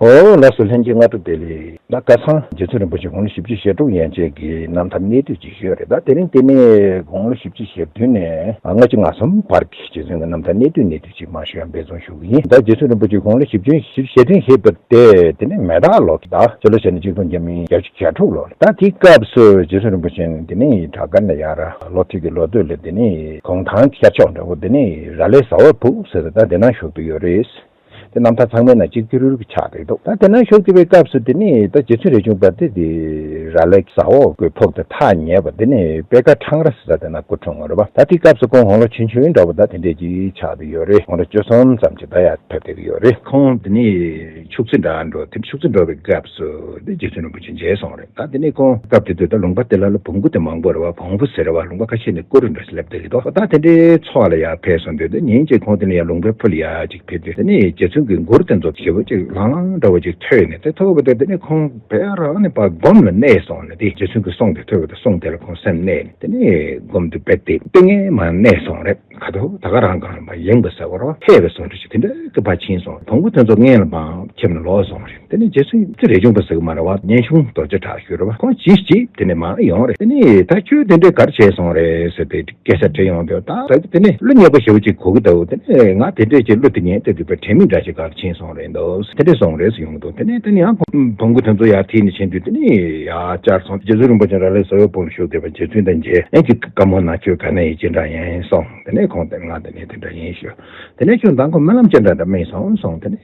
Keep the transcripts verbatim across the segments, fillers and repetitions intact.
ཨོ་ལགས་སོ། ལྷན་རྒྱས་སྔ་དྲོ་བདེ་ལེགས། ད་ཁ་སང་རྗེ་བཙུན་རིན་པོ་ཆེ་དགུང་ལོ་བཞི་བཅུ་ཞེ་དྲུག་ཡན་ཆད་ཀྱི་རྣམ་ཐར་གནད་བསྡུས་ཅིག་ཞུས་རེད། ད་དེ་རིང་དེ་ནས་དགུང་ལོ་བཞི་བཅུ་ཞེ་བདུན་ནས་ལྔ་བཅུ་ང་གསུམ་བར་གྱི་རྗེ་བཙུན་གྱི་རྣམ་ཐར་གནད་བསྡུས་གནད་བསྡུས་ཅིག་མར་ཞུ་ཡ་འབད་བརྩོན་ཞུ་གི་ཡིན། ད་རྗེ་བཙུན་རིན་པོ་ཆེ་དགུང་ལོ་བཞི་བཅུ་ཞེ་བདུན་བཞེས་པ་དེ་དེ་ནས་མེ་སྟག་ལོ་ད་སྤྱི་ལོ་ཞེ་ལྔ་གཅིག་སྟོང་བརྒྱ་མེད་བརྒྱད་ཅུ་གྱ་དྲུག་ལོ་རེད། ད་དེའི་སྐབས་སུ་རྗེ་བཙུན་རིན་པོ་ཆེ་དེ་ནས་བྲག་དཀར་ནས་ཡར་ལོ་ཐོས་ཀྱི་ལོ་སྟོད་ལ་དེ་ནས་གུང་ཐང་ཤར་ཕྱོགས་འདྲ་བོ་དེ་ནས་ར་ལས་ཟ་འོག་ཕུག་ཟེར་ད་དེ་ན་བཞུགས་ཏེ་ཡོད་རེད། དེ་རྣམ་ཐར་ཚང་མའི་ནང་གཅིག་གྱུར་གྱི་ཆགས་རེད་འདུག་ད་དེ་ན་བཞུགས་ཀྱི་པའི་སྐབས་སུ་དེ་ནས་ད་རྗེ་བཙུན་རས་ཆུང་པ་དེ་དེ་ར་ལས་ཟ་འོག་གི་ཕུག་དེ་ཐག་ཉེ་བ་དེ་ནས་པད་དཀར་འཕྲང་ར་ཟེར་ད་དེ་ན་སྐུ་འཁྲུངས་པ་རེད་པ། ད་དེའི་སྐབས་སུ་ཁོང་དགུང་ལོ་ཆུང་ཆུང་འདྲ་བོ་ད་དེ་འདྲས་ཅིག་ཆགས་ཏེ་ཡོད་རེད། དགུང་ལོ་བཅུ་གསུམ་ཙམ་ཅིག་ད་ཡར་ཕེབས་བསྡད་ཀྱི་ཡོད་རེད། ཁོང་དེ་ནས་ཆོས་རྩེ་འགྲོ་འགྲོ་དེ་ཆོས་རྩེ་འགྲོ་བའི་སྐབས་སུ་དེ་རྗེ་བཙུན་རིན་པོ་ཆེ་མཇལ་སོང་རེད། ད་དེ་ནས་ཁོང་སྐབས་དེ་དུས་ད་ལུང་པ་དེ་ལ་ལ་བོང་བུ་དེ་མང་པོ་རེད་བ། བོང་བུ་ཟེར་བ་ལུང་པ་ཁ་ཤས་ནས་སྐོར་རུ་འགྲོ་ཞིག་སླེབས་བསྡད་ཀྱི་འདུག་ད་དེ་འདྲའི་ཚོགས་ལ་ཡར་ཕེབས་སོང་དུས་དེ་ཉིན་གཅིག་ཁོང་དེ་ནས་ཡར་ལུང་པའི་ཕུ་ལ་ཡར་ཅིག་ཕེབས་དུས་དེ་ནས་རྗེ་བཙུན་གྱི་མགུར་དེ་ཚོ་ཞེ་པོ་ཅིག་ལྷང་ལྷང་འདྲ་བོ་ཅིག་ཐོས་ནས་དེ་ཐོས་པ་དེ་དེ་ནས་ཁོང་དཔེ་རང་ནས་ཕར་སྒོམ་ལ་གནས་སོང་ནས་དེ་རྗེ་བཙུན་གྱི་གསུང་དེ་ཐོས་པ་དེ་གསུང་དེ་ལ་ཁོང་སེམས་གནས་ནས་དེ་ནས་སྒོམ་དུ་དཔེ་དེ་ཏིང་ངེ་མ་གནས་སོང་རེད། ཁ་ཐོག་ད་ག་རང་གང་ལ་མ་ཡེངས་པ་ཟེར་བ་རོ་ཧད་པའི་བཟོ་འདྲ་ཞིག་དེ་འདྲ་གི་ཕར་ཕྱིན་སོང་། བོང་བུ་དེ་ཚོ་སྔོན་ལ་མར་ཁྱིམ་ལ་ལོག་སོང་རེད། དེ་ནས་རྗེ་བཙུན་རས་ཆུང་པ་ཟེར་གི་མ་རེད་བ། སྙན་ཆུང་རྡོ་རྗེ་གྲགས་ཞུ་རེད་བ། ཁོང་ཇི་ཞིག་དེ་ནས་མར་ཡོང་རེད། དེ་ནས་ད་ཁྱོད་དེ་འདྲས་གར་བྱས་སོང་རེད་ཟེར་ཏེ་སྐད་ཆ་དྲིས་ཡོང་དུས་ད་ད་དེ་ནས་གླུ་སྙན་པོ་ཞེ་པོ་ཅིག་གོ་གི་འདུག་དེ་ནས་ང་དེ་འདྲས་ཀྱི་གླུ་དེ་ཉན་དེ་དུས་པའི་དྲན་མིག་འདྲ་ཞིག་གར་ཕྱིན་སོང་རེད་འདུག་དེ་འདྲས་སོང་རེད་ཟེར་ཡོང་གི་འདུག་དེ་ནས་དེ་ནས་ཡང་བོང་བུ་དེ་ཚོ་ཡར་ཐིག་ནས་ཕྱིན་དུས་དེ་ནས་ཡར་བཅར་སོང་། རྗེ་བཙུན་རིན་པོ་ཆེ་ར་ལས་ཟ་འོག་ཕུག་ལ་བཞུགས་བསྡད་པ་རྗེ་བཙུན་དང་མཇལ། ཨེ་ཅིག་བཀའ་མོལ་གནང་། ཁྱོད་ག་ནས་ཡིན་ཅི་འདྲ་ཡིན་གསུངས། དེ་ནས་ཁོང་དེ་ང་དེ་ནས་དེ་འདྲ་ཡིན་ཞུ། དེ་ནས་ཁྱོད་མདང་དགོང་སྨོན་ལམ་ཅི་འདྲ་འདྲ་སྨིན་སོང་གསུངས། དེ་ནས་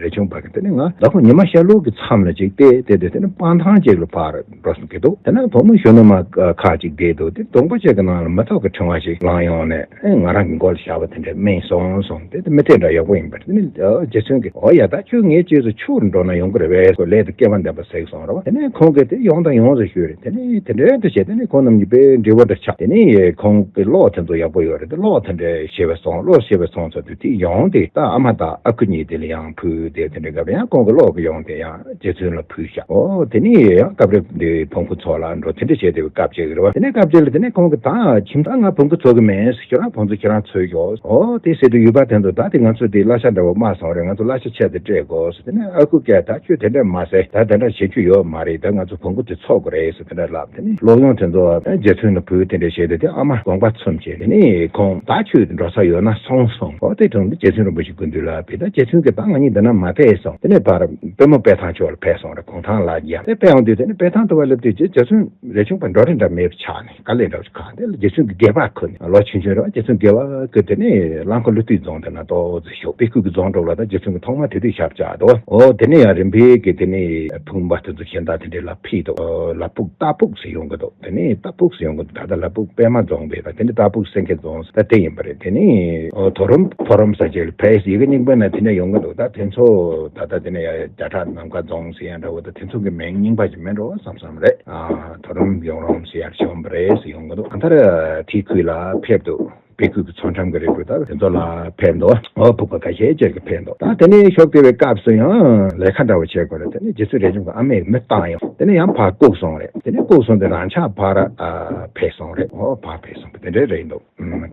རས་ཆུང་པ་གིས་དེ་ནས་ང་མདང་དགོང་ཉི་མ་ཤར་ལུག་གི་མཚམས་ལ་ཅིག་བལྟས་བལྟས་དུས་དེ་ནས་སྤང་ཐང་ཅིག་ལ་ཕར་འགྲོ་སོང་གི་འདུག་དེ་ནས་བུ་མོ་གཞོན་ནུ་མ་ཁ་ཅིག་བསྡད་འདུག་དེ་གདོང་པ་ཅིག་གི་ནང་ལ་མེ་ཏོག་གི་ཕྲེང་བ་ཞིག་ལངས་ཡོང་ནས་ཨེ་ང་རང་གི་མགོ་ལ་བཞག་པ་དེ་འདྲ་སྨིན་སོང་གསུངས། དེ་དེ་མི་དེ་འདྲ་ཡག་པོ་ཡིན་པ་རེད། དེ་ནས་རྗེ་བཙུན་གྱིས་འོ་ཡ་ད་ཁྱོད་ངའི་རྗེས་སུ་ཆོས་ལ་འགྲོ་ན་ཡོང་གི་རེད་པས་ཁོ་ལས་དེ་སྐལ་བ་ལྡན་པ་ཟེར་གསུངས་རེད་བ། དེ་ནས་ཁོང་གིས་དེ་ཡོང་དང་ཡོང་ཟེར་ཞུས་རེད། དེ་ནས་དེ་འདྲའི་དེ་བྱས་དེ་ནས་ཁོང་རྣམ་གཉིས་དཔེ་འབྲེལ་བ་འདྲ་ཆགས། དེ་ནས་ཁོང་གི་གློག་དེ་ཚོ་ཡག་པོ་ཡོད་རེད། དེ་གློག་དེ་འདྲ་ཞེས་པའི་སོང་། གློག་ཞེས་པའི་སོང་ཚོ་དེ་དེ་ཡོང་དེ་ད་ཨ་མ་དང་ཨ་ཁུ་གཉིས་དེ་ལ་ཡང་ཕུལ་དེ་དེ་འདྲའི་སྐབས་ཡང་ཁོང་གི་གློག་གི་ཡོང་དེ་ཡང་རྗེ་བཙུན་ལ་ཕུལ་ཤག་འོ་དེ་ནས་ཡང་སྐབས་རེ་འདི་བོང་བུ་ཚོ་ལ་འགྲོ་དེ་འདྲ་བྱས་དེ་སྐབས་ཅིག་རེད་བ། དེ་ནས་སྐབས་ཅིག་ལ་དེ་ནས་ཁོང་གི་ད་ཁྱིམ་ད་ང་བོང་བུ་འཚོ་གི་མེད། ཁྱོད་རང་བོང་བུ་ཁྱེད་རང་འཚོ་ཤོག་འོ་དེ་ཟེར་དུས་ཡུལ་པ་དེ་ཚོ་ད་དེ་ང་ཚོ་དེ་གླ་ཆ་འདྲ་བོ་མ་སོང་རེད། ང་ཚོ་གླ་ཆ་ཆད་དེ་སྤྲད་དགོས། དེ་ནས་ཨ་ཁུ་སྐད་ད་ཁྱོད་དེ་འདྲ་མ་ཟེར། ད་དེ་འདྲ་བྱེད་རྒྱུ་ཡོད་མ་རེད། ད་ང་ཚོ་བོང་བུ་དེ་འཚོ་དགོས་རེད་ཟེར་དེ་འདྲ་ལབ། དེ་ནས་གློག་ཡོང་དེ་ཚོ་རྗེ་བཙུན་ལ་ཕུལ། དེ་འདྲ་བྱས་ཏེ་དེ་ཨ་མ་དགོངས་པ་ཚོམས་བྱས། དེ་ནས་ཁོང་ད་ཁྱོད་འགྲོ་ས་ཡོད་ན་སོང་གསུངས། འོ་དེ་དྲུང་དུ་རྗེ་བཙུན་རིན་པོ་ཆེ་སྐུ་མདུན་ལ་ཕེབས། ད་རྗེ་བཙུན་གྱིས་ད་ང་གཉིས་འདི་ན་མ་ཕེབས་གསུངས། དེ་ནས་ཕར་པད་མོ་དཔལ་ཐང་ཕྱོགས་ལ་ཕེབས་སོང་རེད། གུང་ཐང་ལ་རྒྱབ་དེ་ཕེབས་ཡོང་དུས་དེ་ནས་དཔལ་ཐང་དུ་བ་སླེབས་དུས་རྗེ་རྗེ་བཙུན་རས་ཆུང་པ་འགྲོ་རིན་འདྲ་མེད་པ་ཆགས་ནས་དཀའ་ལས་འདྲ་བ་ཁག་དེ་ལ་རྗེ་བཙུན་གྱི་སྒལ་པ་ཁུར་ནས་ལོ་ཆུང་ཆུང་རེད་བ། རྗེ་བཙུན་སྒལ་པ་ཁུར་དེ་ནས་རླངས་འཁོར་ཀླུ་བདུད་རྫོང་དེ་ན་ཏོག་ཙམ་ཞོག་དཔེ་ཁུག་གི་རྫོང་འགྲོ་ལ་ད་རྗེ་བཙུན་གྱི་ཐོག་མ་དེ་དུས་ཞབས་བཅགས་འདུག་འོ་དེ་ནས་ཡང་རིམ་པས་ཀྱི་དེ་ནས་ཕུང་པོ་དེ་ཚོ་གཞན་དག་དེ་འདྲས་ལ་ཕུལ་འདུག་ལ་ཕུག་སྟག་ཕུག་ཟེར་ཡོང་གི་འདུག་དེ་ནས་སྟག་ཕུག་ཟེར་ཡོང་གི་འདུག་ད་ལྟ་ལ་ཕུག་པད་མ་རྫོང་བས་པ་དེ་ནས་སྟག་ཕུག་སེང་གེ་རྫོང་ཟེར་ད་དེ་ཡིན་པ་རེད། དེ་ནས་ཨོ་དོ་རུམ་ཕོ་རུམ་ཟེར་ཅིག་ལ་ཕེབས། ཡི་གེ་རྙིང་པའི་ནང་དེ་འདྲས་ཡོང་གི་འདུག་ད་དེ་ཚོ་ད་ལྟ་དེ་ནས་ཡ་བརྒྱ་ཕྲག་ནམ་མཁའ་རྫོང་ཟེར་ཡ་འདྲ་བོ་ད་དེ་ཚོ་གི་མིང་རྙིང་པ་ཞིག་མིན་འགྲོ་བསམ་བསམ་རེད། ཨ་དོ་རུམ་ཡོང་རུམ་ཟེར་ཡ་བྱོན་པ་རེད་ཟེར་ཡོང་གི་འདུག་གང་ལྟར་དེའི་ཁུལ་ལ་ཕེབས་འདུག་དཔེ་ཁུལ་གྱི་མཚོ་འགྲམ་གྱི་རི་བོ་ད་དེ་ཚོ་ལ་ཕེབས་འདུག་ཨོ་ཕུག་པ་ཁ་ཤས་ཅིག་གི་ཕེབས་འདུག་ད་དེ་ནས་ཤོག་དེ་བའི་སྐབས་སུ་ཡང་ལས་ཀ་འདྲ་བོ་བྱེད་དགོས་རེད། དེ་ནས་རྗེ་བཙུན་རས་ཆུང་གི་ཨ་མས་མི་བཏང་ཡོང་། དེ་ནས་ཡང་ཕར་བཀུག་སོང་རེད། དེ་ནས་བཀུག་སོང་དེ་རང་ཆགས་ཕར་ཨ་ཕེབས་སོང་རེད། ཨོ་ཕར་ཕེབས་སོང་དེ་འདྲས་རེད་འདུག་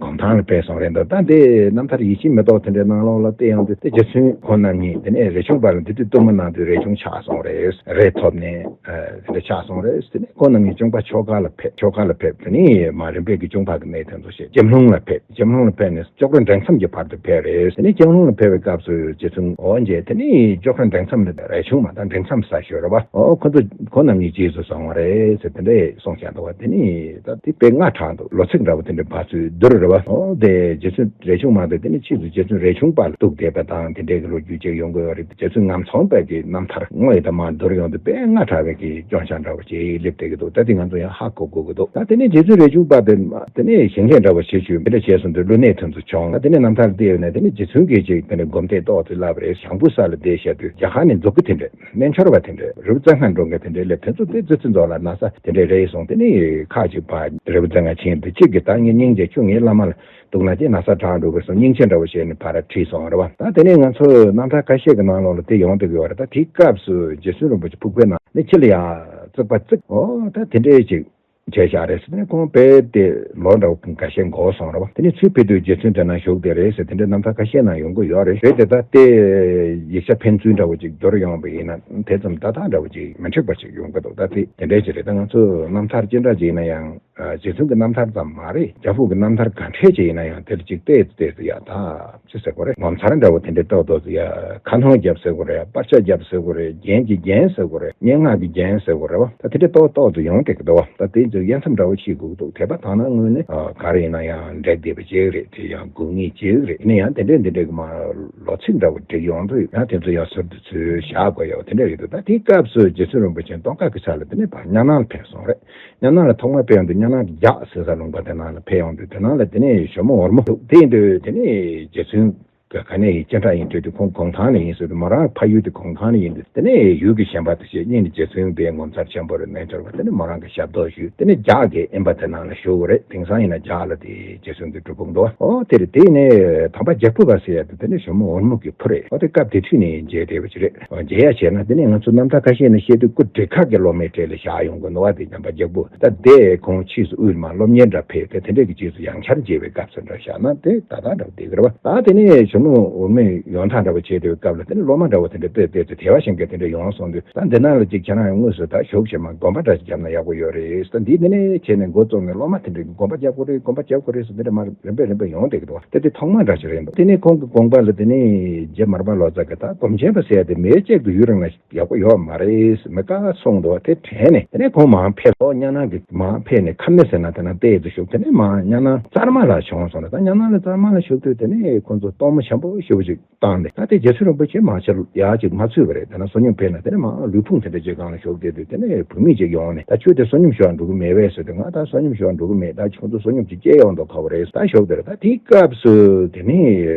གུང་ཐང་ལ་ཕེབས་སོང་རེད་འདུག་ད་དེ་རྣམ་ཐར་ཡིད་བཞིན་མེ་ཏོག་དེ་འདྲའི་ནང་ལོགས་ལ་བལྟས་ཡོང་དུས་དེ་རྗེ་བཙུན་ཁོང་རྣམ་གཉིས་དེ་ནས་རས་ཆུང་པ་ལ་འདི་དུས་གཏུམ་མོ་གནང་དུས་རས་ཆུང་ཆགས་སོང་རེད། རས་ཐོབ་ནས་ཨ་དེ་འདྲ་ཆགས་སོང་རེད། དེ་ནས་ཁོང་རྣམ་གཉིས་གཅུང་པ་ཆོ་ག་ལ་ཕེབས། ཆོ་ག་ལ་ཕེབས། དེ་ནས་མ་རིམ་པས་ཀྱི་གཅུང་པ་གི་གནས་དེ་ཚོ་བཤད། ལྕེམ་ལུང་ལ་ཕེབས། ལྕེམ་ལུང་ལ་ཕེབས་ནས་ཅོག་ར་འབྲིང་མཚམས་ཀྱི་བར་དུ་ཕེབས་རེད། དེ་ནས་ལྕེམ་ལུང་ལ་ཕེབས་པའི་སྐབས་སུ་རྗེ་བཙུན་འོ་མཇལ། དེ་ནས་ཅོག་ར་འབྲིང་མཚམས་ལ་རས་ཆུང་མ་དང་འབྲིང་མཚམས་ས་ཞོལ་རེད་བ། ཨོ་ཁོ་ཚོ་ཁོ་རྣམ་གཉིས་རྗེས་སུ་བཟུང་བ་རེད་ཟེར་དེ་འདྲས་གསུངས་བཞག་འདུག་བ། དེ་ནས་ད་དེ་དཔེ་སྔ་དྲགས་འདུག་ལོ་ཚིགས་འདྲ་བོ་དེ་འདྲས་བར་ཚུད་བསྡུར་རེད་བ། ཨོ་དེ་རྗེ་བཙུན་རས་ཆུང་མ་དང་དེ་ནས་ཕྱིས་སུ་རྗེ་བཙུན་རས་ཆུང་པ་ལ་གཏུགས་བསྡད་པ་དང་དེ་འདྲས་ཀྱི་ལོ་རྒྱུས་ཅིག་ཡོང་གི་ཡོད་རེད། རྗེ་བཙུན་ངམ་ཚང་པའི་གི་རྣམ་ཐར་དངོས་དང་མ་བསྡུར་ཡོང་དུས་དཔེ་སྔ་དྲགས་པའི་གི་སྐྱོན་ཆ་འདྲ་བོ་ཅིག་སླེབས་བསྡད་ཀྱི་འདུག་ད་དེ་ང་ཚོ་ཡང་ཧ་གོ་དགོས་ཀྱི་འདུག་ད་དེ་ནས་རྗེ་བཙུན་རས་ཆུང་པ་དེ་དེ་ནས་ཞིང་ལས་འདྲ་བོ་བྱེད་རྒྱུ་འདི་འདྲ་བྱས་སོང་དུས་ལུས་གནད་དེ་ཚོ་བྱུང་། ད་དེ་ནས་རྣམ་ཐར་བལྟས་ཡོད་ན་དེ་ནས་རྗེ་བཙུན་གྱིས་ཅིག་དེ་ནས་སྒོམ་བཟླས་ཏོག་ཙམ་བསླབ་རེད། ཞང་བོད་ས་ལ་བསྡད་བཞག་དུས་རྒྱ་གར་ནས་མཛུབ་གུ་དེ་འདྲ་རྣལ་འབྱོར་བ་དེ་འདྲ་རི་བོ་རྩེ་ལྔ་འགྲོ་མཁན་དེ་འདྲ་སླེབས། དེ་ཚོ་དེ་ཙི་ཙི་འཛོམས་ལ་ན་ཚ་དེ་འདྲ་རེད་སོང་། དེ་ནས་ཁ་ཅིག་ཕར་རི་བོ་རྩེ་ལྔ་ཕྱིན་དུས་གཅིག་གིས་ད་ངས་སྙིང་རྗེ་ཁྱོད་ངའི་བླ་མ་ལ་འདུག་ན་ཅི་ན་ཚ་དྲག་འགྲོ་གི་སོང་། སྙིང་རྗེ་འདྲ་བོ་བྱས་ནས་ཕར་ཁྲིད་སོང་རེད་བ། ད་དེ་ནས་ང་ཚོ་རྣམ་ཐར་ཁ་ཤས་ཀྱི་ནང་ལོགས་ལ་དེ་ཡོང་བསྡད་ཀྱི་ཡོད་རེད། ད་དེའི་སྐབས་སུ་རྗེ་བཙུན་རིན་པོ་ཆེ་ཕུག་པའི་ནང་ནས་ཁྱི་ལ་ཡང་བརྩིགས་པ་བརྩིགས། ཨོ་ད་དེ་འདྲས་ཅིག་ བྱས་བཞག་རེད་ཟེར་ནས། ཁོང་དཔེ་དེ་ལོ་འདྲ་བོ་ཁ་ཤས་འགོར་སོང་རེད་བ། དེ་ནས་ཚུར་ཕེབས་དུས་རྗེ་བཙུན་དེ་ན་བཞུགས་བསྡད་རེད་ཟེར། དེ་འདྲའི་རྣམ་ཐར་ཁ་ཤས་ནང་ཡོང་གི་ཡོད་རེད། རེད་དེ། ད་དེ་ཡིག་ཆ་ཕན་ཚུན་འདྲ་བོ་ཅིག་བསྒྱུར་ཡོང་བ་ཡིན་ན། དེ་ཙམ་ཏག་ཏག་འདྲ་བོ་ཅིག་མི་འགྲིག་པ་ཅིག་ཡོང་གི་འདུག་ད་དེ་དེ་འདྲའི་ཅིག་རེད། ད་ང་ཚོ་རྣམ་ཐར་ཅི་འདྲ་ཅིག་ཡིན་ན་ཡང་། རྗེ་བཙུན་གྱི་རྣམ་ཐར་ཙམ་མ་རེད། རྒྱལ་པོ་གི་རྣམ་ཐར་ག་འདྲས་ཅིག་ཡིན་ན་ཡང་། དེ་ལ་ཅིག་བལྟས་བལྟས་ཏེ་ཡ། ད་ཅི་ཟེར་དགོས་རེད། ངོ་མཚར་འདྲ་བོ་དེ་འདྲའི་ཏོག་ཏོག་ཏུ་ཡ། ཁ་འདོན་རྒྱབ་ཟེར་དགོས་རེད། པར་ཆས་རྒྱབ་ཟེར་དགོས་རེད། རྒྱན་གྱི་རྒྱན་ཟེར་དགོས་རེད། སྙན་ངག་གི་རྒྱན་ཟེར་དགོས་རེད་བ། ད་དེ་འདྲའི་ཏོག་ཏོག་ཏུ་ཡོང་བསྡད་ཀྱི་འདུག་བ། ད་དེ་ཚོ་དབྱེ་མཚམས་འདྲ་བོ་ཕྱེ་དགོས་ཀྱི་འདུག་དད་པ་དག་སྣང་ངོས་ནས་ཨ་ག་རེ་ཡིན་ན་ཡང་འགྲིག་བསྡད་པ་ཅིག་རེད། དེ་ཡང་དགོས་ངེས་ཅིག་རེད། ཡིན་ན་ཡང་དེ་འདྲའི་འདི་འདྲའི་གི་མ་ལོ་ཚིགས་འདྲ་བོ་བསྒྲིགས་ཡོང་དུས། ཡང་དེ་ཚོ་ཡང་ཟུར་དུ་ཚུར་བཞག་དགོས་ཡོད། དེ་འདྲ་ཡོད་འདུག་ད་དེའི་སྐབས་སུ་རྗེ་བཙུན་རིན་པོ་ཆེ་སྟོན་ཁ་གི་ཆ་ལ་དེ་ནས་ཕར་གཉའ་ནང་ལ་ཕེབས་སོང་རེད། གཉའ་ནང་ལ་ཐོག་མར་ཕེབས་ཡོང་དུས། གཉའ་ནང་གི་རྒྱགས་ཟེར་ས་ལུང་པ་དེ་ནང་ལ་ཕེབས་ཡོང་དུས། དེ་ནང་ལ་དེ་ནས་ཞྭ་མོ་འོལ་མོ་འདུག་དེ་ཡིན་དུས་དེ་ནས་རྗེ་བཙུན་ག་ག་ནས་ཡིན། སྐད་གྲགས་ཡིན་དུས་དེ་ཁོང་གུང་ཐང་ནས་ཡིན་ཟེར་དུས། མོ་རང་ཕ་ཡུལ་དེ་གུང་ཐང་ནས་ཡིན་དུས། དེ་ནས་ཡུལ་གྱི་ཞེན་པ་དེ་བཞེས། སྙིང་ནས་རྗེ་བཙུན་དེ་ངོ་མཚར་ཆེན་པོ་རེད་མནོས་འཆོར་བ། དེ་ནས་མོ་རང་གི་ཞབས་ཏོག་ཞུས། དེ་ནས་རྒྱགས་ཀྱི་ཨེམ་པ་དེ་ནང་ལ་བཞུགས་རེད། དེང་སང་ཡིན་ན་རྒྱགས་ལ་དེ་རྗེ་བཙུན་གྱི་སྒྲུབ་ཕུག་འདུག་ཨོ་དེ་རེད། དེ་ནས་དམ་པ་རྒྱལ་པོ་པ་ཟེར་ཡ་དེ་དེ་ནས་ཞྭ་མོ་འོལ་མོ་གི་བུ་རེད། ཨོ་དེ་སྐབས་དེ་དུས་ནས་མཇལ་བསྡད་པ་ཅིག་རེད། མཇལ་ཡ་བྱས་ན། དེ་ནས་ང་ཚོ་རྣམ་ཐར་ཁ་ཤས་ནས་བཤད་དུས་སྐུ་བགྲེས་ཁག་གི་སློབ་མའི་གྲས་ལ་བཞག་ཡོང་གི་འདུག་བ། དེ་དམ་པ་རྒྱལ་པོ་ད་དེ་ཁོང་ཕྱིས་སུ་དབུས་མ་སློབ་གཉེར་འདྲ་ཕེབས་ཏེ། དེ་འདྲས་ཀྱི་རྗེས་སུ་ཡང་བསྐྱར་མཇལ་བའི་སྐབས་སུ་འདྲ་བཞག་ན། དེ་ད་ལྟ་འདྲ་བསྡད་ཀྱི་རེད་བ། ད་དེ་ནས་ཞྭ་མོ་འོལ་མོའི་ཡོང་ཐབས་འདྲ་བོ་བྱས་བསྡད་པའི་སྐབས་ལ། དེ་ནས་སློབ་མ་འདྲ་བོ་དེ་འདྲ་བལྟས་བལྟས་ཚེ་དད་པ་ཞེན་མཁན་དེ་འདྲ་ཡོང་སོང་དུས། ད་འདི་ནང་ལ་ཅིག་ཁྱེད་རང་ཡང་དངོས་སུ་ད་ཞུགས་བྱས་མ་དགོན་པ་འདྲ་ཞིག་བརྒྱབ་ན་ཡག་པོ་ཡོད་རེད། ད་འདི་འདི་ནས་བྱས་ནས་འགོ་བཙུགས་ནས་སློབ་མ་དེ་འདྲ་གི་དགོན་པ་རྒྱག་དགོས་རེད། དགོན་པ་རྒྱག་དགོས་རེད་ཟེར། འདི་འདྲ་མར་རིམ་པས་རིམ་པས་ཡོང་བསྡད་ཀྱི་འདུག་དེ་དེ་ཐོག་མ་འདྲ་ཞིག་རེད་འདུག་དེ་ནས་ཁོང་གི་དགོངས་པ་ལ། དེ་ནས་རྗེ་མར་པ་ལོ་ཙཱ་གིས་ད་སྒོམ་ཆེན་པ་ཟེར་ཡ་དེ་མི་གཅིག་ཏུ་ཡུན་རིང་ལ་ཡག་པོ་ཡོད་མ་རེད། མི་དཀའ་གསུངས་འདུག་དེ་དྲན་ནས་དེ་ནས་ཁོང་མར་ཕེབས། ཨོ་གཉའ་ནང་གི་མར་ཕེབས་ནས་ཁ་སྣོན་ཟེར་ན་དེ་ན་ཏོག་ཙམ་བཞུགས། དེ་ནས་མར་གཉའ་ནང་རྩར་མ་ལ་བྱོན་སོང་རེད། ད་གཉའ་ནང་ལ་རྩར་མ་ལ་བཞུགས་དུས། དེ་ནས་ཁོང་ཚོ་གཏོར་མ་ཆེན་པོ་ཞེ་པོ་ཅིག་བཏང་ནས། ད་དེ་རྗེ་བཙུན་རིན་པོ་ཆེ་མར་ཕྱིར་ཡར་ཅིག་མ་ཚུད་པ་རེད། དེ་ན་བསོད་སྙོམས་ཕེབས་ན། དེ་ནས་མར་ལུས་ཕུང་དེ་འདྲ་ཅིག་སྒང་ལ་བཞུགས་བསྡད་དུས། དེ་ནས་བུད་མེད་ཅིག་ཡོང་ནས། ད་ཁྱོད་དེ་བསོད་སྙོམས་ཞུ་བར་འགྲོ་གི་མེད་པས་ཟེར་དུས། ང་ད་བསོད་སྙོམས་ཞུ་བར་འགྲོ་གི་མེད། ད་ཁྱོད་ཚོ་བསོད་སྙོམས་ཅིག་སྐྱེལ་ཡོང་དོ་ཁ་བ་རེད། ད་ཞོག་དེར། ད་དེའི་སྐབས་སུ་དེ་ནས་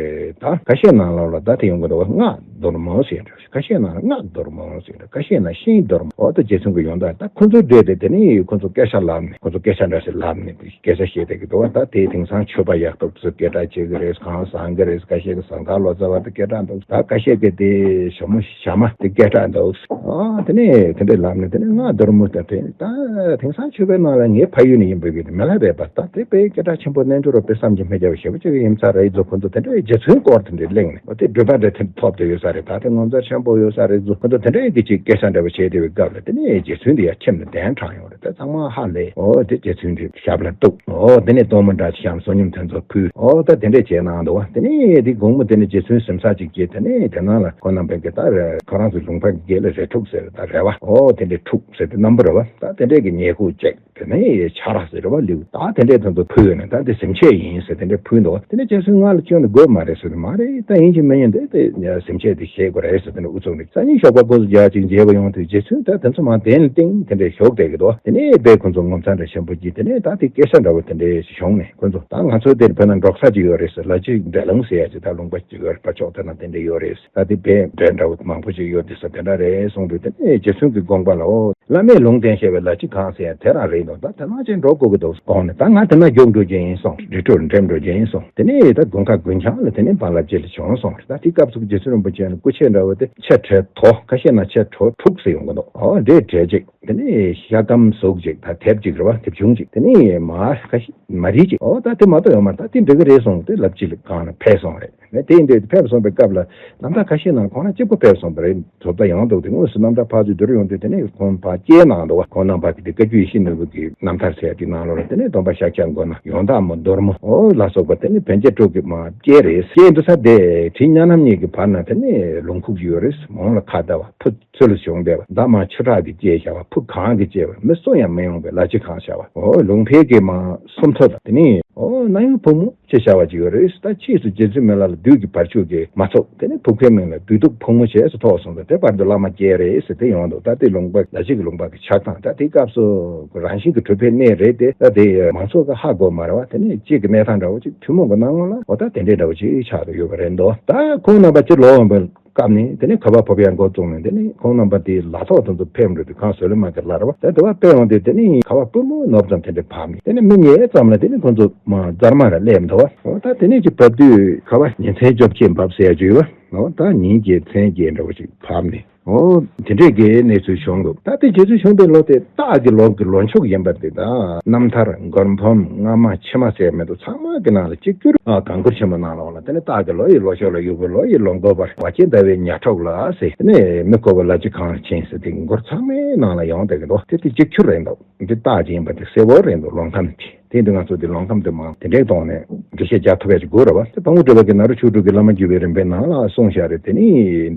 ད་ཁ་ཤས་ནང་ལོགས་ལ་ད་དེ་ཡོང་གི་འདུག་བ། སྔགས་རྡོར་མོ་ཟེར་འདྲ། ཁ་ཤས་ནང་ལ་སྔགས་རྡོར་མོ་ཟེར་འདྲ། ཁ་ཤས་ནང་ཤིང་རྡོར་མོ། འོ་ད་རྗེ་བཙུན་གྱི་ཡོན་བདག་ད་ཁོ་ཚོ་འདྲ་དེ། དེ་ནས་ཁོ་ཚོ་སྐད་ཆ་ལབ་ནས། ཁོ་ཚོ་སྐད་ཆ་འདྲ་ཞིག་ལབ་ནས་སྐད་ཆ་བཤད་བསྡད་ཀྱི་འདུག་བ། ད་དེ་དེང་སང་ཆོས་པ་ཡག་ཐོག་ཚོས་སྐད་གྲགས་ཆེ་གི་རེད། གང་བཟང་གི་རེད། ཁ་ཤས་ཀྱིས་ཟངས་དཀར་ལོ་ཙཱ་བ་དེ་སྐད་གྲགས་འདུག་ད་ཁ་ཤས་ཀྱིས་དེ་ཞྭ་མོ་ཞྭ་མ་དེ་སྐད་གྲགས་འདུག་ཨ་དེ་ནས་དེ་འདྲས་ལབ་ནས། དེ་ནས་སྔགས་རྡོར་མོ་དེ་དེ་ད་དེང་སང་ཆོས་པའི་ནང་ལ་ངའི་ཕ་ཡུལ་ནས་ཡིན་པའི་གི་མི་ལ་རས་པ། ད་དེ་དཔེ་སྐད་གྲགས་ཆེན་པོ། རྣལ་འབྱོར་བ་དཔེ་བསམ་གྱིས་མི་ཁྱབ་པ་ཞེ་པོ་ཅིག་ཡིན་ས་རེད་ཟེར། ཁོ་ཚོ་དེ་འདྲའི་རྗེ་བཙུན་སྐོར་དེ་འདྲས་གླེང་ནས། འོ་དེ་སྒྲུབ་པ་འདྲ་དེ་ཐོབ་བསྡད་ཡོད་ས་རེད། ད་དེ་ངོ་མཚར་ཆེན་པོ་ཡོད་ས་རེད་ཟེར། ཁོ་ཚོ་དེ་འདྲའི་གི་ཅིག་སྐད་ཆ་འདྲ་བོ་བྱས་བསྡད་པའི་སྐབས་ལ། དེ་ནས་རྗེ་བཙུན་དེ་ཡར་ཁྱིམ་ལ་གདན་དྲངས་ཡོང་རེད། ད་ཚང་མ་ཧ་ལས། འོ་དེ་རྗེ་བཙུན་དེ་ཞབས་ལ་གཏུགས། འོ་དེ་ནས་གཏོར་མ་འདྲ་ཞིག་བཤམས། བསོད་སྙོམས་དེ་ཚོ་ཕུལ། འོ་ད་དེ་འདྲས་བྱས་གནང་འདུག་བ། དེ་ནས་དེ་དགོང་མོ་དེ་ནས་རྗེ་བཙུན་གཟིམ་ས་ཅིག་བྱས། དེ་ནས་དེ་ནང་ལ་ཁོང་རྣམ་པས་གི་ད་རེ་ཁོ་རང་ཚོའི་ལུང་པ་གི་སྐད་ལ་རས་ཕྲུག་ཟེར། ད་རས་པ། འོ་དེ་འདྲས་ཕྲུག་ཟེར་དེ་རྣམ་པ་རེད་བ། ད་དེ་འདྲས་གི་ཉལ་ཁུག་ཅིག་དེ་ནས་ཆ་ར་ཟེར་བ་ལེའུ། ད་དེ་འདྲས་དེ་ཚོ་ཕུལ་ཡོད་ནས། ད་འདི་གཟིམ་ཆས་ཡིན་ཟེར་དེ་འདྲས་ཕུལ་འདུག་དེ་ནས་རྗེ་བཙུན་ང་ལ་ཁྱོན་ནས་དགོས་མ་རེད་ཟེར་དུས། མ་རེད། ད་ཡིན་གཅིག་མིན་གཉིས་འདི་དེ་གཟིམ་ཆས་དེ་བཞེས་དགོས་རེད་ཟེར། དེ་ནས་ཨུ་ཚུགས་ནས། སང་ཉིན་ཞོགས་པ་ཁོ་ཚོ་རྒྱགས་ཅིག་མཇལ་བ་ཡོང་དུས། རྗེ་བཙུན་ད་དེ་ཚོ་མར་གདན་ལ་བཏིང་དེ་འདྲས་བཞུགས་བསྡད་ཀྱི་འདུག་དེ་ནས་དཔེ་ཁོ་ཚོ་ངོ་མཚར་འདྲ་ཆེན་པོ་གྱིས། དེ་ནས་ད་དེ་སྐད་ཆ་འདྲ་བོ་དེ་འདྲས་ཞིག་བྱུང་ནས། ཁོ་ཚོ་ད་ང་ཚོ་དེར་བོད་ནང་འབྲོག་ས་ཅིག་ཡོད་རེད་ཟེར། ལ་ཕྱི་འབྲས་ལུང་ཟེར་ཡ་ཅིག་ད་ལུང་པ་ཅིག་ཡོད་རེད། ཕར་ཕྱོགས་དེ་ན་དེ་འདྲས་ཡོད་རེད། ད་དེ་བོད་འདྲེ་འདྲ་བོ་མང་པོ་ཅིག་ཡོད་དེ་ཟེར། དེ་འདྲ་རེད་གསུངས་དུས། དེ་ནས་རྗེ་བཙུན་གྱི་དགོངས་པ་ལ། འོ་བླ་མས་ལུང་བསྟན་བཞག་པའི་ལ་ཕྱི་གངས་ཟེར་ཡ་དེ་རང་རེད་འདུག་ད་དེ་ནང་ཅིག་འགྲོ་དགོས་ཀྱི་འདུག་དགོངས་ནས། ད་ང་དེ་ན་རྒྱུགས་འགྲོ་རྒྱུ་ཡིན་གསུངས། རི་ཁྲོད་འགྲིམ་འགྲོ་རྒྱུ་ཡིན་གསུངས། དེ་ནས་ད་དགུན་ཁ་དགུན་ཆང་ལ་དེ་ནས་བར་ལ་ཅིག་ལ་བྱོན་སོང་རེད། ད་དེ་སྐབས་སུ་རྗེ་བཙུན་རིན་པོ་ཆེ་ནས་སྐུ་མཆེད་འདྲ་བོ་དེ་ཕྱེད་བྲེ་དོ། ཁ་ཤས་ན་ཕྱེད་བྲེ་དྲུག་ཟེར་ཡོང་གི་འདུག་འོ་འདྲས་བྲེ་ཅིག་དེ་ནས་ཤ་སྐམ་གཟུགས་ཅིག་ད་དེབ་ཅིག་རེད་བ། དེབ་ཆུང་ཅིག་དེ་ནས་མར་ཁ་ཤས་མ་རིལ་ཅིག་འོ་ད་དེ་མ་གཏོགས་ཡོད་མ་རེད། ད་དེ་འགྲིག་གི་རེད་གསུངས་ཏེ་ལ་ཕྱི་ལ་གངས་ལ་ཕེབས་སོང་རེད། དེ་ཡིན་དུས་ཕེབས་སོང་བའི་སྐབས་ལ་རྣམ་ཐར་ཁ་ཤས་ནང་ཁོང་རང་གཅིག་པུ་ཕེབས་སོང་བ་རེད། ཚོ་ད་ཡང་འདུག་དེ་དངོས་སུ་རྣམ་ཐར་ཕར་ཚུར་བསྡུར་ཡོང་དུས། དེ་ནས་ཁོང་ཕར་སྐྱེལ་གནང་འདུག་བ། ཁོང་རྣམ་པ་གི་དེ་བཀའ་བརྒྱུད་ཡིད་བཞིན་ནོར་བུ་གི་རྣམ་ཐར་ཟེར་ཡ་དེ་ནང་ལོགས་ལ། དེ་ནས་སྟོན་པ་ཤཱཀྱ་མགོན་ན་ཡོན་བདག་མོ་རྡོར་མོ་འོ་ལ་སོགས་པ་དེ་ནས་བན་རྒྱ་དྲུག་གི་མར་སྐྱེལ་རེད། སྐྱེལ་འདུག་ས་དེ་གྲི་གཉའ་ནམ་གཉིས་ཀྱི་བར་ན་དེ་ནས་ལུང་ཁུག་ཅིག་ཡོད་རེད། མོ་ལ་ཁ་བརྡབས་པ། ཕུ་ཚུར་ལ་བྱུང་བསྡད་པ། མདའ་མར་ཆུ་ཁྲག་གིས་བཅད་བཞག་པ། ཕུ་གངས་ཀྱིས་བཅད་པ། མི་སུ་ཡང་མི་ཡོང་བའི་ལ་ཕྱི་གངས་བཞག་པ། འོ་ལུང་ཕལ་གྱི་མར་སུམ་མདོ་དང་། དེ་ནས་འོ་གནམ་ཡུལ་ཕུ་མོ་ཅེས་བྱ་བ་ཅིག་ཡོད་རེད། ད་ཕྱིས་སུ་རྗེ་བཙུན་མི་ལ་ལ་བདུད་ཀྱི་བར་ཆད་ཀྱིས་མ་ཚུགས། དེ་ནས་ཕུ་ཁའི་མིང་ལ་བདུད་སྡུག་ཕུ་མོ་ཞེས་སུ་ཐོགས་སོང་ཙང་། དེ་བར་དུ་བླ་མ་སྐྱེལ་རེད་ཟེར་དེ་ཡོང་འདུག་ད་དེ་ལུང་པ་ལ་ཕྱི་གི་ལུང་པ་གི་ཆགས་སྟངས། ད་དེའི་སྐབས་སུ་རང་བཞིན་གྱི་གྲུབ་པའི་གནས་རེད་དེ། ད་དེ་མང་ཚོགས་ཀྱིས་ཧ་གོ་མ་རེད་བ། དེ་ནས་གཅིག་གི་གནས་སྟངས་འདྲ་བོ་ཅིག་ཐུན་མོང་གི་སྣང་ངོ་ལ་འོ་ད་དེ་འདྲའི་འདྲ་བོ་ཅིག་ཆགས་ཏེ་ཡོད་པ་རེད་འདུག་ད་ཁོང་རྣམ་པ་ཕྱིར་ལོག་འོང་བའི་སྐབས་ནས་དེ་ནས་ཁ་བ་ཕབ་ཡ་འགོ་བཙུགས་ནས། དེ་ནས་ཁོང་རྣམ་པ་དེའི་ལ་ཐོག་དེ་ཚོ་ཕེབས་འགྲོ་དུས། གངས་ཟོ་ལེ་མ་གི་ལ་རེད་བ། དེ་དེ་བ་ཕེབས་ཡོང་དུས་དེ་ནས་ཁ་བ་སྤུ་མོ་ནོར་ཙམ་དེ་འདྲ་བབས་ནས། དེ་ནས་མི་ཉལ་ཙམ་ལ་དེ་ནས་ཁོང་ཚོ་མར་རྫར་མ་ར་སླེབས་འདུག་བ། འོ་ད་དེ་ནས་ཅིག་བབས་དུས་ཁ་བ་ཉིན་མཚན་བཅོ་བརྒྱད་བབས་ཟེར་ཡ་ཅིག་ཡོད་བ། ནོ། ད་ཉིན་བརྒྱད་མཚན་བརྒྱད་འདྲ་བོ་ཞིག་བབས་ནས། འོ། དེ་འདྲས་ཀྱི་གནས་ཚུལ་བྱུང་འདུག་ད་དེ་རྗེ་བཙུན་བྱོན་པའི་ལོ་དེ་སྟག་གི་ལོ་གི་ལོ་མཆོག་ཡིན་པ་དེ་དང་། རྣམ་ཐར་མགུར་འབུམ་སྔ་མ་ཕྱི་མ་ཟེར་མི་འདུག་ཚང་མ་གི་ནང་ལ་གཅིག་གྱུར། ཨ། གང་གུར་ཆེན་པོ་ནང་ལོགས་ལ་དེ་ནས་སྟག་གི་ལོ་ཡི་ལོ་མཆོག་ལ་ཡོས་བུ་ལོ་ཡི་ལོ་འགོ་པར་བ་ཅན་ཟླ་བའི་ཉ་གྲོགས་ལ་ཟེར། དེ་ནས་མི་བསྐོ་བ་ལ་ཅི་གང་ཆེན་ཟེར། དེ་མགུར་ཚང་མའི་ནང་ལ་ཡོང་བསྡད་ཀྱི་འདུག་དེ་དེ་གཅིག་གྱུར་རེད་འདུག་འདི་སྟག་ཅིག་ཡིན་པ་དེ་གསལ་བོ་རེད་འདུག་ལོ་ཁམས་དེ། དེ་འདི་ང་ཚོ་འདི་ལོ་ཁམས་དེ་མང་དེ་འདྲའི་ཐོག་ནས་འགྲེལ་བཤད་རྒྱག་ཐུབ་ཡ་ཅིག་དགོས་རེད་བ། དེ་དཔའ་བོ་གྲུ་པ་གིས་ནཱ་རོ་ཆོས་དྲུག་གི་བླ་མ་བརྒྱུད་པའི་རིམ་པའི་ནང་ལ་གསུངས་བཞག་རེད། དེ་ནི་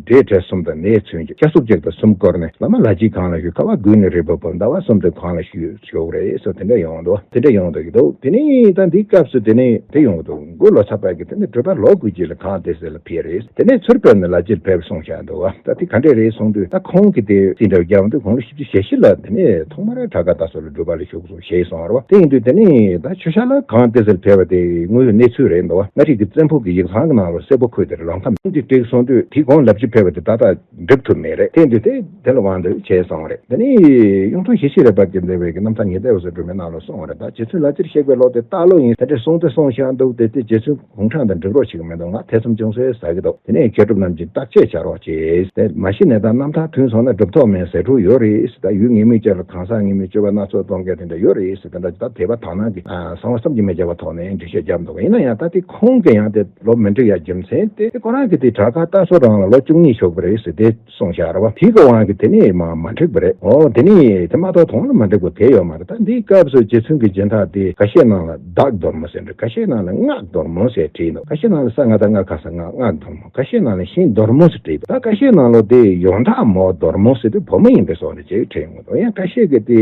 འབྲས་བྲེ་གསུམ་དང་ནས་ཚོན་གྱི་སྐྱ་སྲུབས་གཅིག་དང་གསུམ་བསྐོར་ནས། བླ་མ་ལ་ཕྱིའི་གང་ལ་བཞུགས། ཁ་བ་དགུས་ནས་རིལ་བུ་ཕུལ། ཟླ་བ་གསུམ་དུ་གང་ལ་བཞུགས་ཞོག་རེད་ཟེར། དེ་འདྲ་ཡོང་འདུག་དེ་འདྲ་ཡོང་འདུག་གི་འདུག་དེ་ནི་ད་འདི་སྐབས་སུ་དེ་ནི་དེ་ཡོང་གི་འདུག་མགོ་ལོ་ཙཱ་བ་གིས་དེ་ནི་གྲུ་པ་ལོ་དགུ་གཅིག་ལ་གང་དེ་ཟེར་ལ་ཕེབས་རེད། དེ་ནས་ཚུར་ཕེབས་ནས་ལ་ཕྱིར་ཕེབས་གསུངས་བཞག་འདུག་བ། ད་དེ་ག་འདྲས་རེད་གསུངས་དུས། ད་ཁོང་གིས་དེ་རྩིས་འདྲ་བརྒྱབ་འདུག་ཁོང་ལོ་བཞི་བཅུ་ཞེ་བཞི་ལ་དེ་ནས་ཐོག་མར་བྲག་དཀར་སྟག་ཚང་ལ་སྒྲུབ་པ་ལ་ཞུགས་སོང་ཞེས་གསུངས་པ་རེད་བ། དེ་ཡིན་དུས་དེ་ནས་ད་ཆུ་ཤར་ལ་གང་དེ་ཟེར་ཕེབས་པ་དེ་དངོས་ཡོད་གནས་ཚུལ་རེད་འདུག་བ། མངའ་རིས་ཀྱི་བཙན་ཕུག་གི་ཡིག་ཚང་གི་ནང་ལ་གསལ་པོ་འཁོད་དེ་རེད། ལོ་ཁམས་དེ་དེ་གསུངས་དུས། དེ་གོང་ལ་ཕྱིར་ཕེབས་པ་དེ་ད་ལྟ་འགྲིག་ཐུབ་མེད་རེད། དེ་ཡིན་དུས་དེ་དེ་ལ་དབང་དུ་བྱས་སོང་བ་རེད། དེ་ནས་གཡུང་དྲུང་ཞེ་བཞི་རས་པ་གིས་མཛད་པའི་གི་རྣམ་ཐར་ཉི་ཟླའི་འོད་ཟེར་སྒྲོན་མའི་ནང་ལ་གསུངས་པ་རེད། ད་རྗེ་བཙུན་ལ་ཕྱིར་གཤེགས་པའི་ལོ་དེ་སྟག་ལོ་ཡིན། དེ་འདྲ་གསུངས་དེ་གསུངས་བཞག་འདུག་དེ་དེ་རྗེ་བཙུན་གུང་ཁྲན་དང་འགྲིག་རོགས་བྱེད་ཀྱི་མི་འདུག་ང་ཐེ་ཚོམ་ཅུང་ཟད་ཟ་གི་འདུག་དེ་ནས་མཁས་གྲུབ་རྣམས་ཀྱིས་བརྟག་དཔྱད་བྱ་རོགས་བྱེད། དེ་མ་གཞི་ནས་ད་རྣམ་ཐར་མཐུན་སོང་ན་གྲུབ་ཐོབ་མེད་ཟེར་འགྲོ་ཡོད་རེད་ཟེར། ད་ཡུལ་ངེས་མེད་ཅིག་ལ་གང་ཟག་ངེས་མེད་སྤྱོད་པ་སྣ་ཚོགས་གཏོང་མཁན་དེ་འདྲ་ཡོད་རེད་ཟེར། དེ་འདྲ་ད་དད་པ་དག་སྣང་གིས་གསང་བ་བསམ་གྱིས་མི་ཁྱབ་པ་ཐོག་ནས་འགྲེལ་བཤད་བརྒྱབ་འདུག་ཡིན་ན་ཡང་ད་དེ་ཁོང་གིས་ཡང་དེ་ལོ་མི་འགྲིག་ཡ་རྒྱུ་མཚན་དེ་ཁོ་རང་གིས་དེ་བྲག་དཀར་སྟག་ཚང་རང་ལ་ལོ་བཅུ་གཉིས་བཞུགས་པ་རེད་ཟེར་དེ་གསུངས་བཞག་རེད་བ། དེའི་གི་དབང་གིས་དེ་ནས་མ་མ་འགྲིག་པ་རེད། འོ། དེ་ནས་དེ་མ་གཏོགས་དོན་ལ་མ་འགྲིག་པ་དེ་ཡོད་མ་རེད། ད་འདིའི་སྐབས་སུ་རྗེ་བཙུན་གྱི་སྦྱིན་བདག་དེ་འགའ་ཤས་ནང་ལ་བདག་མདོར་མོ་ཟེར་འདུག་ཁ་ཤས་ནང་ལ་སྔགས་མདོར་མོ་ཟེར་བྲིས་འདུག་ཁ་ཤས་ནང་ལ་ས་སྔ་བཏགས་སྔ་ཁ་ས་སྔགས་སྔགས་མདོར་མོ། ཁ་ཤས་ནང་ལ་ཤིང་མདོར་མོ་ཟེར་བྲིས་འདུག་ད་ཁ་ཤས་ནང་ལ་དེ་ཡོན་བདག་མོ་མདོར་མོ་ཟེར་དུས་བུ་མོ་ཡིན་པའི་བཟོ་འདྲ་ཅིག་བྲིས་ཡོང་གི་འདུག་ཡང་ཁ་ཤས་ཀྱིས་དེ་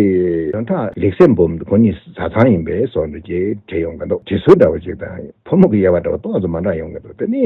ཡོན་བདག་ལེགས་སེ་འབུམ་ཁོ་གཉིས་བཟའ་ཚང་ཡིན་པའི་བཟོ་འདྲ་ཅིག་བྲིས་ཡོང་གི་འདུག་བྲིས་ཚུལ་འདྲ་བོ་ཅིག་དང་། ཕོ་མོ་གི་དབྱེ་བ་འདྲ་བ་ཏོག་ཙམ་མ་འདྲ་ཡོང་གི་འདུག་དེ་ནི་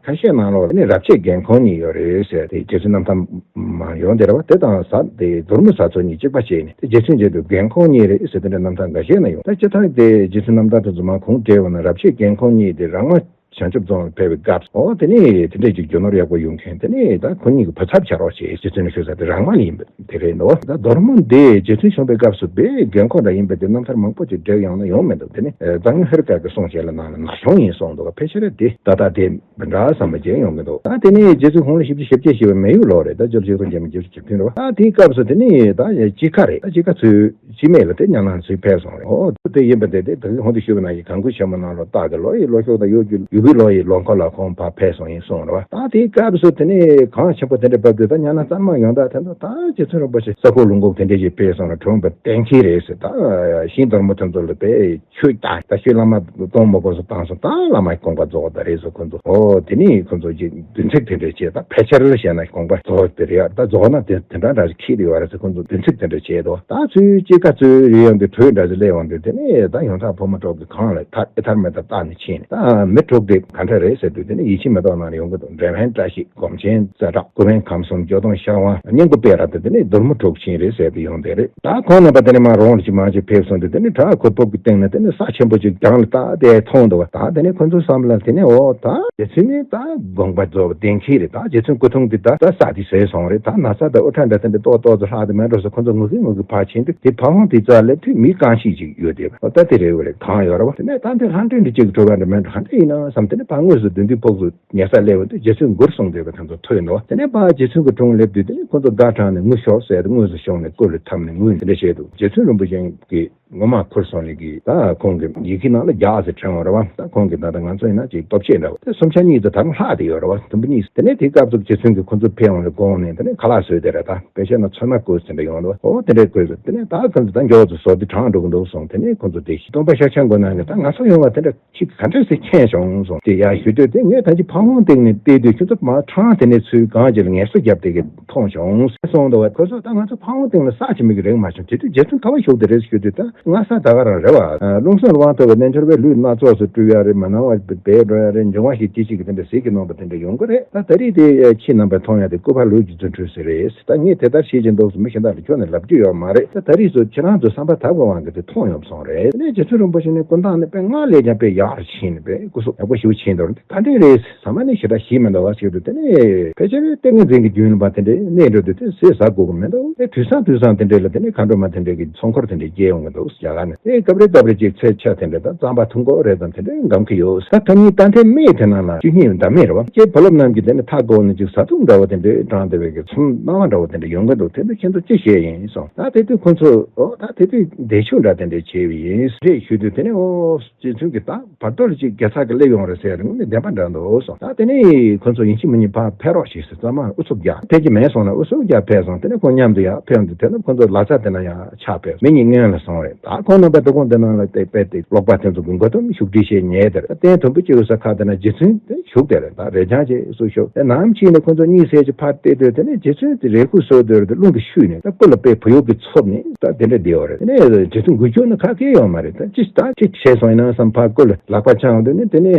ཁ་ཤས་ནང་ལོགས་ནི་རབ་བྱེད་རྒན་ཁོང་གཉིས་ཡོད་རེད་ཟེར། དེ་རྗེ་བཙུན་རྣམ་ཐར་མ་ཡོང་དེ་རེད་བ། དེ་དང་ཟ་དེ་མདོར་མོ་བཟའ་ཚང་གཉིས་གཅིག་པ་བྱས་ནས་དེ་རྗེ་བཙུན་མཇལ་དུས་རྒན་ཁོང་གཉིས་རེད་ཟེར། དེ་འདྲ་རྣམ་ཐར་འགའ་ཤས་ན་ཡོང་། ད་སྤྱིར་བཏང་དེ་རྗེ་བཙུན་རྣམ་ཐར་དེ་ཚོ་མ་ཁུངས་བྲལ་བ་ན་རབ་བྱེད་རྒན་ཁོང་གཉིས་དེ་རང་མ་བྱང་ཆུབ་རྫོང་ལ་ཕེབས་པའི་སྐབས། འོ། དེ་ནས་དེ་འདྲས་ཀྱི་རྒྱུ་ནོར་ཡག་པོ་ཡོང་མཁན་དེ་ནས་ད་ཁོ་གཉིས་ཀྱི་བུ་ཚབ་བྱ་རོགས་བྱེད་ཟེར་ཚུལ་ནས་ཤོད་ས་དེ་རང་མ་ཡིན་པ་དེ་རེད་འདུག་ད་མདོར་མོ་འདི་རྗེ་བཙུན་བྱོན་པའི་སྐབས་སུ་དཔེ་རྒན་ཁོག་འདྲ་ཡིན་པས་དེ་རྣམ་ཐར་མང་པོ་ཅིག་བསྒྲིགས་ཡོང་ན་ཡོང་མི་འདུག་དེ་ནི་ཨ་གཙང་སྨྱོན་ཧེ་རུ་ཀ་གི་གསུང་བཤད་ལ་ནང་ལ་ན་གཞོན་ཡིན་གསུངས་འདུག་ཕལ་ཆེར་དེ་ད་ལྟ་དེ་མི་འདྲ་བསམ་པ་ཅིག་ཡོང་གི་འདུག་ད་དེ་ནས་རྗེ་བཙུན་ཁོང་ལ་བཞི་བཅུ་ཞེ་བརྒྱད་བཞེས་པའི་མི་ཡུལ་ལོ་རེད། ད་སྤྱི་ལོ་ཆིག་སྟོང་བརྒྱ་མེད་བརྒྱད་ཅུ་གྱ་བདུན་རེད་བ། ད་དེའི་སྐབས་སུ་དེ་ནས་ད་དཔྱིད་ཀ་རེད། ད་དཔྱིད་ཀ་ཚོས། སྤྱི་མེད་ལ་དེ་གཉའ་ནང་ཚུར་ཕེབས་སོང་རེད། ཨོ། དེ་ཡིན་པ་དེ་དེ་ད་གིན་ཧོན་དུ་ཞུ་བ་ན་ཡི་གང་དགོས་ཆེན་མོ་ནང་ལོ་སྟག་གི་ལོ་ཡི་ལོ་ཤོག་དང་ཡོ་རྒྱུ་ཡུ་བི་ལོ་ཡི་ལོ་འཁོར་ལ་ཁོང་ཕར་ཕེབས་སོང་ཡིན་གསུངས་རེད་བ། ད་དེའི་སྐབས་སུ་དེ་ནས་གངས་ཆེན་པོ་དེ་འདྲ་བབས་དུས་ད་གཉའ་ནང་གཙང་མ་ཡོང་ད་དེ་ཚོ་ད་རྗེ་བཙུན་རིན་པོ་ཆེ་ས་ཁོག་ལུང་ཁུག་དེ་འདྲ་ཞིག་ཕེབས་སོང་ལ་གྲོངས་པ་གཏན་འཁེལ་རེད་ཟེར། ད་ཤིང་སྡོར་མོ་དེ་ཚོ་ལ་དཔེ་ཆོས་ད་ད་ཤོད་བླ་མ་གཏོང་མ་དགོས་སུ་བཏང་སོང་། ད་བླ་མ་དགོངས་པ་རྫོགས་ད་རེད་ཟེར་ཁོ་ཚོ། ཨོ། དེ་ནས་ཁོ་ཚོ་ཅིག་བདུན་ཚིགས་དེ་འདྲ་བྱས། ད་ཕལ་ཆེར་བཤད་ན་དགོངས་པ་རྫོགས་དེ་རེད། ད་རྫོགས་ན་དེ་དེ་འདྲ་འདྲ་ཞིག་ཁྱེར་དེ་ཡོད་རེད་ཟེར་ཁོ་ཚོ་བདུན་ཚིགས་དེ་འདྲ་བྱས་འདུག་ད་ཚུར་སྐྱེས་ཀ་ཚུར་རེ་ཡོང་དུས་གྲོས་འདྲ་ཞིག་སླེབས་ཡོང་དུས་དེ་ནས་ད་ཡོན་བདག་ཕོ་མོ་གྲོགས་ཀྱི་གང་ལ་ད་ཨེ་ཐར་མེད་ད་བཏགས་ནས་ཕྱིན་ནས། ད་མི་དྲུག་དེ་ག་འདྲ་རེད་ཟེར་དུས་དེ་ནས་ཡིད་ཆེས་མེ་ཏོག་ནང་ལ་ཡོང་གི་འདུག་འབྲས་སྤུངས་བཀྲ་ཤིས། སྒོམ་ཆེན་ཙ་དྲག་སྐུ་བོན་ཁམས་གསུམ། སྐྱོ་སྡོང་ཤར་དབང་། སྙིང་པོ་པད་ར། དེ་དེ་ནས་སྡོར་མོ་དྲུག་ཆེན་རེད་ཟེར་དེ་ཡོང་དེ་རེད། ད་ཁོང་རྣམ་པ་དེ་ནས་མར་རོང་ལ་ཅིག་མར་ཅིག་ཕེབས་སོང་དུས་དེ་ནས་བྲག་གུར་ཕུབ་ཀྱི་སྟེང་ལ་དེ་ནས་ས་ཆེན་པོ་ཅིག་གྱང་ལ་བཏགས་དེ་མཐོང་འདུག་ད་དེ་ནས་ཁོ་ཚོའི་བསམ་པ་ལ་དེ་ནས་འོ་ད་རྗེ་བཙུན་ནི་ད་དགོངས་པ་རྫོགས་པ་གཏན་འཁེལ་རེད། ད་རྗེ་བཙུན་སྐུ་འཁྲུངས་དེ་ད་ད་ས་དེ་ཟད་སོང་རེད། ད་ན་ཚ་དང་དབུགས་ཕྲ་འདྲ་དེ་འདྲ་ཏོག་ཏོག་ཙམ་ལྷག་དེ་མེད་འགྲོ་ཟེར་ཁོ་ཚོ་ངུ་གི་ངུ་གི་ཕར་ཕྱིན་དུས་དེ་ཕ་བོང་དེ་རྩ་ལ་དུས་མི་རྐང་ཤིག་ཅིག་ཡོད་དེ། འོ་ད་དེ་རེད། འོ་རེད། གང་ཡོད་རེད་བ། དེ་ནས་ད་འདི་ལྷ་འདྲེ་འདི་གཅིག་གྲོལ་བ་འདྲ་མེད་འགྲོ་ག་འདྲ་ཡིན་ན་བསམ། དེ་ནས་ཕར་དངོས་སུ་མདུན་དུས་ཕོགས་སུ། ཉལ་ས་སླེབས་པ་དུས་རྗེ་བཙུན་མགུར་གསུངས་བསྡད་པ་དེ་ཚོ་ཐོས་འདུག་དེ་ནས་ཕར་རྗེ་བཙུན་གྱི་དྲུང་སླེབས་དུས་དེ་ནས་ཁོ་ཚོ་སྒར་དྲངས་ནས་ངུ་ཤོག་ཟེར་ཏེ་དངོས་སུ་ཞོགས་ནས་སྐུ་ལ་འཐམས་ནས་ངུས་དེ་འདྲ་བྱས་འདུག་རྗེ་བཙུན་རིན་པོ་ཆེ་གིས་ངོ་མ་ཁུར་སོང་ནས་གི་ད་ཁོང་གི་ཡི་གེ་ནང་ལ་བརྒྱ་ཟེར་དྲན་བ་རེད་བ། ད་ཁོང་གི་ད་ལྟ་ང་ཚོ་ཡིན་ན་ཅིག་སྟོབས་ཆེན་འདྲ་བོ་དེ་སུམ་ཆ་གཉིས་དང་ད་རུང་ལྷག་དེ་ཡོད་རེད་བ། དུམ་བུ་གཉིས། དེ་ནས་དེའི་སྐབས་སུ་རྗེ་བཙུན་གྱིས་ཁོ་ཚོ་ཕེབས་འོང་ལ་དགོངས་ནས་དེ་ནས་ཁ་ལག་བཟོས་དེ་རེད། ད་དཔེ་བཤད་ན་ཚོད་མ་བསྐོལ་ཟེར་འདྲ་ཡོང་འདུག་འོ་དེ་འདྲས་བསྐོལ་ཟེར། དེ་ནས་ད་གང་ཚོ་ད་མགྱོགས་ཚོ་ཟོར་དེ་གྲང་འགྲོ་གི་འདུག་སོང་། དེ་ནས་ཁོ་ཚོ་དེ་སྟོན་པ་ཤཱཀྱ་མགོན་ནང་གི་ད་ང་ཚོ་ཡོང་བ་དེ་འདྲ། ཁྱེད་ག་འདྲ་སེ་མཁྱེན་བྱུང་སོང་། དེ་ཡར་ཞུ་དུས་དེ་ངས་ད་ཅི་ཕ་བོང་སྟེང་ནས་བལྟས་དུས་ཁྱོད་ཚོ་མར་འཕྲང་དེ་ནས་ཚུར་གང་ཅིག་ལ་ངལ་གསོ་བརྒྱབ་དེ་གི་མཐོང་བྱུང་གསུངས་འདུག་བ། ཁོ་ཚོ་ད་ང་ཚོ་ཕ་བོང་སྟེང་ལ་ས་ཅིག་མིག་གི་རེག་མ་བྱུང་། དེ་དུས་རྗེ་བཙུན་ག་བ་བཞུགས་དེ་རེད་ཞུ་དུས་ད་སྔ་ས་ད་ག་རང་རེད་བ། རླུང་སེམས་དབང་ཐོབ་པའི་རྣལ་འབྱོར་པས་ལུས་སྣ་ཚོགས་སུ་སྤྲུལ་ཡ་རེད། མ་སྣང་བ་སྦས་འགྲོ་ཡ་རེད། འབྱུང་བ་ཞིག་དེ་ཞིག་གི་དེ་འདྲ་ཟིལ་གྱིས་གནོན་པ་དེ་འདྲ་ཡོང་གི་རེད། ད་ད་རེས་དེ་ཁྱེད་རྣམ་པས་མཐོང་ཡ་དེ་སྐུ་པར་ལུས་ཀྱི་རྫུ་འཕྲུལ་ཟེར་རེད། ད་ངས་དེ་ལྟར་བྱེད་ཀྱིན་འདུག་སེ་མི་གཞན་དག་ལ་ཁྱོན་ནས་ལབ་རྒྱུ་ཡོད་མ་རེད། ད་ད་རེས་སུ་ཁྱེད་རང་ཚོའི་བསམ་པ་དག་པའི་དབང་གིས་དེ་མཐོང་ཡོང་སོང་རེད། དེ་ནས་རྗེ་བཙུན་རིན་པོ་ཆེ་ནི་སྐུ་མདངས་ནི་དཔེ་སྔར་ལས་ཀྱང་དཔེ་ཡག་རུ་ཕྱིན་ནས་དཔེ་སྐུ་གཟུགས་ཡག་པོ། ཞུ་ཕྱིན་འདུག་ད་འདྲས་རེད། ཟ་མ་ནི་ཞེ་དྲག་ཞིག་མི་འདུག་བ་ཞིག་ཏུ་དེ་ནས་ཕལ་ཆེར་ཏིང་ངེ་འཛིན་གྱི་རྒྱུན་ལ་བ་དེ་འདྲས་གནས་འགྲོ་དུས་དེ་ཟས་ཟ་དགོས་ཀྱི་མི་འདུག་དེ་དུས་སང་དུས་སང་དེ་འདྲས་ལ་དེ་ནས་མཁའ་འགྲོ་མ་དེ་འདྲས་ཀྱི་ཚོགས་འཁོར་དེ་འདྲས་སྐྱེལ་ཡོང་གི་འདུག་རྒྱ་གར་ནས། དེ་སྐབས་རེ་སྐབས་རེ་ཅིག་ཚལ་ཆ་དེ་འདྲས་དང་རྩམ་པ་འཐུང་དགོས་རེད་དང་དེ་འདྲས་འགམ་གི་ཡོད། ད་ད་ནི་ད་ལྟའི་སྨན་དེ་ནང་ལ་བཅུད་སྙིང་འདྲ་མེད་རེད་བ། ཁྱེད་བུ་སློབ་རྣམས་ཀྱིས་དེ་ནི་ཐག་གོ་ནས་ཅིག་བཟའ་བཏུང་འདྲ་བོ་དེ་འདྲས་དྲངས་བསྡད་པའི་གི་ཚོར་སྣང་བ་འདྲ་བོ་དེ་འདྲས་ཡོང་གི་འདུག་དེ་ཚོ་ཁྱེད་ཚོ་ཅི་བཤད་ཡིན་གསུངས། ད་དེ་དུས་ཁོ་ཚོ་ཨོ་ད་དེ་དུས་བདེ་མཆོག་འདྲ་དེ་འདྲས་བྱས་པ་ཡིན་རེད་ཞུས་དུས། དེ་ནས་ཨོ་རྗེ་བཙུན་གྱིས་ད་བར་དོ་ལ་ཅིག་རྒྱལ་ཚབ་ཀྱིས་སླེབས་ཡོང་རེད་ཟེར་རིང་ནས་བདེན་པ་འདྲ་འདུག་གསུངས། ད་དེ་ནས་ཁོ་ཚོ་ཡིན་གཅིག་མིན་གཉིས་ཕར་ཕེབས་རོགས་ཞེས་ཟེར། ཚང་མ་ཨུ་ཚུགས་རྒྱག་ཕེབས་ཀྱི་མེད་གསུངས་ནས་ཨུ་ཚུགས་རྒྱག་ཕེབས་སོང་། དེ་ནས་ཁོང་མཉམ་དུ་ཡར་ཕེབས་འདུག་དེ་ནས་ཁོ་ཚོ་ལ་ཚ་དེ་ན་ཡར་ཆགས་ཕེབས། མི་གཉིས་སྔོན་ལ་སོང་རེད། ད་ཁོང་རྣམ་པ་དེ་ཁོང་དེ་ནང་ལ་བལྟས་པས་དེ་ཀློག་པ་དེ་ཚོ་གི་མགོ་དུམ་བཞུགས་ཁྲི་བྱས་ཉལ་དེར་རྟེན་དུམ་བུ་གཅིག་ཡོད་ས་ཁ་དེ་ན་རྗེ་བཙུན་དེ་བཞུགས་དེར་ད་རེ་ལྗང་ཅེས་སུ་བཞུགས། དེ་ནམ་ཕྱིན་ནས་ཁོ་ཚོ་གཉིད་སད་ཀྱི་ཕར་བལྟས་དུས་དེ་ནས་རྗེ་བཙུན་དེ་རས་ཁུག་སོ་དེར་དེ་རླུང་དུ་ཤུས་ནས་ད་སྐུ་ལ་དཔེ་བུ་ཡུག་གིས་ཚུབ་ནས་ད་དེ་འདྲ་བསྡད་ཡོད་རེད། དེ་ནས་རྗེ་བཙུན་འགུལ་སྐྱོད་ནི་ཁ་སྐད་ཡོད་མ་རེད། ད་ཅི་ད་ཅི་བྱས་སོང་ཡིན་ན་བསམ་ཕར་སྐུ་ལ་ལག་པ་འཆང་དུས་ནས་དེ་ནས་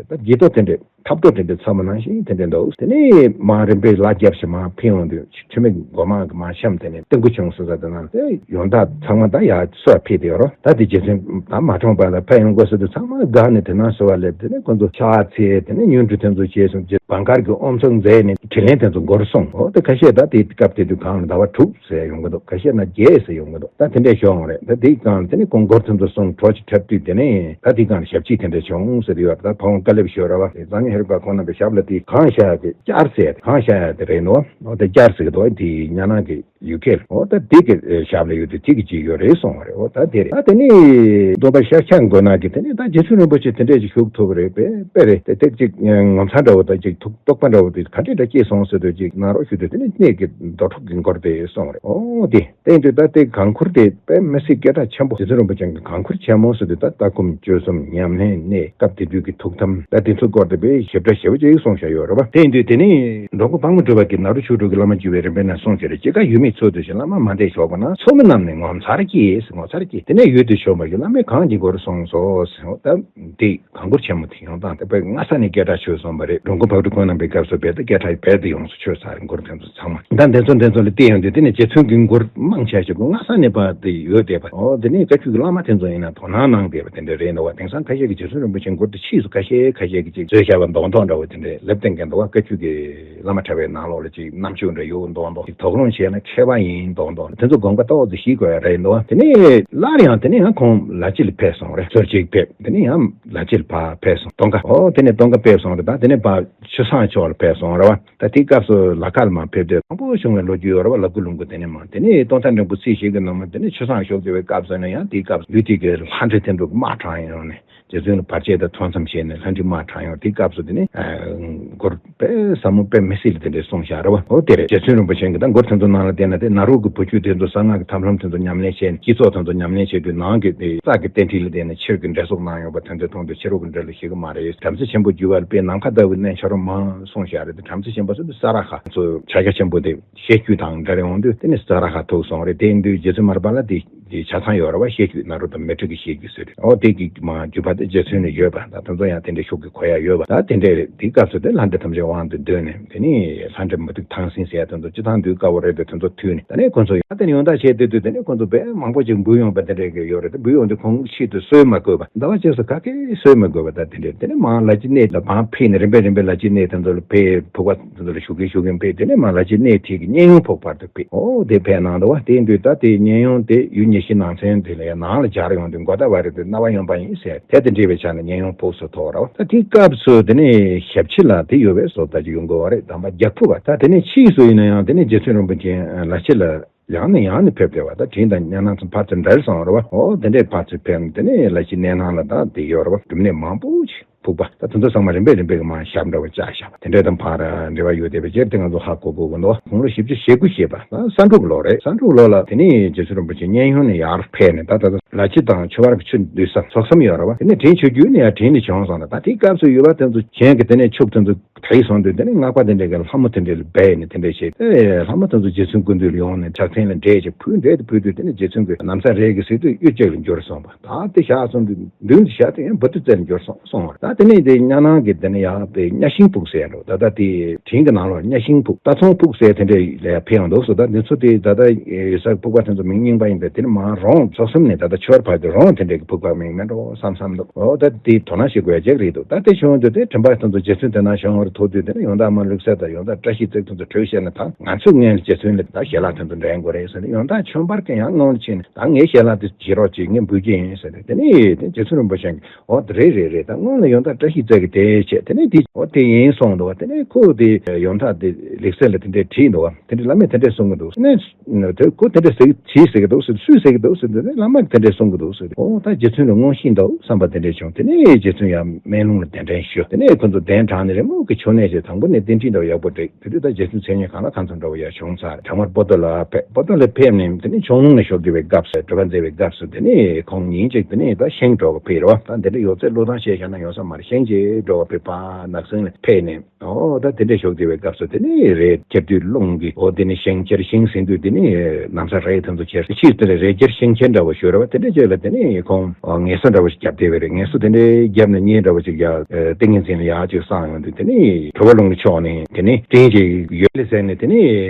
ད་དགྱེས་རྡོ་དེ་འདྲས་ཐབ་རྡོ་དེ་འདྲས་ཚ་མོ་ནང་བཞིན་དེ་འདྲས་འདུག་དེ་ནས་མར་རིམ་པས་ལག་བརྒྱབ་ཞིང་མར་འཕེན་ཡོང་དུས་ཆུ་མིག་སྒོ་མང་གི་མར་གཤམ་དེ་ནས་ཏིང་ཀུ་ཆུང་སོ་ས་དེ་ན་དེ་ཡོན་བདག་ཚང་མ་ད་ཡར་གསོལ་ཕེབས་དེ་ཡོད་རོ། ད་དེ་རྗེ་བཙུན་ད་མ་གྲོངས་པ་ལ་ཕེབས་ཡོང་དགོས་ཟེར་དུས་ཚང་མ་དགའ་ནས་དེ་ན་གསོལ་བ་སླེབས། དེ་ནས་ཁོ་ཚོ་ཕྱག་འཚལ། དེ་ནས་སྙུན་གྲོས་དེ་ཚོ་བྱས་སོང་། རྗེ་བང་དཀར་གྱི་ཨོམ་ཚོགས་མཛད་ནས་དྲིན་ལན་དེ་ཚོ་འགོར་སོང་། འོ་དེ་ཁ་ཤས་ད་དེ་སྐབས་དེ་དུས་གང་ལ་ཟླ་བ་དྲུག་ཟེར་ཡོང་གི་འདུག་ཁ་ཤས་ན་བརྒྱད་ཟེར་ཡོང་གི་འདུག་ད་དེ་འདྲས་བྱུང་བ་རེད། ད་དེའི་སྒང་ལ་དེ་ནས་ཁོང་སྒོར་ཐུན་དུ་སོང་གྲོགས་ཀྱི་འཁྲབ་དུས་དེ་ནས་ད་དེའི་སྒང་ལ་ཞབས་ཕྱི་དེ་འདྲས་བྱུང་ཟེར་ཡོད་རེད། ད་ཕ་བོང་དཀའ་ལེབ་ཤོར་བ་དེ་གཙང་ཉི་ཧེ་རུ་ཀ་ཁོང་རྣམ་པའི་ཞབས་ལ་དེ་གང་བཞག་གི་བསྐྱར་ཟེར་གང་བཞག་ཡ་དེ་རེད་ནོ། འོ་དེ་བསྐྱར་ཟེར་གི་འདུག་དེ་ཉ་ནང་གི་ཡུལ་སྐད་ལ། འོ་ད་དེ་གི་ཞབས་ལ་ཡོད་དུས་དེ་གི་ཅིག་ཡོད་རེད་གསུངས་བ་རེད། འོ་ད་དེ་རེད། ད་དེ་ནས་སྟོན་པ་ཤཱཀྱ་མགོན་ནག་གིས་དེ་ནས་ད་རྗེ་བཙུན་རིན་པོ་ཆེ་དེ་འདྲས་ཅིག་བཞུགས་ཐུབ་པ་རེད་པས་པས་རེད། དེ་དེ་ཅིག་ངོ་མཚར་འདྲ་བོ་ད་ཅིག་ཐུགས་རྟོག་པ་འདྲ་བོ་དེ་ག་འདྲས་འདྲ་སྐྱེས་སོང་ཟེར་དུས་ཅིག་ནཱ་རོ་ཞུ་དུས་དེ་ནས་གནས་ཀྱི་རྡོ་གྲུབ་ཀྱི་མགུར་དེ་གསུངས་རེད། འོ་དེ་དེ་ཡིན་དུས་ད་དེ་གང་ཁུར་དེ་དཔེ་མི་སྲིད་སྐད་གྲགས་ཆེན་པོ། རྗེ་བཙུན་རིན་པོ་ཆེ་གི་གང་ཁུར་ཆེན་མོ་ཟེར་དུས་ད་ལྟ་སྒོམ་སྤྱོད་གསུམ་ཉམས་ལེན་གནས་སྐབས་དེ་དུས་ཀྱི་ཐུགས་དམ་ད་དེ་ཚོའི་སྐོར་དེ་དཔེ་ཞིབ་ཕྲ་ཞེ་པོ་ཅིག་གསུངས་བཞག་ཡོད་རེད་པ། དེ་ཡིན་དུས་དེ་ནི་འགྲོ་མགོན་དཔལ་མོ་གྲུ་པ་གིས་ནཱ་རོ་ཆོས་དྲུག་གི་བླ་མ་བརྒྱུད་པའི་རིམ་པའི་ནང་གསུངས་བྱས་རེད། སྐྱེ་རྒ་ཡོད་མེད་འཚོལ་དུས་ཤིང་བླ་མ་མ་འདས་ཞོག་པ་ན། འཚོ་མི་རྣམས་ནི་ངོ་མཚར་སྐྱེས། ངོ་མཚར་སྐྱེས། དེ་ནས་ཡོད་དུ་ཤོག་པ་ཡི་བླ་མས་གང་གི་མགུར་གསུངས་སོ། ད་དེ་གང་མགུར་ཆེན་མོ་དེ་ཡོང་སྟངས་དེ་དཔེ་སྔ་ས་ནས་སྐད་གྲགས་ཆོད་སོང་བ་རེད། འགྲོ་མགོན་དཔལ་སྤྲུལ་ཁོང་རྣམ་པའི་སྐབས་སུ་རྦད་དེ་སྐད་གྲགས་རྦད་དེ་ཡོངས་སུ་ཆོད་ཚར་རེད། མགུར་དེ་ཚོ་ཚང་མ། ད་དེ་ཚོ་དེ་ཚོ་ལ་བལྟས་ཡོང་དུས་དེ་ནས་རྗེ་བཙུན་གྱི་མགུར་མང་ཆེ་ཞིག་སྔ་ས་ནས་ཕར་དེ་ཡོད་བསྡད་པ། འོ་དེ་ནས་བཀའ་བརྒྱུད་ཀྱི་བླ་མ་དེ་ཚོ་ཡིན་ན་དོ་སྣང་གནང་བསྡད་པ་དེ་འདྲ་རེད་འདུག་བ། དེང་སང་ཁ་ཤས་ཀྱིས་རྗེ་བཙུན་རིན་པོ་ཆེའི་མགུར་དེ་ཕྱིས་སུ་ཁ་ཤས་ཁ་ཤས་ཀྱིས་ཅིག་བཟོས་བཞག་པ་མདོག་མདོག་འདྲ་བོ་དེ་འདྲ་ལབ་བསྡད་མཁན་འདུག་བ། བཀའ་བརྒྱུད་ཀྱི་བླ་མ་གྲྭ་པའི་ནང་ལོགས་ལ་ཅིག་རྣམ་དཔྱོད་འདྲ་ཡོད་མདོག་མདོག་ཅིག་དོགས་སློང་བྱས་ན་མཁས་པ་ཡིན་མདོག་མདོག་དེ་ཚོ་དགོངས་པ་ཏོག་ཙམ་ཞིག་དགོས་ཡ་རེད་འདུག་བ། དེ་ནས་སླར་ཡང་དེ་ནས་ཡང་ཁོང་ལ་ཕྱི་ལ་ཕེབས་སོང་རེད། ཟུར་གཅིག་ཕེབས། དེ་ནས་ཡང་ལ་ཕྱི་ལ་ཕར་ཕེབས་སོང་། སྟོན་ཁ། འོ་དེ་ནས་སྟོན་ཁ་ཕེབས་སོང་རེད། ད་དེ་ནས་ཕར་ཆུ་བཟང་ཕྱོགས་ལ་ཕེབས་སོང་རེད་བ། ད་དེའི་སྐབས་སུ་ལ་ཁ་ལ་མར་ཕེབས་དུས་མང་པོ་བྱུང་བའི་ལོ་རྒྱུས་ཡོད་རེད་བ། ལ་སྐུ་ལུང་སྐུ་དེ་ནས་མར་དེ་ནས་སྟོན་ཐ་འབྲིང་པོ་རྩིས་ཞིག་གི་ནང་མ་དེ་ནས་ཆུ་བཟང་ཞོགས་ཀྱི་བའི་སྐབས་སུ་ནས་ཡང་དེའི་སྐབས་སུ་ལུས་དེ་གི་ལྷ་འདྲེ་དེ་འདྲ་དམག་དྲངས་ཡོང་ནས་རྗེ་བཙུན་ལ་བར་ཆད་དང་ཐོ་འཚམས་བྱས་ནས་ལྷ་འདྲེ་དམག་དྲངས་ཡོང་། དེའི་སྐབས་སུ་དེ་ནས་མགུར་དཔེ་ཟབ་མོ་དཔེ་མི་སྲིད་ལ་དེ་འདྲས་གསུངས་བཞག་རེད་བ། འོ་དེ་རེད། རྗེ་བཙུན་རིན་པོ་ཆེ་གིས་ད་མགུར་དེ་ཚོ་ནང་ལ་བལྟས་ན་དེ་ནཱ་རོ་གི་བུ་བརྒྱུད་དེ་ཚོ་གསང་སྔགས་ཀྱི་ཐབས་ལམ་དེ་ཚོ་ཉམས་ལེན་བྱས་ནས་སྤྱི་ཚོགས་དེ་ཚོ་ཉམས་ལེན་བྱས་དུས་ནང་གི་དེ་རྩ་གི་རྟེན་འབྲེལ་ལ་བརྟེན་ནས་ཕྱི་རོལ་གྱི་འབྲེལ་གཏོགས་གནང་ཡོང་བ་དེ་ཚོ་མཐོང་དུས་ཕྱི་རོལ་གྱི་འབྲེལ་ལ་ཞུགས་ཀྱི་མ་རེད། བྲམ་ཟེ་ཆེན་པོ་བརྒྱུད་པ་ལ་དཔེ་ནམ་མཁའ་ལྟ་བུའི་གནས་ཆགས་རོགས་མང་གསུངས་བཞག་རེད། དེ་བྲམ་ཟེ་ཆེན་པོ་ཚོ་དེ་ས་ར་ཧ་ཚོ་བྱ་རྒྱལ་ཆེན་པོ་དེ་བཤད་རྒྱུད་དང་འབྲེལ་ཡོང་དུས་དེ་ནི་ས་ར་ཧ་ཐུག་སོང་རེད། དེ་ཡིན་དུས་རྗེ་བཙུན་མར་པ་ལ་དེ་དེ་ཆ་ཚང་ཡོད་རེད་བ། བཤད་རྒྱུད་ནཱ་རོ་དང་མཻ་ཏྲི་གི་བཤད་རྒྱུད་ཟེར་རེད། འོ་དེ་གི་མ་བརྒྱུད་པ་དེ་རྗེ་བཙུན་ལ་ཡོད་པ་ད་དེ་ཚོ་ཡང་དེ་འདྲའི་ཤུགས་ཀྱིས་གོ་ཡ་ཡོད་པ། ད་དེ་འདྲའི་རེད། དེའི་སྐབས་སུ་དེ་ལྷ་འདྲེ་ཐམས་ཅད་དབང་དུ་འདུས་ནས་དེ་ནི་ལྷ་འདྲེ་མུ་ཏིག་ཐང་སིང་ཟེར་ཡ་དེ་ཚོ་སྤྱི་བཏང་འདུལ་དཀའ་བོ་རེད་དེ་དེ་ཚོ་ཐུལ་ནས་ད་ནས་ཁོ་ཚོ་ཡང་དེ་ནི་ཡོན་བདག་བྱས་དུས་དུས་དེ་ནི་ཁོ་ཚོ་དཔེ་མང་པོ་ཅིག་འབུལ་ཡོང་པ་དེ་འདྲའི་གི་ཡོད་རེད། དེ་འབུལ་ཡོང་དུས་ཁོང་ཆེད་དུ་གསོལ་མ་དགོས་པ། ཟླ་བ་གཅིག་སུ་ག་གེ་གསོལ་མི་དགོས་པ། ད་དེ་འདྲའི་དེ་ནི་མར་ལ་ཕྱི་གནས་ལ་མར་ཕེབས་ནས་རིམ་པས་རིམ་པས་ལ་ཕྱི་གནས་དེ་ཚོ་ལ་ཕེབས། ཕུག་པ་དེ་ཚོ་ལ་ཞུགས་གིན་ཞུགས་གིན་ཕེབས། དེ་ནས་མར་ལ་ཕྱི་གནས་དེ་གི་གཉན་ཡོན་ཕུག་བར་དུ་ཕེབས། འོ་དེ་ཕེབས་གནང་འདུག་བ། དེ་ཡིན་དུས་ད་དེ་གཉན་ཡོན་དེ་ཡུལ་ཉི་ཤུའི་ནང་ཚན་དེ་ལ་ཡང་ནང་ལ་སྦྱར་ཡོང་དུས་མགོ་ཟླ་བ་རེ་དེ་རྣ་བ་གཡོན་པ་ཡིན་ཟེར། དེ་དེ་འདྲ་བའི་ཆ་ནས་གཉན་ཡོན་ཕུག་སུ་ཐོགས་ར་བ། ད་དེའི་སྐབས་སུ་དེ་ནས་ཞབས་ཕྱི་ལ་དེ་ཡོད་པའི་བཟོ་ལྟ་ཅིག་ཡོང་དགོས་བ་རེད། དམ་པ་རྒྱ་ཕུབ་པ། ད་དེ་ནས་ཕྱིས་སུ་ཡིན་ན་ཡང་དེ་ནས་རྗེ་བཙུན་རིན་པོ་ཆེ་ལ་ཕྱི་ལ་ཡང་ནས་ཡང་ནས་ཕེབས་བསྡད་པ། ད་དྲིན་དང་བསྙེན་སྣང་ཚོ་ཕར་ཚུར་འབྲེལ་སོང་ར་བ། འོ་དེ་འདྲས་ཕར་ཚུར་ཕེབས་ནས་དེ་ནས་ལ་ཕྱི་གནས་ནང་ལ་ད་དེ་ཡོད་ར་བ། སྒྲུབ་གནས་མང་པོ་ཞིག་ཕུག་པ། ད་དེ་ཚོ་ཚང་མ་རིམ་པས་རིམ་པས་ཀྱི་མར་ཞབས་འདྲ་བོ་བཅགས་བཞག་པ་དེ་འདྲ་དང་ཕར་འབྲེལ་བ་ཡོད་བསྡད་པའི་ཕྱིར་དེ་ང་ཚོ་ཧ་གོ་དགོས་ཀྱི་འདུག་དགུང་ལོ་བཞི་བཅུ་ཞེ་དགུ་བཞེས་པ། ད་ས་འབྲུག་ལོ་རེད། ས་འབྲུག་ལོ་ལ་དེ་ནས་རྗེ་བཙུན་རིན་པོ་ཆེ་གཉན་ཡོན་ནས་ཡར་ཕེབས་ནས་ད་ད་ལ་ཕྱི་དང་ཆོས་བར་གྱི་ཆུ་འདུས་ས་ཚོགས་མཚམས་ཡོད་ར་བ། དེ་ནས་དྲིན་ཆེ་རྒྱུ་ནས་ཡར་དྲིན་ནས་བྱུང་སོང་ན། ད་དེའི་སྐབས་སུ་ཡུལ་པ་དེ་ཚོ་གཞན་གྱི་དེ་ནས་ཕྱུག་དེ་ཚོ་ དེ་སོང་དུས་དེ་ནས་སྔགས་པ་དེ་འདྲ་གི་ལྷ་མོ་དེ་འདྲ་ལ་སྦས་ནས་དེ་འདྲ་བྱས་ཏེ། ལྷ་མོ་དེ་ཚོ་རྗེ་བཙུན་སྐུ་མདུན་ལ་ཡོང་ནས་ཕྱག་མཚན་ལ་འགྲེལ་བྱས་ཕུལ། འགྲེལ་དུ་ཕུལ་དུས་དེ་ནས་རྗེ་བཙུན་གྱིས་ན་བཟའ་རས་ཀྱི་ཟེར་དུས་གཡུ་ལྕགས་ལ་འགྱུར་སོང་བ། ད་དེ་བཞག་སོང་དུས་མདུན་དུ་བཞག་དུས་ཡང་བུ་དུ་རྩེ་ལ་འགྱུར་སོང་སོང་བ། ད་དེ་ནས་དེ་གཉའ་ནང་གི་དེ་ནས་ཡང་དཔེ་གཉའ་ཤིང་ཕུག་ཟེར་འགྲོ། ད་ལྟ་དེ་དྲིན་གྱི་ནང་ལོགས་གཉའ་ཤིང་ཕུག་རྟ་ཚོང་ཕུག་ཟེར་དེ་འདྲ་ལ་ཕེབས་ཡོང་འདུག་སོ། ད་འདི་ཚོ་དེ་ད་ལྟ་ཡོད་སར་ཕུག་པ་དེ་ཚོ་མིང་རྙིང་པ་ཡིན་པས། དེ་ནི་མ་རོང་ཚོ་གསུམ་ནས་ད་ལྟ་ཆུ་བར་བར་དུ་རོང་དེ་འདྲ་གི་ཕུག་པ་མིང་མེད་འགྲོ་བསམ་བསམ་འདུག་འོ་ད་དེ་དོ་སྣང་བྱེད་དགོས་ཡ་ཅིག་རེད་འདུག་ད་དེ་བྱུང་དུས་དེ་དྲན་པ་དེ་ཚོ་རྗེ་བཙུན་དེ་ན་བྱུང་བར་ཐུག་དུས་དེ་ནི་ཡོན་བདག་མ་ལུག་གསེར་དང་ཡོན་བདག་བཀྲ་ཤིས་བརྩེགས་དེ་ཚོ་གྲོས་བཤད་ན། ད་ང་ཚོས་སྔོན་ལ་རྗེ་བཙུན་ལ་ད་ཞལ་ལག་དེ་ཚོ་འདྲེན་དགོས་རེད་ཟེར་ནས། ཡོན་བདག་ཆོས་འབར་གྱིས་ཡང་སྔོན་ལ་ཕྱིན་ནས་ད་ངའི་ཞལ་ལག་དེ་བྱེད་རོགས་གྱིས། ངས་འབུལ་རྒྱུ་ཡིན་ཟེར་ནས། དེ་ནས་དེ་རྗེ་བཙུན་རིན་པོ་ཆེ་གིས་འོ་དེ་རེད་རེད་རེད། ད་སྔོན་ལ་ཡོན་བདག་བཀྲ་ཤིས་བརྩེགས་ཀྱིས་དེ་བྱས། དེ་ནས་དེ་འོ་དེ་ཡིན་གསུངས་འདུག་བ། དེ་ནས་ཁོ་དེ་ཡོན་བདག་དེ་ལེགས་སེ་ལ་དེ་འདྲས་དྲིས་འདུག་བ། དེ་འདྲས་བླ་མས་དེ་འདྲས་གསུང་གི་འདུག་ཟེར་ནས། དེ་ཁོ་དེ་འདྲས་ཟེར་གྱི་བྱས་ཟེར་གྱི་འདུག་ཟེར། སུས་ཟེར་གྱི་འདུག་ཟེར་དུས་ནས་བླ་མ་གིས་དེ་འདྲས་གསུང་གི་འདུག་ཟེར། འོ་ད་རྗེ་བཙུན་ལ་མངོན་ཤེས་འདུག་བསམ་པ་དེ་འདྲས་བྱུང་། དེ་ནས་རྗེ་བཙུན་ཡང་སྨན་ལུང་ལ་གདན་འདྲེན་ཞུ། དེ་ནས་ཁོ་ཚོ་གདན་དྲངས་ནས་རི་མོ་གི་མཆོད་གནས་ཤིག་དང་པོ་ནས་གདན་ཁྲི་འདྲ་བ་ཡག་པོ་བསྒྲིགས། དེ་དུས་ད་རྗེ་བཙུན་མཚན་སྙན་གང་ལ་གང་འཚམ་འདྲ་བོ་ཡར་བྱུང་ཚར། དྲང་མར་པོ་ཏོ་ལ་ཕེབས། པོ་ཏོ་ལ་ཕེབས་ནས་དེ་ནས་ཆོས་ལུང་ལ་ཞུགས་བསྡད་པའི་སྐབས་སུ། དྲི་བ་མཛད་པའི་སྐབས་སུ་དེ་ནས་ཁོང་ཉིན་གཅིག་དེ་ནས་ད་ཤིང་འདྲ་བ་ཕུལ་རོ། ད་འདི་འདྲ་ཡོད་ཚད་བློས་བཏང་བྱས་བཞག་ན་ཡོང་ས་མ་རེད། ཤིང་ཅིག་འདྲ་བ་ཕུལ། ཕར་ནགས་གསེང་ལ་ཕེབས་ནས། ཨོ་ད་དེ་འདྲ་ཞུགས་བསྡད་པའི་སྐབས་སུ་དེ་ནས་རས་སྐྱེར་དུས་རླུང་གིས། ཨོ་དེ་ནས་ཤིང་སྐྱེར་ཤིང་ཟིན་དུས་དེ་ནས་ན་བཟའ་རས་དེ་ཚོ་ཁྱེར། ཕྱིས་དེ་ལ་རས་སྐྱེར་ཤིང་སྐྱེར་འདྲ་བོ་ཞུ་ར་བ། དེ་འདྲ་བྱས་ལ་དེ་ནས་ཁོང་ངལ་གསོ་འདྲ་བོ་ཞིག་བརྒྱབ་བསྡད་པ་རེད། ངལ་གསོ་དེ་འདྲ་བརྒྱབ་ནས་གཉིད་འདྲ་བོ་ཞིག་ཡ། ཨ་ཏིང་ངེ་འཛིན་ལ་ཡག་ཅིག་སངས་ཡོང་དུས་དེ་ནས་དྲོ་པོ་ལུང་གི་ཕྱོགས་ནས་དེ་ནས་སྤྲིན་ཅིག་ཡོད་ལེ་ཟེར་ནས། དེ་ནས་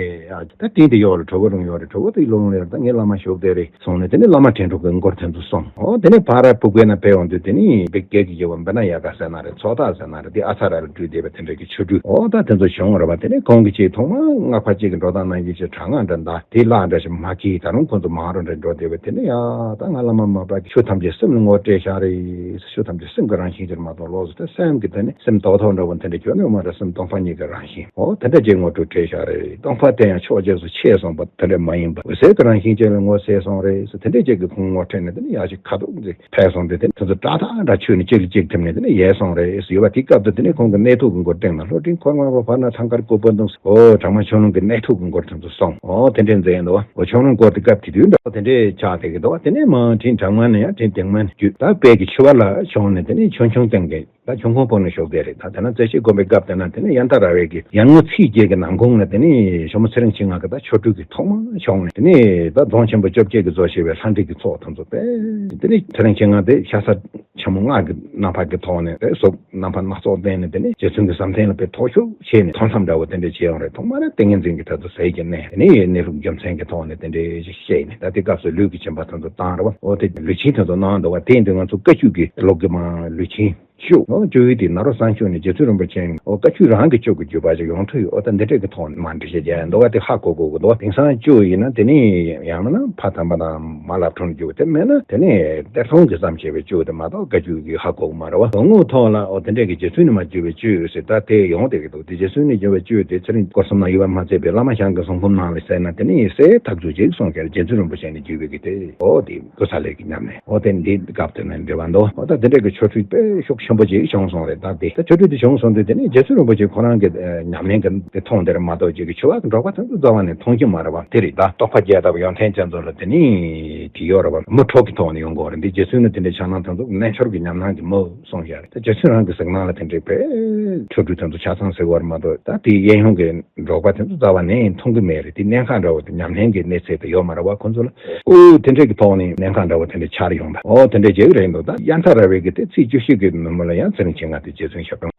ཨ་ད་སྤྲིན་དེ་ཡོག་ལ་དྲོ་པོ་ལུང་ཡོག་རེད། དྲོ་པོ་དེ་ལུང་ལ་ད་ངའི་བླ་མ་བཞུགས་བསྡད་རེད་གསུངས་ནས། དེ་ནས་བླ་མ་དྲན་གྲུབ་ཀྱི་མགུར་དེ་ཚོ་གསུངས། ཨོ་དེ་ནས་ཕར་ར་ཕུག་པའི་ནང་ཕེབས་ཡོང་དུས་དེ་ནས་བི་གེ་གི་ཡོ་བ་བི་ན་ཡ་ཀ་ཟེར་ན་རེད། ཚོགས་བདག་ཟེར་ན་རེད། དེ་ཨ་ཚ་ར་ལ་སྤྲུལ་བསྡད་པ་དེ་འདྲ་གི་ཆོ་འཕྲུལ། ཨོ་ད་དེ་ཚོ་བྱུང་བ་རེད་པ། དེ་ནས་ཁོང་གིས་ཅིག་ཐོག་མར་སྔགས་པ་གཅིག་གི་འགྲོ་སྟངས་ནང་བཞིན་ཅིག་དྲག་སྔགས་འདྲ་འདའ། དེ་ལག་འདྲ་ཞིག་མ་གིས། ད་རུང་ཁོང་ཚོ་མང་རུ་འདྲ་འགྲོ་བསྡད་པ། དེ་ནས་ཡ་ད་ང་བླ་མ་མ་པ་གིས་ཆོས་ཐམས་ཅད་སེམས་ལ་ངོ་སྤྲད་བཞག་རེད། ཆོས་ཐམས་ཅད་སེམས་ཀྱི་རང་བཞིན་ཅིག་མ་གཏོགས། ལོགས་སུ་ད་སེམས་ཀྱི་དེ་ནས་སེམས་རྡོག་ཐོག་འདྲ་བོ་དེ་འདྲ་ཁྱོན་ནས་མ་རེད། སེམས་སྟོང་པ་ཉིད་ཀྱི་རང་བཞིན། ཨོ་དེ་འདྲ་ཅིག་ངོ་སྤྲོད་བྱས་བཞག་རེད། སྟོང་པ་དེ་ཡང་ཕྱོགས་རྗེས་སུ་ཆད་སོང་བ་དེ་འདྲ་མ་ཡིན་པ། འོད་གསལ་གྱི་རང་བཞིན་ཅན་ལ་ངོ་གསལ་སོང་རེད་ཟེར། དེ་འདྲ་ཅིག་གི་ཁུངས་ངོ་འཕྲད་ནས་དེ་ནས་ཡ་ཅིག་ཁ་ཐུག་ཅིག་ཕེབས་སོང་དུས། དེ་ནས་དེ་ཚོ་སྐྲག་ཐག་འདྲ་ཆོད་ནས་གཅིག་ལ་གཅིག་ཐིམ་ནས་དེ་ནས་ཡལ་སོང་རེད་ཟེར་ཡོད་པ། དེའི་སྐབས་དུ་དེ་ནས་ཁོང་གི་གནས་ཐུག་གི་མགུར་སྟེང་ན། ལྷོ་སྤྲིན་འཁོར་དབང་པོ་བར་ན་ཐང་དཀར་ཀུ་པུ་འདུམ། ཨོ་གྲགས་མ་ཆོས་ལུང་གི་གནས་ཐུག་གི་མགུར་དེ་ཚོ་གསུངས། ཨོ་དེ་འདྲས་མཛད་འདུག་བ། ཨོ་ཆོས་ལུང་སྐོར་དེ་སྐབས་དེ་དུས་འདྲ་བོ་དེ་འདྲས་ཆགས་བསྡད་ཀྱི་འདུག་བ། དེ་ནས་མར་སྤྲིན་གྲགས་མ་ནས་ཡང་སྤྲིན་དེང་མ་ནས་བརྒྱུད། ད་དཔལ་གྱི་ཆོས་བར་ལ་བྱུང་ནས་དེ་ནས་ཆོས་འབྱུང་སྟེང་གི་ད་ཆོས་འཁོར་སྤོ་ནས་བཞུགས་བསྡད་རེད། ད་དེ་ན་རྩེ་གཅིག་སྒོམ་པའི་སྐབས་དེ་ན་དེ་ནས་ཡར་མཐའ་ར་བའི་གི་ཡར་ངོའི་ཚེས་བརྒྱད་ཀྱི་ནམ་གུང་ལ་དེ་ནས་ཇོ་མོ་ཚེ་རིང་མཆེད་ལྔ་གི་ད་ཆོ་འཕྲུལ་གྱི་ཐོག་མ་བྱུང་ནས། དེ་ནས་ད་རྫོང་ཆེན་པོ་བཅོ་བརྒྱད་ཀྱིས་གཙོ་བྱས་པའི་ལྷ་འབྲེལ་གྱི་ཚོགས་དེ་ཚོ་དཔེ། དེ་ནས་ཚེ་རིང་མཆེད་ལྔ་དེ་ཤ་ཟ་ཆེན་མོ་སྔགས་ཀྱི་རྣམ་པ་གི་ཐོག་ནས་དཔེ་གཟུགས་རྣམ་པ་སྣ་ཚོགས་བསྟན་ནས། དེ་ནས་རྗེ་བཙུན་གྱི་ཟམ་ཐེངས་ལ་དཔེ་ཐོར་ཅོག་བྱས་ནས་མཐོང་ལྷམ་འདྲ་བོ་དེ་འདྲ་བྱས་ཡོང་རེད། ཐོག་མ་ར་ཏིང་ངེ་འཛིན་གྱི་ཐད་དུ་ཟས་ཀྱི་གནས། དེ་ནས་གནས་ལུགས་རྒྱུ་མཚན་གྱི་ཐོག་ནས་དེ་འདྲ་ཞིག་བཤད་ནས། ད་དེ་སྐབས་སུ་ལུས་ཀྱི་སྦྱིན་པ་དེ་ཚོ་བཏང་རེད་བ། འོ་དེ་ལུས་སྦྱིན་དེ་ཚོ་གནང་འདུག་བ། དེ་ཡིན་དུས་ང་ཚོ་བཀའ་བརྒྱུད་ཀྱི་ལུགས་ཀྱི་མ་ལུས་སྦྱིན་ཞུ། ཨོ་བཅུ་ཡོད་དེ་ནཱ་རོ་གསང་མཆོག་ནས་རྗེ་བཙུན་རིན་པོ་ཆེ། ཨོ་བཀའ་བརྒྱུད་རང་གི་གཅོད་ཀྱི་བརྒྱུད་པ་ཞིག་ཡོང་ཐུབ་ཡོད། ཨོ་ད་འདི་འདྲས་ཀྱི་ཐོག་ནས་མ་འགྲེལ་བཤད་རྒྱག་ཡ་འདུག་བ། དེ་ཧ་གོ་དགོས་ཀྱི་འདུག་བ། དེང་སང་གཅོད་ཡིན་ན་དེ་ནི་ཡང་མིན་ན་ཕ་དམ་པ་དང་མ་ལབ་འཁྲུངས་རྒྱུ། དེ་མེད་ན་དེ་ནི་གཏེར་སྟོན་གྱི་ཙམ་བྱས་པའི་གཅོད་དེ་མ་གཏོགས་བཀའ་བརྒྱུད་ཀྱི་ཧ་གོ་གི་མ་རེད་བ། ལོ་ངོ་ཐོག་ལ་ཨོ་དེ་འདྲས་ཀྱི་རྗེ་བཙུན་ནས་མ་བརྒྱུད་པའི་གཅོད་ཡོད་ཟེར། ད་དེ་ཡོང་བསྡད་ཀྱི་འདུག་དེ་རྗེ་བཙུན་ནས་བརྒྱུད་པའི་གཅོད་དེ་ཚེ་རིང་སྐོར་གསུམ་ན་ཡོད་པ་མ་ཚད་པའི་བླ་མ་ཞང་གི་གསུང་འབུམ་ནང་ལ་གསན་ན་དེ་ནི་གསལ་ཐག་ཆོད་ཅིག་གསུངས་ཀྱང་རྗེ་བཙུན་རིན་པོ་ཆེ་ནས་བརྒྱུད་པའི་གི་དེ་ཨོ་དེ། ཀུ་ས་ལའི་གི་ཉམས་ལེན། འོ་དེ་འདི་སྐབས་དེ་ནས་འབྲེལ་བ་འདུག་འོ་ད་དེ་འདྲའི་གི་ཆོ་འཕྲུལ་དཔེ་ཤུགས་ཆེན་པོ་ཅིག་བྱུང་སོང་རེད། ད་དེ་ད་ཆོ་འཕྲུལ་དེ་བྱུང་སོང་དུས་དེ་ནས་རྗེ་བཙུན་རིན་པོ་ཆེ་ཁོ་རང་གི་ཨ་ཉམས་ལེན་གི་དེ་མཐོང་དེ་རེད་མ་གཏོགས་ཅིག་གི་ཆོས་པ་གི་འབྲོག་པ་དེ་ཚོ་རྩ་བ་ནས་མཐོང་གི་མ་རེད་བ། དེ་རེད། ད་རྟོགས་པ་རྒྱས་དང་ཡོན་ཏན་ཅན་ཚོ་ལ་དེ་ནས་དེ་ཡོད་རེད་བ། མི་འཕྲོག་གི་ཐོག་ནས་ཡོང་དགོས་རེད། འདི་རྗེ་བཙུན་ནི་དེ་འདྲའི་ཕྱག་ན་དེ་ཚོ་རྣལ་འབྱོར་གི་ཉམས་སྣང་གི་མི་གསུངས་བཞག་རེད། ད་རྗེ་བཙུན་རང་གི་གཟིགས་སྣང་ལ་དེ་འདྲའི་དཔེ་ཆོ་འཕྲུལ་དེ་ཚོ་ཆ་ཚང་གཟིགས་པ་རེད་མ་གཏོགས། ད་དེ་གཡས་གཡོན་གི་འབྲོག་པ་དེ་ཚོ་རྩ་བ་ནས་མཐོང་གི་མེད་རེད། དེ་གནད་འགག་འདྲ་བོ་དེ་ཉམས་ལེན་གྱི་གནས་ཚད་དེ་ཡོད་མ་རེད་བ། ཁོ་ཚོ་ལ་ཨོ་དེ་འདྲས་ཀྱི་ཐོག་ནས་གནད་འགག་འདྲ་བོ་དེ་འདྲ་ཆགས་ཡོང་ད། ཨོ་དེ་འདྲས་བྱེད་ཀྱི་རེད་འདུག་ད་ཡར་མཐའ་ར་བའི་གི་དེ་ཚེས་བཅུ་བཞི་གི་ནུབ་མོ་ལ་ཡང་ཚེ་རིང་མཆེད་ལྔ་དེ་རྗེ་བཙུན་ཞབས་དྲུང་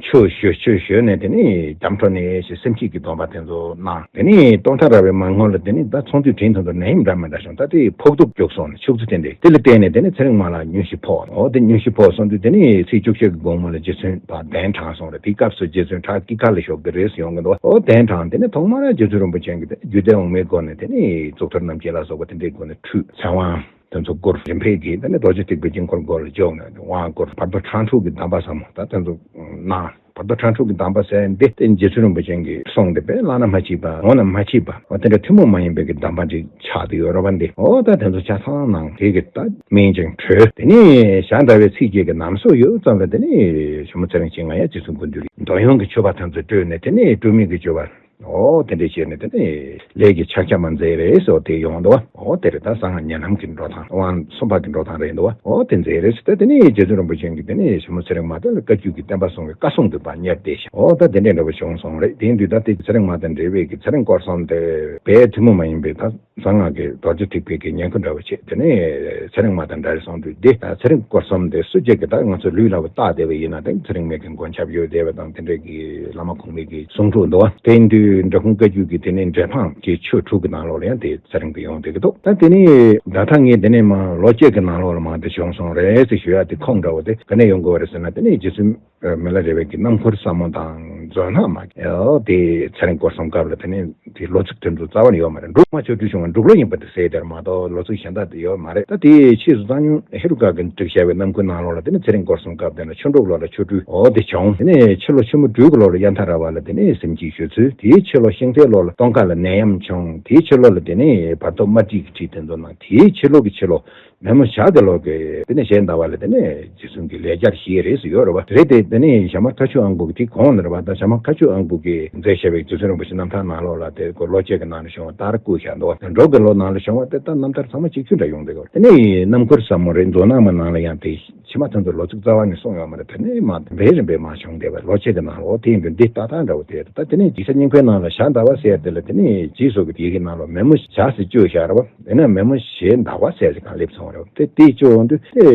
ཆོས་ཞུ་ཆོས་ཞུས་ནས་དེ་ནས་རྒྱ་མཚོ་ནས་ཞེས་སེམས་བསྐྱེད་ཀྱི་སྡོམ་པ་དེ་ཚོ་གནང་། དེ་ནས་སྟོང་མཐའ་ར་བའི་མར་ངོ་ལ་དེ་ནས་ད་ཚོང་དུས་དྲིན་དེ་ཚོ་ནད་ཡམས་འདྲ་མི་འདྲ་བྱུང་། ད་དེ་ཕོག་ཐུག་རྒྱུགས་སོང་ནས་ཕྱུགས་རྫི་དེ་འདྲས་དེ་ལ་བརྟེན་ནས་དེ་ནས་ཚེ་རིང་མ་ལ་སྙུན་གཞི་ཕོག་ཨོ་དེ་སྙུན་གཞི་ཕོག་སོང་དུས་དེ་ནས་ཚེས་བཅུ་བཞི་གི་དགོང་མོ་ལ་རྗེ་བཙུན་ཕར་གདན་དྲངས་སོང་རེད། དེའི་སྐབས་སུ་རྗེ་བཙུན་བྲག་དཀྱིལ་ཁ་ལ་བཞུགས་ཏེ་རེས་སུ་ཡོང་གི་འདུག་ཨོ་གདན་དྲངས་དེ་ནས་ཐོག་མར་རྗེ་བཙུན་རིན་པོ་ཆེ་གིས་དེ་རྒྱུད་སྡེ་འོག་མའི་སྒོ་ནས་དེ་ནས་གཙུག་ཏོར་རྣམ་བསྒྱིངས་ལ་སོགས་པ་དེ་འདྲའི་སྒོ་ནས་ཁྲུས་ཚེ་དབང་དེ་ཚོ་བསྐུར། རིམ་འཕེལ་གྱིས་དེ་ནས་རྡོ་རྗེ་ཐེག་པའི་དཀྱིལ་འཁོར་སྒོ་ལ་འཇུག་ནས་དབང་བསྐུར། བར་དོ་ཁྲ་འཁྲུག་གི་གདམས་པ་ཟབ་མོ་ད་དེ་ཚོ་གནང་། བར་དོ་ཁྲ་འཁྲུག་གི་གདམས་པ་ཟེར་འདི་དེ་རྗེ་བཙུན་རིན་པོ་ཆེ་གིས་གསུངས་ཏེ་དཔེ་བླ་ན་མ་མཆིས་པ་འོ་ན་མ་མཆིས་པ་འོ་དེ་འདྲ་ཐུན་མོང་མ་ཡིན་པའི་གི་གདམས་པ་ཅིག་ཆགས་ཏེ་ཡོད་རེད་བ། འདི་འོ་ད་དེ་ཚོ་ཆ་ཚང་གནང་། དེ་གི་ད་སྨིན་ཅིང་གྲོལ། དེ་ནས་ཞག་ཟླ་བའི་ཚེས་བརྒྱད་ཀྱི་ནམ་སོ་ཡོལ་ཙམ་ལ་དེ་ནས་ཇོ་མོ་ཚེ་རིང་མཆེད་ལྔ་ཡང་རྗེ་བཙུན་སྐུ་མདུན་ལ་འདོད་ཡོན་གྱི་མཆོད་པ་དེ་ཚོ་སྤྲོས་ནས་དེ་ནས་སྤྲོས་མེད་ཀྱི་སྤྱོད་པ། འོ་དེ་འདྲས་བྱས་ནས་དེ་ནས་ལས་ཀྱི་ཕྱག་རྒྱ་མ་མཛད་རེད་ཟེར་བ་དེ་ཡོང་འདུག་བ། འོ་དེ་རེད། ད་གསང་སྔགས་ཉེ་ལམ་གྱི་འགྲོ་སྟངས་དབང་གསུམ་པ་གི་འགྲོ་སྟངས་རེད་འདུག་བ། འོ་དེ་མཛད་རེད་ཟེར། ད་དེ་ནས་རྗེ་བཙུན་རིན་པོ་ཆེ་གིས་དེ་ནས་ཞྭ་མོ་ཚེ་རིང་མ་དེ་ལ་བཀའ་བརྒྱུད་ཀྱི་བསྟན་པ་སྲུང་བའི་བཀའ་སྲུང་དུ་ཕར་གཉེར་ཏེ་བཞག་འོ་ད་དེ་འདྲས་འདྲ་བོ་བྱུང་སོང་རེད། དེ་ཡིན་དུས་ད་དེ་ཚེ་རིང་མ་དང་འབྲེལ་བའི་གི་ཚེ་རིང་སྐོར་གསུམ་དེ་དཔེ་ཐུན་མོང་མ་ཡིན་པའི་ད་གསང་སྔགས་ཀྱི་རྡོ་རྗེ་ཐེག་པའི་གི་ཉེན་ཁ་འདྲ་བོ་བྱས། དེ་ནས་ཚེ་རིང་མ་དང་འདྲ་རེ་སོང་དུས་འདི་ཚེ་རིང་སྐོར་གསུམ་དེ་སུ་གཅིག་གིས་ད་ང་ཚོ་ལུས་ལ་བ་བཏགས་བསྡད་པ་ཡིན་ན། དེ་ཚེ་རིང་མའི་གི་མགོན་སྐྱབས་ཡོད་བསྡད་པ་དང་། དེ་འདྲའི་གི་བླ་མ་གོང་མའི་གི་གསུང་སྒྲོག་འདུག་བ། དེ་ཡིན་དུས་འབྲི་གུང་བཀའ་བརྒྱུད་ཀྱི་དེ་ནས་འབྲས་སྤུངས་ཀྱི་ཆོས་དྲུག་གི་ནང་ལོགས་ལ་ཡང་དེ་ཚེ་རིང་དེ་ཡོང་བསྡད་ཀྱི་འདུག་ད་དེ་ནས་ད་ལྟ་ངས་དེ་ནས་མ་ལོ་གཅིག་གི་ནང་ལོགས་ལ་མ་དེ་བྱུང་སོང་རེད་ཟེར་ཞུ་ཡ་དེ་ཁུངས་འདྲ་བོ་དེ་ག་ནས་ཡོང་དགོས་པ་རེད་ཟེར་ན། དེ་ནས་རྗེ་བཙུན་མི་ལ་རས་པའི་གི་སྣམ་ཁུར་ཟབ་མོ་དང་མཛོ་སྣ་མ་གི་དེ་ཚེ་རིང་སྐོར་གསུམ་སྐབས་ལ་དེ་ནས་དེ་ལོ་ཚིགས་དེ་ཚོ་རྩ་བ་ནས་ཡོད་མ་རེད། འབྲུག་མ་ཆོ་འཕྲུལ་བྱུང་བ་འབྲུག་ལོ་ཡིན་པ་དེ་གསལ་དེར་མ་གཏོགས་ལོ་ཚིགས་གཞན་དག་དེ་ཡོད་མ་རེད། ད་དེ་ཕྱིས་སུ་གཙང་སྨྱོན་ཧེ་རུ་ཀ་གིས་བསྒྲིགས་བཞག་པའི་སྣམ་ཁུར་ནང་ལོགས་ལ་དེ་ནས་ཚེ་རིང་སྐོར་གསུམ་སྐབས་དེ་ན་ཆུ་འབྲུག་ལོ་ལ་ཆོ་འཕྲུལ། འོ་དེ་བྱུང་། དེ་ནས་ཕྱི་ལོ་ཆུ་མོ་སྦྲུལ་གྱི་ལོ་ལ་དབྱར་ཐག་ར་བ་ལ་དེ་ནས་གཟིམ་སྐྱིད་ཞུ་ཚུལ། དེའི་ཕྱི་ལོ་ཤིང་རྟའི་ལོ་ལ་སྟོན་ཁ་ལ་ནད་ཡམས་བྱུང་། དེའི་ཕྱི་ལོ་ལ་དེ་ནས་བར་དོ་དམར་ཁྲིད་ཀྱི་ཁྲིད་དེ་ཚོ་གནང་། དེའི་ཕྱི་ལོ་གི་ཕྱི་ལོ་མེ་མོ་ཞག་དེ་ལོ་གི་དེ་ནས་ཞེས་ཟླ་བ་ལ་དེ་ནས་རྗེ་བཙུན་གྱི་ལས་བྱར་བཞེས་རེད་ཟེར་ཡོད་རེད་བ། རེད་དེ། དེ་ནས་ཞྭ་དམར་མཁའ་སྤྱོད་དབང་པོ་གི་དེ་གོང་ལ་རེད་བ། ད་ཞྭ་དམར་མཁའ་སྤྱོད་དབང་པོ་གིས་མཛད་བཞག་པའི་རྗེ་བཙུན་རིན་པོ་ཆེ་རྣམ་ཐར་ནང་ལོགས་ལ་དེ་སྐོར་ལོ་གཅིག་གི་ནང་ལ་བྱུང་བ་ལྟར་བཀོད་བཞག་འདུག་བ། འབྲུག་གི་ལོ་ནང་ལ་བྱུང་བ་དེ་ལྟར་རྣམ་ཐར་ཚང་མ་གཅིག་མཐུན་འདྲ་ཡོང་བསྡད་ཡོད་རེད། དེ་ནས་སྣམ་ཁུར་ཟབ་མོ་རེད། མཛོ་སྣ་མ་ནང་ལ་ཡང་དེ་ཕྱི་མ་དེ་ཚོ་ལོ་ཚིགས་རྩ་བ་ནས་གསུངས་ཡོད་མ་རེད། དེ་ནས་མ་རིམ་པས་རིམ་པས་མ་བྱུང་བསྡད་པ། ལོ་གཅིག་གི་ནང་ལ། འོ་དེ་ཡིན་དུས་འདི་ལྟ་སྟངས་འདྲ་བོ་དེ་རེད། ད་དེ་ནས་དགེ་བཤེས་སྙིང་ཁོའི་ནང་ལ་ཞག་ཟླ་བ་ཟེར་དེ་ལ་དེ་ནས་རྗེས་སུ་གི་དེ་གི་ནང་ལ་མེ་མོ་ཞག་ཟེར་བཅོས་བཞག་རེད་བ། དེ་ན་མེ་མོ་ཞག་ཟླ་བ་ཟེར་ཞིག་གང་སླེབས་སོང་རེད། དེ་དེ་བཅོས་འོང་དུས་དེ་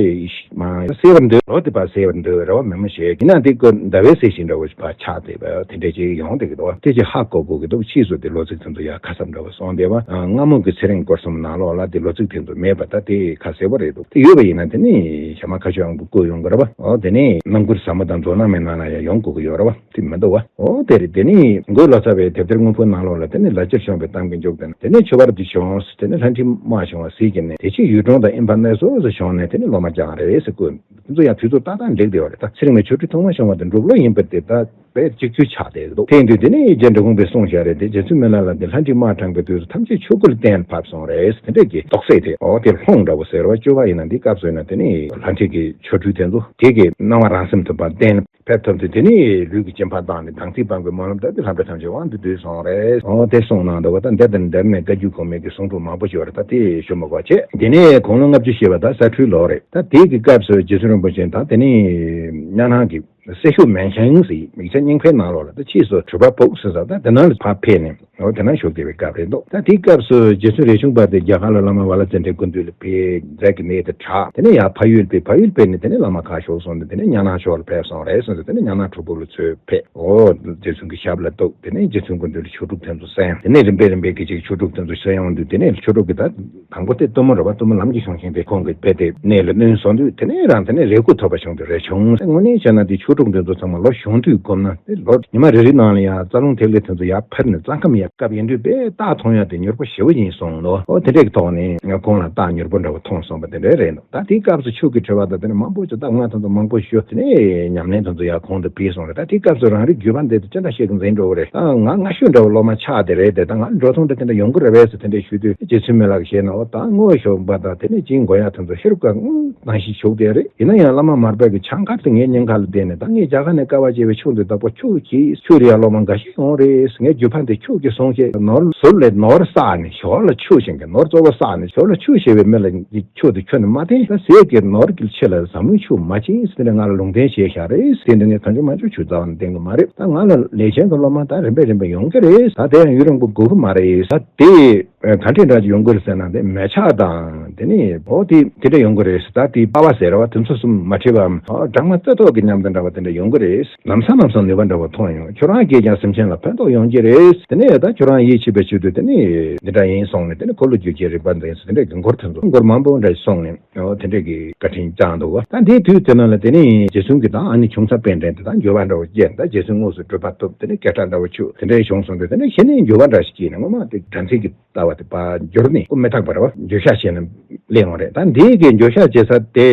མ་གསལ་བར་འདོད། ལོ་དེ་ཕར་གསལ་བར་འདོད་རེད་བ། མེ་མོ་ཞག་ཡིན་ན་དེ་ཀོ་ཟླ་བའི་གསལ་ཞིང་འདྲ་བོ་ཞིག་ཕར་ཆགས་བསྡད་པ་དེ་འདྲ་ཅིག་ཡོང་བསྡད་ཀྱི་འདུག་བ། དེ་ཅིག་ཧ་གོ་དགོས་ཀྱི་འདུག་ཕྱིས་སུ་དེ་ལོ་ཚིགས་དེ་ཚོ་ཡར་ཁ་གསབ་འདྲ་བོ་སོང་བསྡད་པ། སྔ་མོ་གི་ཚེ་རིང་སྐོར་གསུམ་ནང་ལོགས་ལ་དེ་ལོ་ཚིགས་དེ་ཚོ་མེད་པ་ད་དེ་ཁ་གསལ་པོ་རེད་འདུག་དེ་ཡོད་པ་ཡིན་ན་དེ་ནི་ཞྭ་དམར་མཁའ་སྤྱོད་དབང་པོ་བཀོད་ཡོང་གི་རེད་བ། འོ་དེ་ནི་སྣམ་ཁུར་ཟབ་མོ་དང་མཛོ་སྣ་མའི་ནང་ལ་ཡང་ཡོང་དགོས་ཀྱི་ཡོད་རེད་བ། དེ་མི་འདུག་བ། འོ་དེ་རེད། དེ་ནི་མགོན་ལོ་ཙཱ་བའི་དེབ་ཐེར་དངོས་པོའི་ནང་ལོགས་ལ་དེ་ནི་ལ་ཕྱིར་བྱུང་བའི་གཏམ་གྱི་མཇུག་དེ་ན། དེ་ནི་ཆོས་པར་དུ་བྱུང་། དེ་ནི་ལྷ་འདྲེ་དམག་བྱུང་བ་ཟིལ་གྱིས་མནན། དེ་ཕྱིར་ཡུལ་གྲོང་དང་ཨིན་པ་གནས་སོ་ཟེར་བྱུང་ནས་དེ་ནི་སློབ་མ་སྦྱངས་རེད་ཟེར་བཀོད། དེ་ཚོ་ཡང་དུས་ཚོད་ཏག་ཏག་འགྲིག་བསྡད་ཡོད་རེད། ད་ཚེ་རིང་མའི་ཆོ་འཕྲུལ་ཐོག་མ་བྱུང་བ་དེ་འབྲུག་ལོ་ཡིན་པ་དེ་ད་དཔེ་གཅིག་གྱུར་ཆགས་བསྡད་འདུག་དེ་ཡིན་དུས་དེ་ནི་རྗེ་འབྲི་གུང་པས་གསུངས་བཞག་རེད་དེ། རྗེ་བཙུན་མི་ལ་ལ་དེ་ལྷ་འདྲེ་དམག་དྲངས་པའི་དུས་སུ་ཐམས་ཅད་ཆོས་སྐུ་ལ་བརྟེན་ཕེབས་སོང་རེད། དེ་འདྲས་ཀྱི་རྟོགས་སད་དེ། འོ་དེ་ལྷུང་འདྲ་བོ་ཟེར་བ། བཅོས་པ་ཡིན་ན་འདི་སྐབས་སུ་ཡིན་ན་དེ་ནི་ལྷ་འདྲེ་གི་ཆོ་འཕྲུལ་དེ་ཚོ་དེ་གི་སྣང་བ་རང་སེམས་ཐོབ་པ་བརྟེན་ཕེབས་ཐུབ་དུས་དེ་ནི་ལུས་ཀྱི་སྐྱེ་འཕེལ་བཏང་ནས་དྭངས་བསིལ་སྤངས་པའི་སྨོན་ལམ་བཏབ་སྟེ་ལྷ་འདྲེ་ཐམས་ཅད་དབང་དུ་བསྡུས་སོང་རེད། འོ་དེ་གསུངས་གནང་འདུག་བ། ད་འདི་དང་འདིར་ནས་བཀའ་བརྒྱུད་གོང་མའི་གི་གསུང་སྒྲོག་མང་པོ་ཞིག་ཡོད་རེད། ད་དེ་ཞུ་མི་དགོས་བྱས། དེ་ནས་དགུང་ལོ་ལྔ་བཅུ་བཞེས་པ་ད་ས་འཕྲུལ་ལོ་རེད། ད་དེ་གི་སྐབས་སུ་རྗེ་བཙུན་རིན་པོ་ཆེ་དང་དེ་ནི་གཉའ་ནང་གི་སྲས་ཞུ་མན་ཤང་ཟེར་ཡིག་ཆ་རྙིང་པའི་ནང་ལོགས་ལ། ད་ཕྱིས་སུ་གྲུབ་པ་ཕུག་ཟེར་ས་ད་དེ་ནང་ལ་ཕར་ཕེབས་ནས། འོ་དེ་ན་བཞུགས་བསྡད་པའི་སྐབས་རེད་འདུག་ད་དེའི་སྐབས་སུ་རྗེ་བཙུན་རས་ཆུང་པ་དེ་རྒྱ་གར་ལ་བླ་མ་ཝ་ལ་ཙནྡྲའི་སྐུ་མདུན་ལ་ཕེབས། མཛད་ཀྱི་གནས་དེ་དྲག་དེ་ནས་ཡར་ཕ་ཡུལ་ཕེབས། ཕ་ཡུལ་ཕེབས་ནས་དེ་ནས་བླ་མ་ཁ་ཤོར་སོང་སྟེ་དེ་ནས་གཉའ་ནང་ཕྱོགས་ལ་ཕེབས་སོང་རེད་ཟེར་ནས། དེ་ནས་གཉའ་ནང་གྲུབ་ཕུག་ལ་ཚུར་ཕེབས། འོ་རྗེ་བཙུན་གྱི་ཞབས་ལ་གཏུགས། དེ་ནས་རྗེ་བཙུན་སྐུ་མདུན་ལ་ཆོས་དྲུག་དེ་ཚོ་གསན། དེ་ནས་རིམ་པས་རིམ་པས་ཀྱི་ཅིག་ཆོས་དྲུག་དེ་ཚོ་གསན་ཡོང་དུས་དེ་ནས་ཆོས་དྲུག་གི་ད་དང་པོ་དེ་གཏུམ་མོ་རེད་བ། གཏུམ་མོ་ལམ་གྱི་གཞུང་ཤིང་དེ་ཁོང་གིས་རྦད་དེ་གནད་ལ་བསྣུན་སོང་དུས་དེ་ནས་རང་དེ་ནས་རེ་སྐུལ་ཐོབ་པ་བྱུང་དུས་རེ་བྱུང་། དངོས་གནས་བྱས་ན་དེ་ཆོས་དྲུག་འདི་ཚོ་ཚང་མ་ལོ་གཞོན་དུས་བསྒོམས་ན་དེ་ལོ་ཉི་མ་རེ་རེའི་ནང་ལ་ཡང་རྩ་རླུང་ཐིག་ལེ་དེ་ཚོ་ཡར་འཕར་ནས་རྩ་ཁམས་ཡར་བཀབ་ཡིན་དུས་དཔེ་རྟགས་མཐོང་ཡ་དེ་མྱུར་པོ་ཞེ་པོ་ཡིན་གསུངས་འདུག་འོ་དེ་འདྲས་ཀྱི་ཐོག་ནས་ང་ཁོང་ལ་རྟགས་མྱུར་པོ་འདྲ་བོ་མཐོང་སོང་བ་དེ་འདྲས་རེད་འདུག་ད་དེའི་སྐབས་སུ་ཆོས་ཀྱི་འཁྲི་བ་དང་དེ་ནས་མང་པོ་ཅིག་ད་ང་དེ་ཚོ་མང་པོ་ཞུ་དེ་ནས་ཉམས་ལེན་དེ་ཚོ་ཡར་གོང་དུ་འཕེལ་སོང་རེད། ད་དེའི་སྐབས་སུ་རང་རིག་བརྒྱུད་པ་འདི་དེ་ཅི་འདྲ་ཞིག་འཛིན་འགྲོ་གི་རེད། ད་ང་སྔ་ཤོས་འདྲ་བོ་སློབ་མ་ཆགས་དེ་རེད་དེ། ད་ང་འགྲོ་སྟངས་འདྲ་དེ་འདྲ་ཡོང་གི་རེད་པས་ཟེར་དེ་འདྲས་ཞུ་དུས་རྗེ་བཙུན་མི་ལ་གིས་བཤད་ན། འོ་ད་དངོས་ཤོག་པ་དང་དེ་ནས་ཅིག་མགོ་ཡག་དེ་ཚོ་ཧེ་རུ་ཀ་དངོས་ནང་བཞིན་བཞུགས་བསྡད་རེད། ཡིན་ན་ཡང་བླ་མ་མར་པ་གི་ཕྱག་འཁར་དེ་ངའི་སྙིང་ཁ་ལ་བསྡད་ནས། ད་ངས་རྒྱ་གར་ནས་དཀའ་བ་སྤྱད་པའི་ཆོས་འདི་དག་པོ་ཁྱོད་ཀྱིས་ཁྱོད་རེ་ཡ་སློབ་མ་འགའ་ཞིག་ཡོང་རེད། ངའི་རྒྱུད་པ་འདི་ཁྱོད་ཀྱིས་སྲུང་བྱེད། ནོར་ཟུར་ལས་ནོར་བསགས་ནས་ཞོར་ལ་ཆོས་བྱེད་མཁན། ནོར་གཙོ་བོ་བསགས་ནས་ཞོར་ལ་ཆོས་བྱེད་པའི་མི་ལ་ཆོས་འདི་ཁྱོད་ནས་མ་བསྟན། ད་ཟས་ཀྱི་ནོར་གྱི་ཆེད་ལ་ཟབ་མོའི་ཆོས་མ་བྱེད་ཟེར་ནས་ང་ལ་ལུང་བསྟན་བྱས་བཞག་རེད། དེ་འདི་ངས་གང་བྱུང་མང་བྱུང་ཆུད་ཟ་བ་ནས་བསྟན་གི་མ་རེད། ད་ང་ལ་ལས་ཅན་གྱི་སློབ་མ་ད་རིམ་པས་རིམ་པས་ཡོང་གི་རེད། ད་དེ་ཡང་ཡུན་རིང་པོ་འགོར་གི་མ་རེད། ད་དེ། ཨ། ག་འདྲས་འདྲ་ཅིག་ཡོང་གི་རེད་ཟེར་ན། དེ་མལ་ཆ་དང་དེ་ནས་འོ་དེ་དེ་འདྲ་ཡོང་གི་རེད་ཟེར། ད་དེ་པ་བ་ཟེར་བ་དེ་ཚོ་གསུམ་མ་བྲིས་པའམ། ཨ། སྦྲང་མ་རྩ་ཐོག་གི་མཉམ་དུ་འདྲ་བ་དེ་འདྲ་ཡོང་གི་རེད། ལམ་སང་ལམ་སང་ནུས་པ་འདྲ་བ་ཐོན་ཡོང་། ཁྱོད་རང་གིས་ཀྱང་སེམས་ཅན་ལ་ཕན་ཐོགས་ཡོང་གི་རེད། དེ་ནས་ད་ཁྱོད་རང་ཡིད་ཆེས་པའི་ཆེད་དུ་དེ་ནས་འདི་འདྲ་ཡིན་གསུངས་ནས། དེ་ནས་འཁོར་ལོས་སྒྱུར་བྱེད་རིག་པ་འཛིན་ཟེར་དེ་འདྲའི་གི་མགུར་དེ་ཚོ་མགུར་མང་པོ་འདྲ་ཞིག་གསུངས་ནས། འོ་དེ་འདྲས་ཀྱི་བཀའ་དྲིན་བསྐྱངས་འདུག་བ། ད་འདིའི་དུས་དེ་ནང་ལ་དེ་ནས་རྗེ་བཙུན་གྱི་ད་ཨ་ནི་ཁྱུང་ཚ་དཔལ་ལྡན་དེ་ད་འགྱོད་པ་འདྲ་བོ་སྐྱེས། ད་རྗེ་བཙུན་དངོས་སུ་སྒྲུབ་པ་ཐོབ། དེ་ནས་སྐད་གྲགས་འདྲ་བོ་ཆོད། དེ་འདྲས་བྱུང་སོང་དུས་དེ་ནས་ཤི་ནས་འགྱོད་པ་འདྲ་ཞིག་སྐྱེས་ནས་སྔོན་མ་དེ་དྲན་ཚིག་གི་ལྟ་བ་དེ་ཕར་འགྱུར་ནས་སྐུ་མི་ཐོགས་པ་རེད་བ། འགྱོད་བཤགས་བྱས་ནས་སླེབས་ཡོང་རེད། ད་འདིའི་གི་འགྱོད་བཤགས་བྱེད་ས་དེ་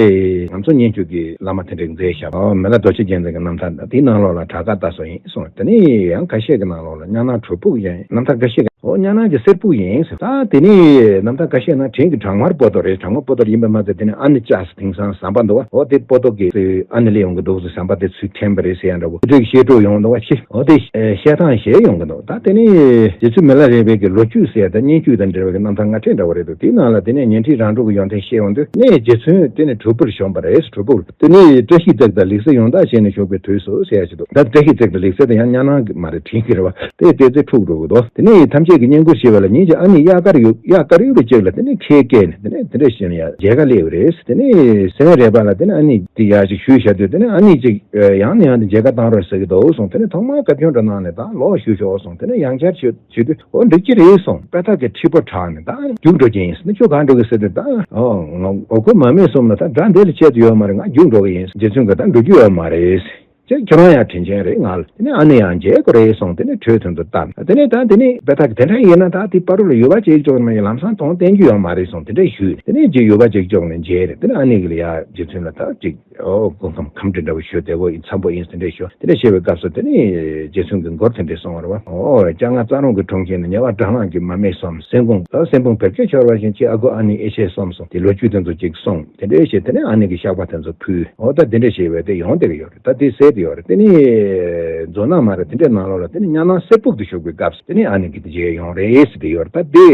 ང་ཚོ་སྙན་བརྒྱུད་ཀྱི་བླ་མ་དེ་འདྲས་མཛད་བཞག་ཨོ་མི་ལ་རྡོ་རྗེ་རྒྱལ་མཚན་གྱི་རྣམ་ཐར་དང་དེའི་ནང་ལོགས་ལ་བྲག་དཀར་རྟ་སོགས་ཡིན་གསུངས། དེ་ནས་ཡང་ཁ་ཤས་ཀྱི་ནང་ལོགས་ལ་གཉའ་ནང་གྲུབ་ཕུག་ཡིན། རྣམ་ཐར་ཁ་ཤས་ཀྱི་ འོ་གཉའ་ནང་གི་གསེར་ཕུག་ཡིན་ཟེར། ད་དེ་ནས་རྣམ་ཐར་ཁ་ཤས་ནང་བྲན་གྱི་བྲག་དམར་པོ་ཏོ་རེད། བྲག་དམར་པོ་ཏོ་ཡིན་པ་མ་ཚད་དེ་ནས་ཨ་ནེ་ཅག་དེང་སང་ཟམ་པ་འདུག་བ། འོ་དེ་པོ་ཏོ་གི་ཨ་ནེ་ལས་ཡོང་གི་འདུག་ཟེར། ཟམ་པ་དེ་ཚུར་འཐེན་པ་རེད་ཟེར་ཡ་འདྲ་བོ་དེ་འདྲའི་བཤད་སྒྲོས་ཡོང་འདུག་བ། ཤི་འོ་དེ་བཤད་སྟངས་གཞན་ཡོང་གི་འདུག་ད་དེ་ནས་རྗེ་བཙུན་མི་ལ་རས་པའི་གི་ལོ་རྒྱུས་ཟེར་ཡ་ད་སྙན་རྒྱུད་དང་འབྲེལ་བའི་གི་རྣམ་ཐར་སྔ་ཕྲད་འདྲ་བོ་རེད་འདུག་དེའི་ནང་ལ་དེ་ནས་ཉན་ཁྲི་རང་གྲོལ་གི་ཡོན་ཏན་བཤད་ཡོང་དུས་ནས་རྗེ་བཙུན་དེ་ནས་གྲུབ་པར་བྱོན་པ་རེད། གྲུབ་པར། དེ་ནས་བཀྲ་ཤིས་བརྩེགས་དང་ལེགས་སེ་ཡོངས་བདག་བྱས་ནས་བཞུགས་པའི་དུས་སུ་ཟེར་ཡ་ཞིག་འདུག་ད་བཀྲ་ཤིས་བརྩེགས་དང་ལེགས་སེ་དེ་ཡང་གཉའ་ནང་གི་མ་རེད། བྲན་གྱི་རེད་བ། དེ་བལྟས་ཚེ་འཁྲུག་འགྲོ་གི་འདུག་དེ་ནས་ཐམས་ཅད་ཀྱིས་བསྙེན་བཀུར་བྱེད་པ་ལ་ཉིན་གཅིག་ཨ་ནེ་གཡག་དཀར་ཡུ་གཡག་དཀར་ཡུ་བའི་གཅིག་ལ་དེ་ནས་ཁས་བཀལ་ནས་དེ་ནས་དེ་འདྲ་བྱས་ནས་ཡར་མཇལ་ཁ་སླེབས་པ་རེད། དེ་ནས་སེ་བན་རས་པ་ལ་དེ་ནས་ཨ་ནེ་དེ་ཡར་ཅིག་ཞུས་བཞག་དུས་དེ་ནས་ཨ་ནེ་ཅིག་ཡང་ནས་ཡང་དུ་མཇལ་ཁ་བཏང་རོགས་ཟེར་གྱི་འདུག་གསུངས། དེ་ནས་ཐོག་མར་བཀའ་བཀྱོན་འདྲ་གནང་ནས་ད་ལོག་ཞུ་ཤོག་གསུངས། དེ་ནས་ཡང་བསྐྱར་ཞུ་ཞུ་དུས་འོ་འགྲིག་གི་རེད་གསུངས། དཔེ་ཐག་གི་མཁྲིས་པ་དྲག་ནས་ད་རྒྱུགས་འགྲོ་གི་ཡིན་ཟེར་ནས་ཁྱོད་གང་འགྲོ་གི་ཟེར་དུས་ད་འོ་ཁོ་མ་སྨད་གསུམ་ལ་ད་དགྲ་འདི་ལ་ཆད་དུ་ཡོད་མ་རེད། ང་རྒྱུགས་འགྲོ་གི་ཡིན། རྗེ་བཙུན་གྱིས་ད་འགྲོ་རྒྱུ་ཡོད་མ་རེད། ཅེས་ཁྱོད་རང་ཡང་དྲིན་ཆེན་རེད། ང་ལ་དེ་ནས་ཨ་ནེ་ཡང་མཇལ་དགོས་རེད་གསུངས། དེ་ནས་གྲོས་དོན་དུ་བཏང་། དེ་ནས་ད་དེ་ནས་དཔེ་ཐག་གི་དེ་འདྲ་ཡིན་ན་ད་དེ་བར་དུ་ལ་ཡུ་བ་ཅིག་ཅོག་ནས་ལམ་སང་དོང་བསྟན་རྒྱུ་ཡོད་མ་རེད་གསུངས། དེ་འདྲ་ཞུས། དེ་ནས་རྗེ་ཡུ་བ་ཅིག་ཅོག་ནས་མཇལ་རེད། དེ་ནས་ཨ་ནེ་གི་ལ་ཡ་རྗེ་བཙུན་ལ་ད་ཅིག་ཨོ་སྐུ་ཁམས་ཁམས་འདྲ་འདྲ་བོ་ཞུ་བདེ་བོ་ཡིན་འཚམ་པོ་ཡིན་ཟེར་འདྲ་ཞུ། དེ་འདྲ་བཤད་པའི་སྐབས་སུ་དེ་ནས་རྗེ་བཙུན་གྱིས་མགུར་དེ་འདྲ་གསུངས་པ་རེད་བ། ཨོ་སྤྱན་སྔ་རྩ་རླུང་གི་ཁྲོམ་ཁྱེར་ནས། ཉེ་བར་དགྲ་ལྷག་གི་མ་སྨད་གསུམ། སེམས་ཁོང་ཨོ་སེམས་ཁོང་བེར་ཀས་འཆོར་བ་བཞིན། ཁྱེད་ཨ་ཁུ་ཨ་ནེ་ཨེ་ཤེས་གསུམ་གསུངས། དེ་ལོ་རྒྱུས་དེ་ཚོ་ཅིག་གསུངས། དེ་འདྲའི་བཤད། དེ་ནས་ཨ་ནེ་གི་བཤགས་པ་དེ་ཚོ་ཕུལ། ཨོ་ད་དེ་འདྲ་བྱས་པས་དེ་ཡོང་བསྡད་ཀྱི་ཡོད་རེད། ད་དེ་གསལ་དེ་ཡོད་རེད། དེ་ནས་མཛོ་ནག་མ་རེད། དེ་འདྲའི་ནང་ལོགས་ལ་དེ་ནས་གཉའ་ནང་གསེར་ཕུག་ཏུ་བཞུགས་པའི་སྐབས་སུ་དེ་ནས་ཨ་ནེ་གི་དེ་མཇལ་ཡོང་རེད་ཟེར་དེ་ཡོད་རེད། ད་དེ་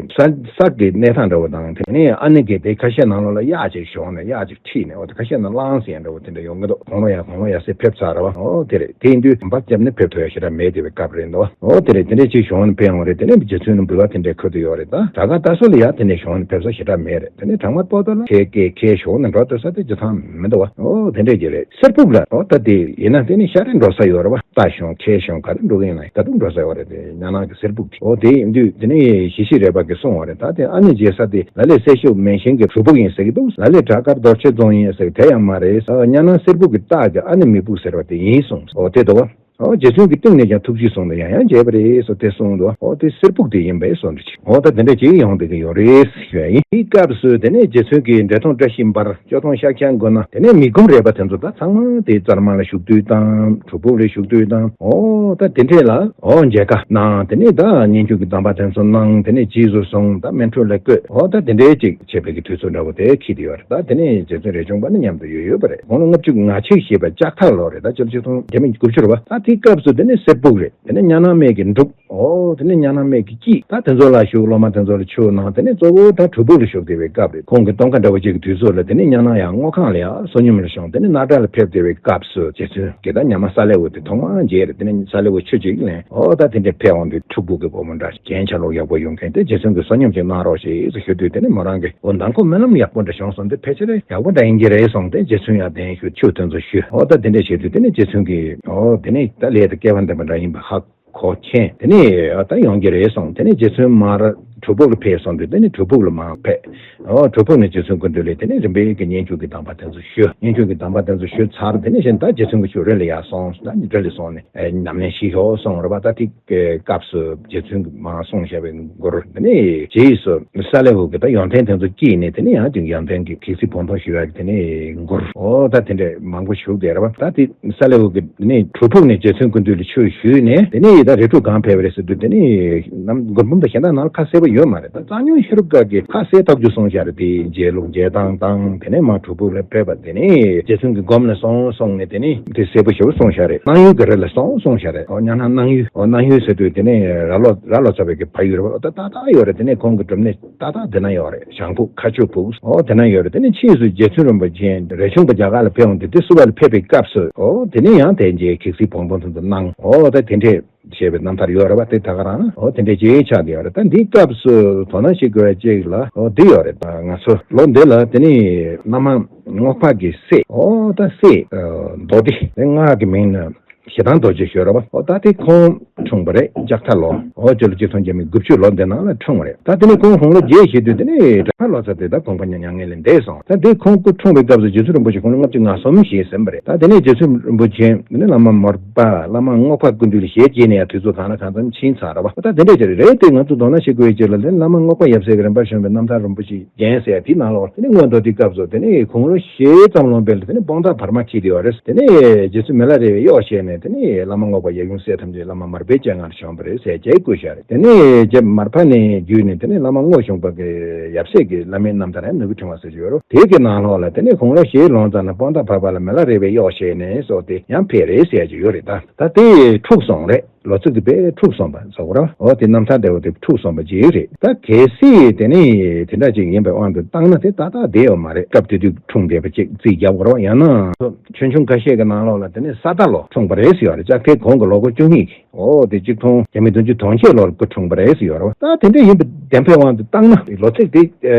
ས་ས་གི་གནས་སྟངས་འདྲ་བོ་དང་། དེ་ནས་ཨ་ནེ་གི་དེ་ཁ་ཤས་ནང་ལོགས་ལ་གཡག་ཅིག་ཞོན་ནས་གཡག་ཅིག་ཁྲིད་ནས་འོ་དེ་ཁ་ཤས་ནང་གླང་ཟེར་ཡ་འདྲ་བོ་དེ་འདྲ་ཡོང་གི་འདུག་དགུང་ལོ་ཡ་དགུང་ལོ་ཡ་སེ་ཕེབས་ཚར་བ། འོ་དེ་རེད། དེ་ཡིན་དུས་གོམ་པ་བརྒྱབ་ནས་ཕེབས་ཐུབ་ཡ་ཞེ་དྲག་མེད་དེ་བའི་སྐབས་རེད་འདུག་འོ་དེ་རེད། དེ་འདྲས་ཅིག་ཞོན་ནས་ཕེབས་ཡོང་རེད། དེ་ནས་རྗེ་བཙུན་ལ་འབུལ་བ་དེ་འདྲས་འཁུར་དུ་ཡོད་རེད། ད་བྲག་དཀར་རྟ་ཟོ་ལ་ཡ་དེ་འདྲས་ཞོན་ནས་ཕེབས་ས་ཞེ་དྲག་མེད་རེད། དེ་ནས་བྲག་དམར་པོ་ཏོ་ལ་ཁས་ཁས་ཁས་ཞོན་ནས་འགྲོ་ཐུབ་ས་དེ་ཅི་ཐང་མི་འདུག་བ། འོ་དེ་འདྲས་ཅིག་རེད། གསེར་ཕུག་ལ་འོ་ད་དེ་ཡིན་ན་དེ་ནས་ཤར་རེ་འགྲོ་ས་ཡོད་རེད་བ། རྟ་ཞོན་ཁས་ཞོན་ག་རེ་འགྲོ་གི་ཡིན་ན་ད་དུང་འགྲོ་ས་ཡོད་རེད། དེ་གཉའ་ནང་གི་གསེར་ཕུག་དེ། འོ་དེ་ཡིན་དུས་དེ་ནས་ཞི་ཞི་རས་པ་གིས་གསུངས་པ་རེད། ད་དེ་ཨ་ནེ་མཇལ་ས་དེ་ལ་ལས་སེ་ཤོད་མན་ཤན་གྱི་གྲུ་ཕུག་ཡིན་ཟེར་གྱི་འདུག་ལ་ལས་བྲག་དཀར་རྡོ་རྗེ་རྫོང་ཡིན་ཟེར་གྱི་དེ་ཡང་མ་རེད། ཨ་གཉའ་ནང་གསེར་ཕུག་གི་སྟག་གི་ཨ་ནེ་མི་ཕུག་ཟེར་བ་དེ་ཡིན་གསུངས། འོ་དེ་འདུག་བ། འོ་རྗེ་བཙུན་གྱི་སྟེང་ནས་ཀྱང་ཐུགས་རྗེས་བཟུང་ནས་ཡང་ཡང་མཇལ་བ་རེད་སོ་དེ་གསུངས་འདུག་འོ་དེ་གསེར་ཕུག་དེ་ཡིན་པས་སོ་འདྲ་ཅིག་འོ་ད་དེ་འདྲ་ཅིག་ཡོང་བསྡད་ཀྱི་ཡོད་རེད་ཞུ་ཡ་ཡིན། དེའི་སྐབས་སུ་དེ་ནས་རྗེ་བཙུན་གྱི་འབྲས་སྤུངས་བཀྲ་ཤིས་འབར། སྐྱོ་སྟོན་ཤཱཀྱ་མགོན་ན་དེ་ནས་མི་ཕམ་རས་པ་དེ་ཚོ་ད་ཚང་མ་དེ་ཙར་མ་ལ་བཞུགས་དུས་དང་གྲུ་ཕུག་ལ་བཞུགས་དུས་དང་། འོ་ད་དེ་འདྲས་ལ་འོ་མཇལ་ཁ་གནང་། དེ་ནས་ད་སྙན་བརྒྱུད་ཀྱི་གདམས་པ་དེ་ཚོ་གནང་། དེ་ནས་རྗེས་སུ་བཟུང་། ད་སྨིན་གྲོལ་ལ་བཀོད། འོ་ད་དེ་འདྲས་ཅིག་བྱེད་པའི་གི་དུས་ཚོད་འདྲ་བོ་དེ་འཁེལ་དེ་ཡོད་རེད། ད་དེ་ནས་རྗེ་བཙུན་རས་ཆུང་པ་ནི་མཉམ་དུ་ཡོད་ཡོད་པ་རེད། དགུང་ལོ་ལྔ་བཅུ་ང་གཅིག་བཞེས་པ་ལྕགས་ཐར་ལོ་རེད། ད་སྤྱི་ལོ་ཆིག་སྟོང་དགུ་བརྒྱ་དགུ་བཅུ་རེད་བ། ད་དེའི་སྐབས་སུ་དེ་ནས་གསེར་ཕུག་རེད། དེ་ནས་གཉའ་ནང་སྨད་ཀྱི་འབྲུག་འོ་དེ་ནས་གཉའ་ནང་སྨད་ཀྱི་སྐྱིད། ད་དེ་ཚོ་ལ་བཞུགས། སློབ་མ་དེ་ཚོ་ལ་ཆོས་གནང་། དེ་ནས་གཙོ་བོ་ད་གྲུ་ཕུག་ལ་བཞུགས་བསྡད་པའི་སྐབས་རེད། ཁོང་གི་སྟོན་ཁ་འདྲ་བོ་ཅིག་གི་དུས་ཚོད་ལ་དེ་ནས་གཉའ་ནང་ཡང་སྔོ་ཁང་ལ་ཡང་བསོད་སྙོམས་ལ་ཤོང་། དེ་ནས་སྣ་བྲག་ལ་ཕེབས་བསྡད་པའི་སྐབས་སུ་རྗེ་བཙུན་གྱིས་ད་ཉ་མ་ས་ལེ་འུ་དེ་ཐོག་མར་མཇལ་རེད། དེ་ནས་ས་ལེ་འུ་ཆོས་ཅིག་ལེན། འོ་ད་དེ་འདྲས་ཕེབས་འོང་དུས་ཕྲུ་གུ་གི་བུ་མོ་འདྲ་རྒྱན་ཆ་ལོག་ཡག་པོ་ཡོད་མཁན་དེ་རྗེ་བཙུན་གྱིས་བསོད་སྙོམས་ཅིག་གནང་རོགས་ཞེས་ཞུ་དུས་དེ་ནས་མོ་རང་གིས་འོ་མདང་དགོང་སྨོན་ལམ་ཡག་པོ་འདྲ་བྱུང་སོང་། དེ་ཕལ་ཆེར་ཡག་པོ་འདྲ་ཡིན་གྱི་རེད་གསུངས། དེ་རྗེ་བཙུན་ཡང་བདེན་ཞུ་ཆོས་དེ་ཚོ་ཞུས། འོ་ད་དེ་འདྲས་བྱེད་དུས་དེ་ནས་རྗེ་བཙུན་གྱིས་འོ་དེ་ནས་ད་ལས་དེ་སྐལ་བ་ལྡན་པ་འདྲ་ཡིན་པ་ཧ་གོ་མཁྱེན། དེ་ནས་ཨ་ད་ཡོང་གི་རེད་གསུངས། དེ་ནས་རྗེ་བཙུན་མར་གྲུ་ཕུག་ལ་ཕེབས་སོང་དུས་དེ་ནས་གྲུ་ཕུག་ལ་མར་ཕེབས། ཨོ་གྲུ་ཕུག་ནས་རྗེ་བཙུན་སྐུ་མདུན་ལ་དེ་ནས་རིམ་པས་ཀྱི་སྙན་བརྒྱུད་ཀྱི་གདམས་པ་དེ་ཚོ་ཞུ། སྙན་བརྒྱུད་ཀྱི་གདམས་པ་དེ་ཚོ་ཞུས་ཚར། དེ་ནས་གཞན་ད་རྗེ་བཙུན་གྱི་ཕྱོགས་རི་ལ་ཡར་སོང་། ད་རི་ལ་སོང་ནས་ཨེ་ཉམས་ལེན་ཞིག་ཞོག་གསུངས་རེད་པ། ད་དེ་སྐབས་སུ་རྗེ་བཙུན་གྱིས་མར་གསུངས་བཞག་པའི་མགུར། དེ་ནས་རྗེས་སུ་ས་ལེ་འུ་གི་ད་ཡོན་ཏན་དེ་ཚོ་སྐྱེས་ནས་དེ་ནས་ཡང་ཅིག་ཡོན་ཏན་གྱི་གེགས་སེལ་བོང་སྟོན་ཞུ་ཡག་གི་དེ་ནས་མགུར། ཨོ་ད་དེ་འདྲས་མང་པོ་བཞུགས་བསྡད་རེད་པ། ད་དེ་ས་ལེ་འུ་གི་ནི་གྲུ་ཕུག་ནས་རྗེ་བཙུན་སྐུ་མདུན་ལ་ཆོས་ཞུས་ནས། དེ་ནས་ཡི་ད་རི་ཁྲོད་གང་ཕེབས་པ་རེད་ཟེར་དུས། དེ་ནས་ནམ་མགུར་འབུམ་དང་གཞན་དག་ནང་ལ་ཁ་གསལ་པོ་ཡོད་མ་རེད། ད་གཙང་སྨྱོན་ཤེས་རབ་དགའ་གིས་ཁ་གསལ་ཐག་ཆོད་གསུངས་བཞག་རེད། དེ་མཇལ་ལུགས་མཇལ་སྟངས་དང་། དེ་ནས་མར་གྲུ་ཕུག་ལ་ཕེབས་པ། དེ་ནས་རྗེ་བཙུན་གྱི་སྒོམ་ལ་སོང་སོང་ནས་དེ་ནས་དེ་གསལ་པོ་ཞེ་པོ་གསུངས་བཞག་རེད། སྣང་ཡུལ་གྱི་རི་ལ་སོང་གསུངས་བཞག་རེད། ཨོ་གཉའ་ནང་སྣང་ཡུལ། ཨོ་གནང་ཡུལ་ཟེར་དུས་དེ་ནས་ར་ལོ་ར་ལོ་ཙ་བའི་གི་ཕ་ཡུལ་རེད་པ། ཨོ་ད་ཏག་ཏག་ཡོད་རེད། དེ་ནས་ཁོང་གི་སྒྲུབ་གནས་ཏག་ཏག་དེ་ན་ཡོད་རེད། ཞང་ཕུག་མཁའ་སྤྱོད་ཕུག་ཨོ་དེ་ན་ཡོད་རེད། དེ་ནས་ཕྱིས་སུ་རྗེ་བཙུན་རིན་པོ་ཆེ་རས་ཆུང་པ་རྒྱ་གར་ལ་ཕེབས་འོང་དུས་དེ་བསུ་བ་ལ་ཕེབས་པའི་སྐབས་སུ། ཨོ་དེ་ནས་ཡང་དེ་རྗེས་གེགས་སེལ་བོང་སྟོན་དེ་ཚོ་གནང་། ཨོ་ད་དེ་འདྲས་བྱས་པའི་རྣམ་ཐར་ཡོད་རེད་པ། དེ་ད་ག་རང་ཨོ་དེ་འདྲས་རྗེས་ཆགས་ཀྱི་ཡོད་རེད། ད་འདིའི་སྐབས་སུ་དོ་སྣང་བྱེད་དགོས་པ་གཅིག་ལ། ཨོ་འདི་ཡོད་རེད། ང་ཚོ་ལོ་འདི་ལ་དེ་ནས་བླ་མ་རྔོག་པ་གི་སྲས། ཨོ་ད་སྲས་མདོ་སྡེ་དེ་སྔགས་ཀྱི་མིང་ནི་ཞེ་སྡང་རྡོ་རྗེ་ཞུ་རེད་པ། ཨོ་ད་དེ་ཁོང་འཁྲུངས་པ་རེད། ལྕགས་ཐར་ལོ། ཨོ་སྤྱི་ལོ་ཆིག་སྟོང་བརྒྱ་མེད་དགུ་བཅུ་ལོ་འདི་ནང་ལ་འཁྲུངས་པ་རེད། ད་དེ་ནས་ཁོང་དགུང་ལོ་བརྒྱད་བཞེས་དུས་དེ་ནས་བྲག་དཀར་ལོ་ཙཱ་དེ་ད་དགོངས་པ་མྱ་ངན་ལས་འདས་སོང་། ད་དེ་ཁོང་སྐུ་འཁྲུངས་པའི་སྐབས་སུ་རྗེ་བཙུན་རིན་པོ་ཆེ་དགུང་ལོ་ལྔ་བཅུ་ང་གསུམ་བཞེས་ཟིན་པ་རེད། ད་དེ་ནས་རྗེ་བཙུན་རིན་པོ་ཆེ་དེ་ནས་བླ་མ་མོར་པ་བླ་མ་རྔོག་པ་སྐུ་མདུན་ལ་ཞལ་གྱེས་ནས་ཡང་དུས་ཚོད་གང་ལ་གང་འཚམ་ཕྱིན་ཚར་རེད་པ། ད་དེ་འདྲས་ཀྱི་རེད། དེ་ང་ཚོ་དོ་སྣང་བྱེད་དགོས་ཀྱི་ལ་དེ་བླ་མ་རྔོག་པ་ཡབ་སྲས་ཀྱི་རིམ་པར་བྱོན་པའི་རྣམ་ཐར་རིན་པོ་ཆེ་རྒྱན་ཟེར་ཡ་དེའི་ནང་ལོགས་དེ་ནས་སྔོན་མདོ་སྡེའི་སྐབས་སུ་དེ་ནས་དགུང་ལོ་བཞི་ཙམ་ལོན་པའི་ལ་དེ་ནས་དཔང་རྟགས་བར་མ་འཁྱིལ་བསྡད་ཡོད་རེད། དེ་ནས་རྗེ་བཙུན་མི་ལ་རས་པས་གཡོག་བྱས་ནས། དེ་ནས་བླ་མ་རྔོག་པ་ཡབ་ཡུམ་སྲས་ཐམས་ཅད་བླ་མ་མར་པའི་སྤྱན་སྔར་བྱོན་པ་རེད་ཟེར་རྒྱས་བཀོད་བཞག་རེད། དེ་ནས་རྗེ་མར་པ་ནས་བརྒྱུད་ནས་དེ་ནས་བླ་མ་རྔོག་གཞོང་པ་གི་ཡབ་སྲས་ཀྱི་བླ་མའི་རྣམ་ཐར་ཡང་ནོར་བུ་ཕྲེང་བ་ཟེར་གྱི་ཡོད་རེད། དེ་གི་ནང་ལོགས་ལ་དེ་ནས་དགུང་ལོ་བཞིའི་ལོ་ཙམ་ན་དཔང་རྟགས་བབས་པ་ལ་མི་ལ་རས་པས་གཡོགས་བྱས་ནས་སོགས་དེ་ཡང་ཕེབས་རེད་ཟེར་གྱི་ཡོད་རེད། ད་ད་དེ་འཁྲུགས་སོང་རེད། ལོ་ཚིགས་དེ་དཔེ་འཁྲུགས་སོང་བ་ཟེར་གོ་ར། འོ་དེ་རྣམ་ཐར་དེ་འོ་དེ་འཁྲུགས་སོང་བ་ཅིག་རེད། ད་གལ་སྲིད་དེ་ནི་དེ་འདྲ་ཅིག་ཡིན་པའི་དབང་དུ་བཏང་ན་དེ་ཏག་ཏག་བསྡད་ཡོད་མ་རེད། སྐབས་དེ་དུས་འཁྲུངས་བསྡད་པ་ཅིག་རྩིས་རྒྱག་དགོས་ར། ཡང་ན་ཆོས་འབྱུང་ཁ་ཤས་ཀྱི་ནང་ལོགས་ལ་དེ་ནི་ས་རྟ་ལོ་འཁྲུངས་པ་རེད་ཟེར་ཡོད་རེད། ལྕགས་ཐའི་གོང་གི་ལོ་འཁོར་བཅུ་གཉིས་ཀྱི། འོ་དེ་གཅིག་སྟོང་དགུ་བརྒྱ་བདུན་ཅུ་དོན་བརྒྱད་ལོར་སྐུ་འཁྲུངས་པ་རེད་ཟེར་ཡོད་རེད། ད་དེ་འདྲ་ཡིན་པའི་བདེན་པའི་དབང་དུ་བཏང་ན། ལོ་ཚིགས་དེ་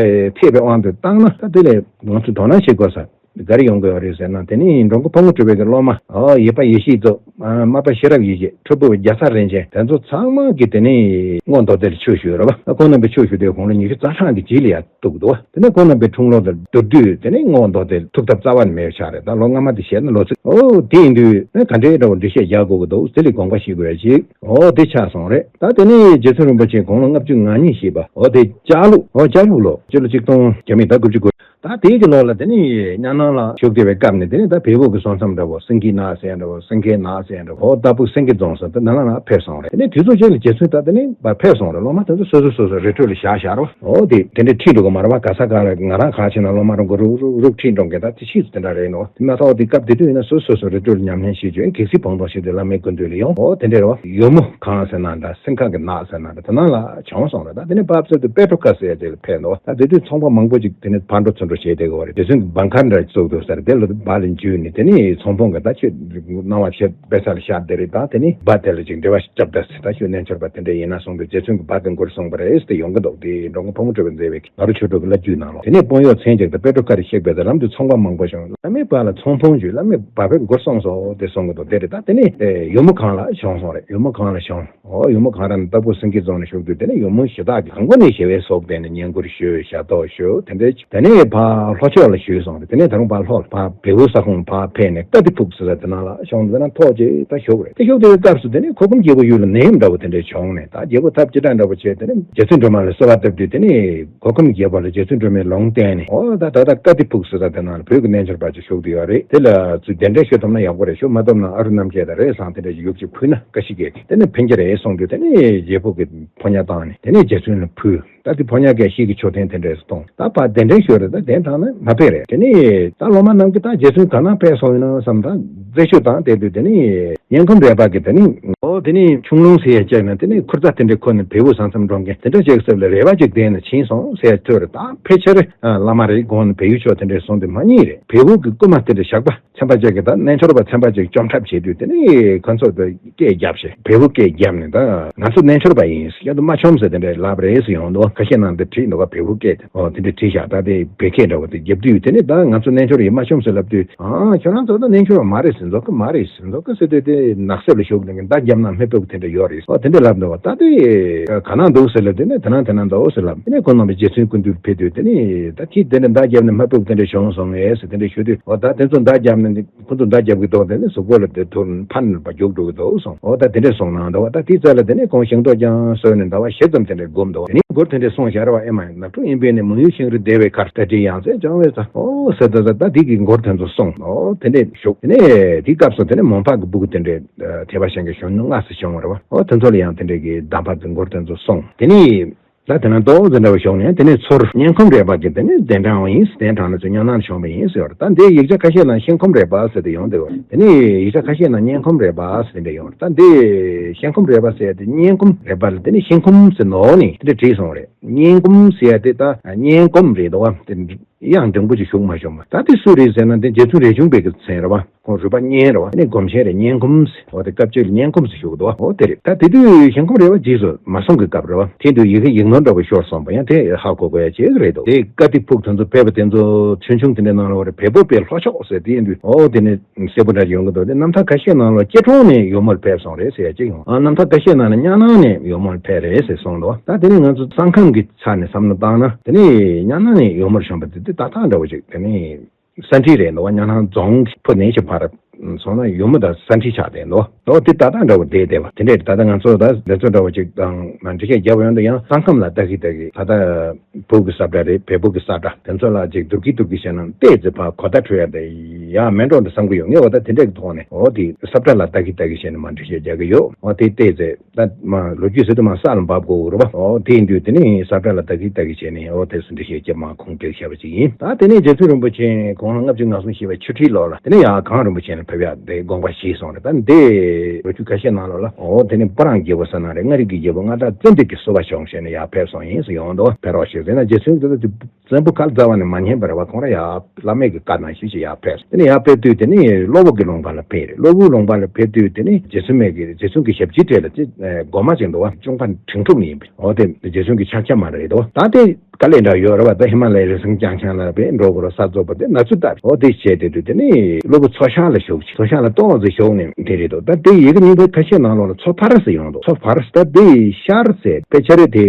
ཐེག་པའི་དབང་དུ་བཏང་ན། ད་དེ་ལས་ང་ཚོས་དོ་སྣང་བྱེད་དགོས་ས། ག་རེ་ཡོང་གི་ཡོད་རེད་ཟེར་ན། དེ་ནི་འགྲོ་མགོན་ཕག་མོ་གྲུ་པའི་གི་སློབ་མ། ཨོ་ཡེ་པ་ཡེ་ཤེས་མཚོ། ཨ་སྨྲ་པ་ཤེས་རབ་ཡེ་ཤེས། ཁྲོ་ཕུ་བ་རྒྱ་ཚ་རིན་ཆེན། དེ་ཚོ་ཚང་མ་གིས་དེ་ནི་སྔོན་མདོ་སྡེ་ལ་ཆོས་ཞུས་ཡོད་རེད་པ། ཁོང་རྣམ་པའི་ཆོས་ཞུ་དུས་དགུང་ལོ་ཉི་ཤུ་རྩ་གྲངས་ཀྱི་རྗེས་ལ་ཡར་གཏུགས་འདུག་པ། དེ་ནས་ཁོང་རྣམ་པའི་འཁྲུངས་ལོ་དང་བསྡུར་དུས་དེ་ནི་སྔོན་མདོ་སྡེ་ལ་ཐུག་ཐབས་རྩ་བ་ནས་མེད་པ་ཆགས་རེད། ད་ལོ་སྔ་མ་དེ་བཤད་ན་ལོ་ཚིགས། ཨོ་དེ་ཡིན་དུས་ཨ་ག་འདྲའི་འདྲ་བོ་འགྲེལ་བཤད་རྒྱག་དགོས་ཀྱི་འདུག་དེ་ལ་དགོངས་པ་བཞེས་དགོས་ཡ་ཞིག། ཨོ་དེ་ཆགས་སོང་རེད། ད་དེ་ནས་རྗེ་བཙུན་རིན་པོ་ཆེ་དགུང་ལོ་ལྔ་བཅུ་ང་གཉིས་བཞེས་པ། ཨོ་དེ་ལྕགས་ལུག་ཨོ་ལྕགས་ལུག་ལོ་སྤྱི་ལོ་གཅིག་སྟོང་བརྒྱ་མེད་ད་དགུ་བཅུ་གོ། ད་དེའི་གི་ལོ་ལ་དེ་ནི་གཉའ་ནང་ལ་བཞུགས་བསྡད་པའི་སྐབས་ནས་དེ་ནི་ད་བལ་པོ་གི་སོ་མཚམས་འདྲ་བོ་སེང་གེ་ནགས་ཟེར་འདྲ་བོ། སེང་གེ་ནགས་ཟེར་འདྲ་བོ། ཨོ་ལྟ་བུ་སེང་གེ་རྫོང་ཟེར་དེ་ནང་ལ་ཕེབས་སོང་རེད། དེ་ནས་དུས་ཚོད་ཅིག་ལ་རྗེ་བཙུན་ད་དེ་ནི་ཕར་ཕེབས་སོང་རེད། སློབ་མ་དེ་ཚོ་སོ་སོ་སོ་སོ་རི་ཁྲོད་ལ་བཞག་བཞག་རོ། ཨོ་དེ་དེ་འདྲས་ཁྲིད་འགྲོ་གི་མ་རེད་པ། ག་ས་ག་ལ་ང་རང་ག་ཕྱིན་ན་སློབ་མ་རང་གི་རུག་རུག་རུག་ཁྲིད་འགྲོ་མཁན་ད་དེ་ཕྱིས་སུ་དེ་འདྲ་རེད་ནོ། དེ་མ་ཐག་དེ་སྐབས་དེ་དུས་ཡིན་ན་སོ་སོ་སོ་རི་ཁྲོད་ལ་ཉམས་ལེན་བྱེད་རྒྱུ་ཡིན། གལ་སྲིད་བོང་དོང་བྱེད་དུས་བླ་མའི་སྐུ་མདུན་ལ་ཡོང་། ཨོ་དེ་འདྲས་རེད་པ། ཡོལ་མོ་གངས་ཟེར་ན་འདྲ། སེང་གེ་གི་ནགས་ཟེར་ན་འདྲ། དེ་ནང་ལ་བྱོན་སོང་རེད། ད་དེ་ནས་བབས་ཚར་དུས་པེ་ཏྲོ་ཀ་ཟེར་ཡ་དེ་ལ་ཕེབས་འདུག་ད་དེ་དུས་ཚོང་པ་མང་པོ་ཅིག་དེ་ནས་ཕར་འགྲོ་ཚུར་འགྲོ་བྱས་བསྡད་ཀྱི་ཡོད་རེད། རྗེ་བཙུན་གྱི་བྷང་ཁར་འདྲ་བཙུགས་འདུག་ཟེར། དེ་ལ་སྦ་ལ་འཇུས་ནས་དེ་ནས་ཚོང་དཔོན་གྱིས་ད་ཁྱོད་སྣང་བ་ཞེ་པོ་ས་ལ་ཤར་བསྡད་རེད། ད་དེ་ནས་སྦ་དེ་ལ་ཅིག་འབྲེལ་བ་ཞིག་བརྒྱབ་ད་ཟེར། ད་ཁྱོད་རྣལ་འབྱོར་པ་དེ་འདྲ་ཡིན་ན་གསུངས་དུས་རྗེ་བཙུན་གྱིས་སྦ་དེ་མགུར་གསུངས་པ་རེད་ཟེར་ཡོང་གི་འདུག་དེ་འགྲོ་མགོན་ཕག་མོ་གྲུ་པས་མཛད་པའི་ནཱ་རོ་ཆོས་དྲུག་གི་བླ་བརྒྱུད་ནང་ལོགས། དེ་ནས་དཔོན་གཡོག་མཚན་བརྒྱད་དང་པེ་ཏྲོ་ཀ་རེ་གཤེགས་པའི་དེ་ལམ་དུ་ཚོང་པ་མང་པོ་བྱུང་། བླ་མའི་སྦ་ལ་ཚོང་དཔོན་བརྒྱུད། བླ་མའི་སྦ་པས་མགུར་གསུངས་སོ་དེ་གསུང་གི་འདུག་དེ་རེད། ད་དེ་ནས་ཨེ་ཡོལ་མོ་གངས་ལ་བྱོན་སོང་རེད། ཡོལ་མོ་གངས་ལ་བྱོན། ཨོ་ཡོལ་མོ་གངས་ར་ནས་ལྟ་བུ་སེང་གེ་རྫོང་ནས་བཞུགས་དུས་དེ་ནས་ཡོལ་མོ་གཞི་བདག་གིས་དང་པོ་ནས་ཞི་བའི་གཟུགས་བསྟན་ནས་བསྙེན་བཀུར་ཞུས། ཞབས་ཏོག་ཞུས། དེ་འདྲའི་དེ་ནས་ཕར་ལྷོ་ཕྱོགས་ལ་བཞུད་སོང་རེད། དེ་ནས་ད་རུང་ཕར་ལྷོ་ལ་ཕར་བལ་པོའི་ས་ཁོངས་ཕར་ཕེབས་ནས་ཀ་ཏི་ཕུག་ཟེར་ས་དེ་ནང་ལ་བྱོན། དེ་ན་ཐོག་ཅིག་ད་བཞུགས་རེད། དེ་བཞུགས་དེའི་སྐབས་སུ་དེ་ནས་གུར་གུམ་རྒྱལ་པོ་ཡུལ་ལ་ནད་ཡམས་འདྲ་བོ་དེ་འདྲ་བྱུང་ནས། ད་རྒྱལ་པོ་ཐབས་ཅི་དྲག་འདྲ་བོ་བྱས། དེ་ནས་རྗེ་བཙུན་སྒྲོལ་མ་ལ་གསོལ་བ་བཏབ་དུས་དེ་ནས་གུར་གུམ་རྒྱལ་པོ་ལ་རྗེ་བཙུན་སྒྲོལ་མས་ལུང་བསྟན་ནས། ཨོ་ད་ད་ལྟ་ཀ་ཏི་ཕུག་ཟེར་ས་དེ་ནང་ལ་བོད་ཀྱི་རྣལ་འབྱོར་པ་ཅིག་བཞུགས་བསྡད་ཡོད་རེད། དེ་ལ་ཚུར་གདན་འདྲེན་ཞུ་ཐུབ་ན་ཡག་པོ་རེད། ཞུ་མ་ཐུབ་ན་ཨ་རུ་རྣམ་རྒྱལ་དང་རས་བཟང་དེ་འདྲ་ཞིག་ཡོད་ཅིག་ཕུལ་ན་བཀྲ་ཤིས་སྐྱེ་གི། དེ་ནས་ཕན་གྱི་རེད་གསུངས་དུས་དེ་ནས་རྒྱལ་པོ་གིས་ཕོ་ཉ་བཏང་ནས་དེ་ནས་རྗེ་བཙུན་ལ་ཕུལ། ད་དེ་ཕོ་ཉ་གིས་ཤིང་གི་མཆོད་རྟེན་དེ་འདྲས་སུ་གཏོང་། ད་ཕར་གདན་འདྲེན་ཞུས་རེད། ད་གདན་དྲངས་ན་མ་ཕེབས་རེད། དེ་ནས་ད་སློབ་མ་རྣམས་ཀྱིས་ད་རྗེ་བཙུན་ག་ན་ཕེབས་སོང་ཡིན་ན་བསམ། ད་རྩད་ཞིབ་བཏང་བསྡད་དུས་དེ་ནས་གཉན་ཁུམ་རས་པ་གིས་དེ་ནས་ཨོ་དེ་ནས་ཁྱུང་ལུང་ཟེར་ཡས་བཅད་ནས་དེ་ནས་ཁུར་རྩ་དེ་འདྲས་ཁུར་ནས་བལ་པོའི་ས་མཚམས་འགྲོ་མཁན་དེ་འདྲ་ཅིག་གི་ཚབ་ལ་རས་པ་ཅིག་གདན་ནས་ཕྱིན་སོང་ཟེར་ཡས་ཐོས་རེད། ད་ཕལ་ཆེར་བླ་མ་རེད་དགོངས་ནས་བལ་ཡུལ་ཕྱོགས་དེ་འདྲས་སོང་དེ་མ་རྙེད་རེད། བལ་པོ་གི་རྐུན་མ་དེ་འདྲས་ཞགས་པ་ཚན་པ་ཅིག་གིས་ད་རྣལ་འབྱོར་པ་ཚན་པ་ཅིག་བཅོམ་ཐབས་བྱེད་དུས་དེ་ནས་ཁོ་ཚོ་དེ་སྐད་བརྒྱབ་བྱས། བལ་པོ་སྐད་བརྒྱབ་ནས་ད་ང་ཚོ་རྣལ་འབྱོར་པ་ཡིན། ཡ་དུ་མ་བཅོམ་ཟེར་དེ་འདྲའི་ལབ་རེད་ཟེར་ཡོང་འདུག་ཁ་ཤས་ནང་དུ་བྲིས་འདུག་ག་བལ་པོ་སྐད་དེ། ཨོ་དེ་འདྲ་བྲིས་བཞག་ད་དེ་བལ་སྐད་འདྲ་བོ་དེ་རྒྱབ་དུས་དེ་ནས་ད་ང་ཚོ་རྣལ་འབྱོར་ཡིན། མ་བཅོམ་ཟེར་ལབ་དུས། ཨ་ཁྱོད་རང་ཚོ་ད་རྣལ་འབྱོར་པ་མ་རེད་ཟེར། མཛོ་ཀི་མ་རེད་ཟེར། མཛོ་ཀི་ཟེར་དུས་དེ་ནགས་གསེབ་ལ་བཞུགས་ནས་མདའ་བརྒྱབ་ན་མི་ཕོད་པ་དེ་འདྲ་ཡོད་རེད། ཨོ་དེ་འདྲ་ལབ་འདུག་ག་ད་དེ་ག་ན་འདུག་ཟེར་ལབ་དུས་ནས་དེ་ན་དེ་ན་འདུག་ཟེར་ལབ། དེ་ནས་ཁོང་རྣམ་པས་རྗེ་བཙུན་སྐུ་མདུན་ཕེབས་དུས་དེ་ནས་ད་ཁྱེད་དེ་འདྲ་མདའ་བརྒྱབ་ནས་མ་ཕོད་པ་དེ་འདྲ་བྱུང་སོང་ངས་ཟེར་དེ་འདྲ་ཞུ་དུས། ཨོ་ད་དེ་ཚོ་མདའ་བརྒྱབ་ནས། ཁོ་ཚོ་མདའ་རྒྱབ་ཀྱི་འདུག་དེ་ནས་གཟུགས་པོ་ལ་དེ་ཐུར་ཕན་པ་རྒྱུག་འགྲོ་གི་འདུག་གསུངས། འོ་ད་དེ་འདྲས་གསུངས་གནང་འདུག་བ། ད་དེའི་རྩ་ལ་དེ་ནས་ཁོང་ཤིང་ཏོག་ཀྱང་གསོལ་ནས་ཟླ་བ་བཞི་ཙམ་དེ་འདྲས་སྒོམ་འདུག་དེ་ནས་མགུར་དེ་འདྲས་གསུངས་བཞག་ར་བ། ཨེ་མ་ནགས་ཁྲོད་དབེན་པའི་གནས། མུ་ཡུ་ཤིང་རི་བདེ་བའི་མཁར། ལྟ་དྲི་ཡང་རྩེར་སྦྱོང་བའི་མཚམས། འོ་ཟེར་ད་ད་ད་དེ་གི་མགུར་དེ་ཚོ་གསུངས། འོ་དེ་འདྲས་བཞུགས། དེ་ནས་དེའི་སྐབས་སུ་དེ་ནས་མོན་པ་གི་སྦུག་དེ་འདྲས་ཐེག་པ་ཆེན་གྱི་གཞོན་ནུ་སྔ་ས་བྱུང་བ་ར་བ། འོ་དེ་ཚོ་ལ་ཡང་དེ་འདྲས་ཀྱི་གདམས་པ་གི་མགུར་དེ་ཚོ་གསུངས། དེ་ནས། ད་དེ་ན་ཏོག་ཙམ་འདྲ་བ་བྱུང་ནས་དེ་ནས་ཚུར་གཉན་ཁུམ་རས་པ་གིས་དེ་ནས་གདན་དྲངས་པ་ཡིན། གདན་དྲངས་ནས་ཚུར་གཉའ་ནང་བྱོན་པ་ཡིན་ཟེར་བ་རེད། ད་འདིའི་ཡིག་ཆ་ཁ་ཤས་ནང་ཤིང་ཁུམ་རས་པ་ཟེར་ཏེ་ཡོང་འདུག་དེ་ནས་ཡིག་ཆ་ཁ་ཤས་ནང་གཉན་ཁུམ་རས་པ་ཟེར་འདྲ་ཡོང་རེད། ད་འདི་ཤིང་ཁུམ་རས་པ་ཟེར་ཏེ་གཉན་ཁུམ་རས་པ་ལ་དེ་ནས་ཤིང་ཁུམ་ཟེར་ནོར་ནས་དེ་འདྲ་བྲིས་སོང་རེད། གཉན་ཁུམ་ཟེར་ཏེ་ད་གཉན་ཁུམ་རེད་འདུག་བ། དེ་ཡང་འབྲིང་པོ་ཅིག་ཞུགས་མ་བྱུང་བ། ད་དེ་སུ་རེད་ཟེར་ན་དེ་རྗེ་བཙུན་རས་ཆུང་པའི་གི་མཚན་རེད་བ། ཁོང་རུས་པ་གཉན་རེད་བ། ཨ་ནི་སྒོམ་ཆེན་རེད། གཉན་ཁུམ་ཟེར་བ་དེ་སྐབས་གཅིག་ལ་གཉན་ཁུམ་ཟེར་ཞུ་གི་འདུག་བ། འོ་དེ་རེད། ད་དེ་དུས་ཤིང་ཁུམ་རས་པ་རྗེས་སུ་མ་གསུང་གི་སྐབས་རེད་བ། དེ་དུས་ཡི་གེ་ཡིག་ནོར་འདྲ་པོ་ཤོར་སོང་བ་ཡང་དེ་ཧ་གོ་དགོས་ཡ་ཅིག་རེད་འདུག་དེ་ཀ་ཏི་ཕུག་དེ་ཚོ་ཕེབས་པ་དེ་ཚོ་ཆུང་ཆུང་དེ་འདྲའི་ནང་ལ་བ་རེད། བལ་པོ་པའི་ལྷོ་ཕྱོགས་ཟེར་དེ་ཡིན་དུས། འོ་དེ་ནི་གསལ་པོ་འདྲ་ཡོང་གི་འདུག་དེ་རྣམ་ཐར་ཁ་ཤས་ནང་ལ་སྐྱེ་གྲོང་ནས་ཡོལ་མོར་ཕེབས་སོང་རེད་ཟེར་ཡ་ཅིག་ཡོང་། ཨ་རྣམ་ཐར་ཁ་ཤས་ནང་ལ་གཉའ་ནང་ནས་ཡོལ་མོར་ཕེབས་རེད་ཟེར་གསུངས་འདུག་ད་དེ་ནི་ང་ཚོ་ས་ཁམས་ཀྱི་ཆ་ནས་བསམ་བློ་བཏང་ན་དེ་ནི་གཉའ་ནང་ནས་ཡོལ་མོར་བྱོན་པ་དེ་དེ་ཏག་ཏག་འདྲ་བོ་ཅིག་དེ་ནི། ས་འཁྲིད་རེད་འདུག་བ། གཉའ་ནང་རྫོང་གི་ཕུ་ནས་ཞིག་ཕར་ སོང་ན་ཡུ་མོ་དང་ས་འཁྲི་ཆགས་བསྡད་འདུག་འོ་དེ་ད་ལྟ་འདྲ་བོ་བསྡད་བསྡད་པ་དེ་འདྲས། ད་ལྟ་ང་ཚོ་ད་དེ་ཚོ་འདྲ་བོ་ཅིག་དང་མ་འགྲེལ་བཤད་རྒྱབ་ཡོང་དུ་ཡང་ས་ཁམས་ལ་ལྟ་གི་ལྟ་གི་ད་ལྟ་བོད་ཀྱི་ས་བཀྲ་རེད། བལ་པོ་གི་ས་བཀྲ་དེ་ཚོ་ལ་ཅིག་སྡུག་གི་སྡུག་གི་བྱས་ན་ཏོག་ཙམ་ཕར་གོ་བརྡ་འཕྲོད་ཡ་དེ་ཡག་མེད་འགྲོ་འདུག་བསམ་གི་ཡོད། ངས་འོ་ད་དེ་འདྲས་ཀྱི་ཐོག་ནས་འོ་དེ་ས་བཀྲ་ལ་ལྟ་གི་ལྟ་གི་བྱས་ནས་མ་འགྲེལ་བཤད་རྒྱག་གི་ཡོད། འོ་དེ་ཏོག་ཙམ། ད་མ་ལོ་རྒྱུས་ཟེར་དུས་མ་ས་ལ་འབབ་དགོས་རེད་པ། འོ་དེ་ཡིན་དུས་དེ་ནི་ས་བཀྲ་ལ་ལྟ་གི་ལྟ་གི་བྱས་ནས་འོ་དེ་སུ་འདྲི་ཤེས་ཀྱི་མ་ཁུངས་སྐྱེལ་བྱས་པ་ཅིག་ཡིན། ད་དེ་ནས་རྗེ་བཙུན་རིན་པོ་ཆེ་གོང་ལ་ལྔ་བཅུ་ང་གསུམ་བཞེས་པའི་ཆོ་འཕྲུལ་ལོ་ལ་དེ་ནས་ཡར་གངས་རིན་པོ་ཆེ་ལ་ཕེབས་ཡག་དེ་དགོངས་པ་བཞེས་སོང་རེད། ད་འདི་ལོ་རྒྱུས་ཁ་ཤས་ནང་ལོགས་ལ་འོ་དེ་ནི་སྤུ་རངས་རྒྱལ་པོ་ཟེར་ན་རེད། མངའ་རིས་ཀྱི་རྒྱལ་པོ་མངའ་བདག་ཙན་དན་གྱིས་བསུ་བ་ཞུ་ཞེས་ནས་ཡར་ཕེབས་སོང་ཡིན་ཟེར་ཡོང་འདུག་ཕེབས་རོགས་ཞེས་ཟེར་ན་རྗེ་བཙུན་གྱིས་བཙན་པོ་ཁ་ལ་རྩ་བ་ནས་མ་ཉན་པ་རེད་པ། ཁོང་རང་ཡར་བླ་མེད་ཀྱི་བཀའ་གནང་ཞུས་ཞེས་ཡར་ཕེབས། དེ་ནས་ཡར་ཕེབས་དུས་དེ་ནས་གློ་བུར་གྱི་ལུང་པ་ལ་ཕེབས་རེད། གློ་བུར་ལུང་པ་ལ་ཕེབས་དུས་དེ་ནས་རྗེ་བཙུན་མའི་གི་རྗེ་བཙུན་གྱི་ཞབས་ཕྱི་གྲས་ལ་ཅིག་སྒོ་མ་ཅིག་འདུག་པ། གཅུང་པ་དྲིན་གྲུབ་ནས་ཡིན་པས། འོ་དེ་རྗེ་བཙུན་གྱི་ཕྱག་རྒྱ་མ་རེད་དོ། ད་དེ་དཀའ་ལས་འདྲ་ཡོད་རེད་པ། ད་ཧི་མ་ལ་ཡའི་རི་སེང་རྐྱང་རྐྱང་ལ་བས་འགྲོ་དགོས་རེད། ས་རྫོགས་པ་དེ་ན་ཚོད་ལྟ་རེད། འོ་དེ་བྱས་དེ་དུས་དེ་ནས་གློ་བུར་མཚོ་ཤར་ལ་བཞུགས་ཤིག་མཚོ་ཤར་ལ་ཏོག་ཙམ་བཞུགས་ནས་དེ་རེད་དོ། ད་དེ་ཡི་གེ་རྙིང་པའི་ཁ་ཤས་ནང་ལོགས་ལ་མཚོ་ཕར་ཟེར་ཡོང་འདུག་མཚོ་ཕར་ཟེར། ད་དེ་ཤར་ཟེར་དཔེ་ཆ་རེད་དེ།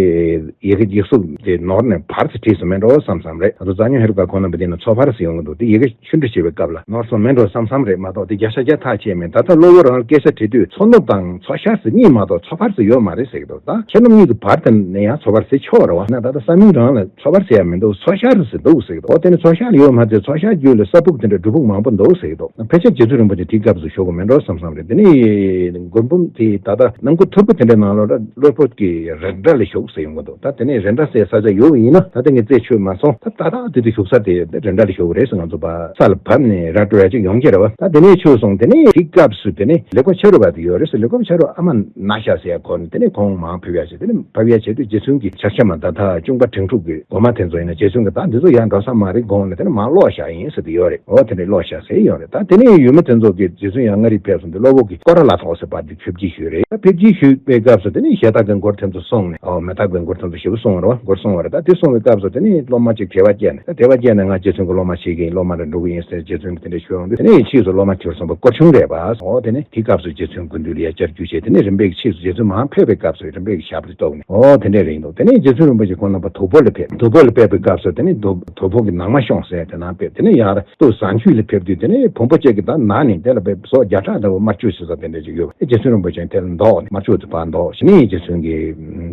ཡི་གེ་ཡིག་གཟུགས་དེ་ནོར་ནས་བར་དུ་བྲིས་སུ་མེད་འགྲོ་བསམ་བསམ་རེད། ང་ཚོ་གཙང་སྨྱོན་ཧེ་རུ་ཀ་ཁོང་རྣམ་པ་དེ་ན་མཚོ་ཕར་ཟེར་ཡོང་གི་འདུག་དེ་ཡི་གེ་ཆུ་འབྲི་བྱེད་པའི་སྐབས་ལ་ནོར་སོང་མེད་འགྲོ་བསམ་བསམ་རེད་མ་གཏོགས་དེ་བརྒྱ་ཆ་བརྒྱ་ཐག་ཆད་མེད། ད་ལྟ་གློ་བོ་རང་སྐད་ཆ་དྲིས་དུས་མཚོ་ནུབ་དང་མཚོ་ཤར་ཟེར་གཉིས་མ་གཏོགས་མཚོ་ཕར་ཟེར་ཡོད་མ་རེད་ཟེར་གི་འདུག་ད་ཁྱེད་རྣམ་གཉིས་ཀྱི་བར་དེ་ནས་ཡང་མཚོ་ཕར་ཟེར་ཆོག་རེད་བ། ན་ད་ལྟ་ས་མིང་རང་ལ་མཚོ་ཕར་ཟེར་ཡ་མི་འདུག་མཚོ་ཤར་ཟེར་འདུག་ཟེར་གི་འདུག་འོ་དེ་ནི་མཚོ་ཤར་ལ་ཡོད་མ་ཚད་མཚོ་ཤར་རྒྱུད་ལ་ས་ཕུག་དེ་འདྲ་སྒྲུབ་ཕུག་མང་པོ་འདུག་ཟེར་གི་འདུག་ཕལ་ཆེར་རྗེ་བཙུན་རིན་པོ་ཆེ་དེའི་སྐབས་སུ་བཞུགས་གི་མེད་འགྲོ་བསམ་བསམ་རེད། དེ་ནས་མགོན་འབུམ་དེ་ད་ལྟ་ནང་ཁུལ་ཐུར་བུ་དེ་འདྲའི་ནང་ལོགས་ལ་གློ་བུར་གྱི་རེད་འདྲ་ལ་བཞུགས་ཟེར་ཡོང་གི་འདུག་ད་དེ་ནས་རེད་འདྲ་ཟེར་ས་ཆ་ཡོད་པ་ཡིན་ན་ད་ལྟ་ངས་རྩད་ཆོད་མ་སོང་། ད་ད་ལྟ་དེ་དུས་བཞུགས་ས་དེ་རེད་འདྲ་ལ་བཞུགས་རེད་ཟེར། ང་ཚོ་ཕར་ས་ལ་བབས་ནས་ར་སྤྲོད་ཡ་ཅིག་ཡོང་གི་རེད་བ། ད་དེ་ནས་ཆོས་སོང་། དེ་ནས་དེའི་སྐབས་སུ་དེ་ནས་ལེགས་པ་ཕྱི་རུ་བ་དེ་ཡོད་རེད་ཟེར། ལེགས་པ་ཕྱི་རུ་ཨ་མ་ན་ཤ་ཟེར་ཡ་ཁོ་ནི་དེ་ནས་ཁོང་མར་ཕེབས་ཡ་བྱས། དེ་ནས་ཕེབས་ཡ་བྱས་དུས་རྗེ་བཙུན་གྱི་ཕྱག་ཞབས་མ་ད་ད་གཅུང་པ་དྲིན་གྲུབ་ཀྱི་སྒོ་མ་དེ་ཚོ་ཡིན་ན་རྗེ་བཙུན་གྱི་ད་འདི་ཚོ་ཡང་འགྲོ་ས་མ་རེད་དགོངས་ནས་དེ་ནས་མར་ལོག་བཞག་ཡིན་ཟེར་དེ་ཡོད་རེད། འོ་དེ་འདྲའི་ལོག་བཞག་ཟེར་ཡོད་རེད། ད་དེ་ནས་ཡུལ་མི་དེ་ཚོ་གིས་རྗེ་བཙུན་ཡང་མངའ་རིས་ཕེབས་སོང་དུས་གློ་བོ་གིས་སྐོར་ར་ལ་ཐོག་ཟེར་བར་དུ་ཕེབས་སྐྱེལ་ཞུས་རེད། ད་ཕེབས་སྐྱེལ་ཞུས་པའི་སྐབས་སུ་དེ་ནས་ཞལ་ཏ་གི་མགུར་དེ་ཚོ་གསུངས་ནས། འོ་མེ་སྟག་པའི་མགུར་དེ་ཚོ་ཞེ་པོ་གསུངས་རེད་བ། མགུར་གསུངས་པ་རེད། ད་དེ་གསུངས་པའི་སྐབས་སུ་དེ་ནས་སློབ་མ་ཅིག་དད་པ་སྐྱེས་ནས། ད་དད་པ་སྐྱེས་ནས་ང་རྗེ་བཙུན་གྱི་སློབ་མ་བྱེད་ཀྱི་ཡིན། སློབ་མ་རེ་འགྲོ་གི་ཡིན་ཟེར་རྗེ་བཙུན་གྱིས་དེ་འདྲ་ཞུས་ཡོང་དུས་དེ་ནས་ཕྱིས་སུ་སློབ་མ་གྱུར་སོང་བ་སྐོར་ཆུང་རེད་པ། འོ་དེ་ནས་དེའི་སྐབས་སུ་རྗེ་བཙུན་སྐུ་མདུན་ལ་ཡ་བཅར་རྒྱུ་བྱས། དེ་ནས་རིམ་པས་ཀྱིས་ཕྱིས་སུ་རྗེ་བཙུན་མར་ཕེབས་པའི་སྐབས་སུ་རིམ་པས་ཀྱིས་ཞབས་ཏོག་ནས། འོ་དེ་འདྲས་རེད་འདུག་དེ་ནས་རྗེ་བཙུན་རིན་པོ་ཆེ་ཁོང་རྣམ་པ་དུག་ཕོར་ལ་ཕེབས། དུག་ཕོར་ལ་ཕེབས་པའི་སྐབས་སུ་དེ་ནས་དུ་དུག་ཕོར་གྱི་ནང་མ་ཤོང་ཟེར་དེ་ནང་ཕེབས། དེ་ནས་ཡར་སྟོད་བཟང་ཆུ་ལ་ཕེབས་དུས་དེ་ནས་བོན་པོ་གཅིག་གིས་ད་ནག་ནས་དེ་ལ་ཕེབས་སོ་བརྒྱ་ཕྲག་ལྟ་བུ་དམར་ཕྱོགས་ཟེར་ས་དེ་འདྲས་ཅིག་ཡོད་པ། རྗེ་བཙུན་རིན་པོ་ཆེ་དེ་ལ་འདོགས་ནས་དམར་ཕྱོགས་དུ་ཕར་འདོགས་ཞེས་ནས་རྗེ་བཙུན་གྱི་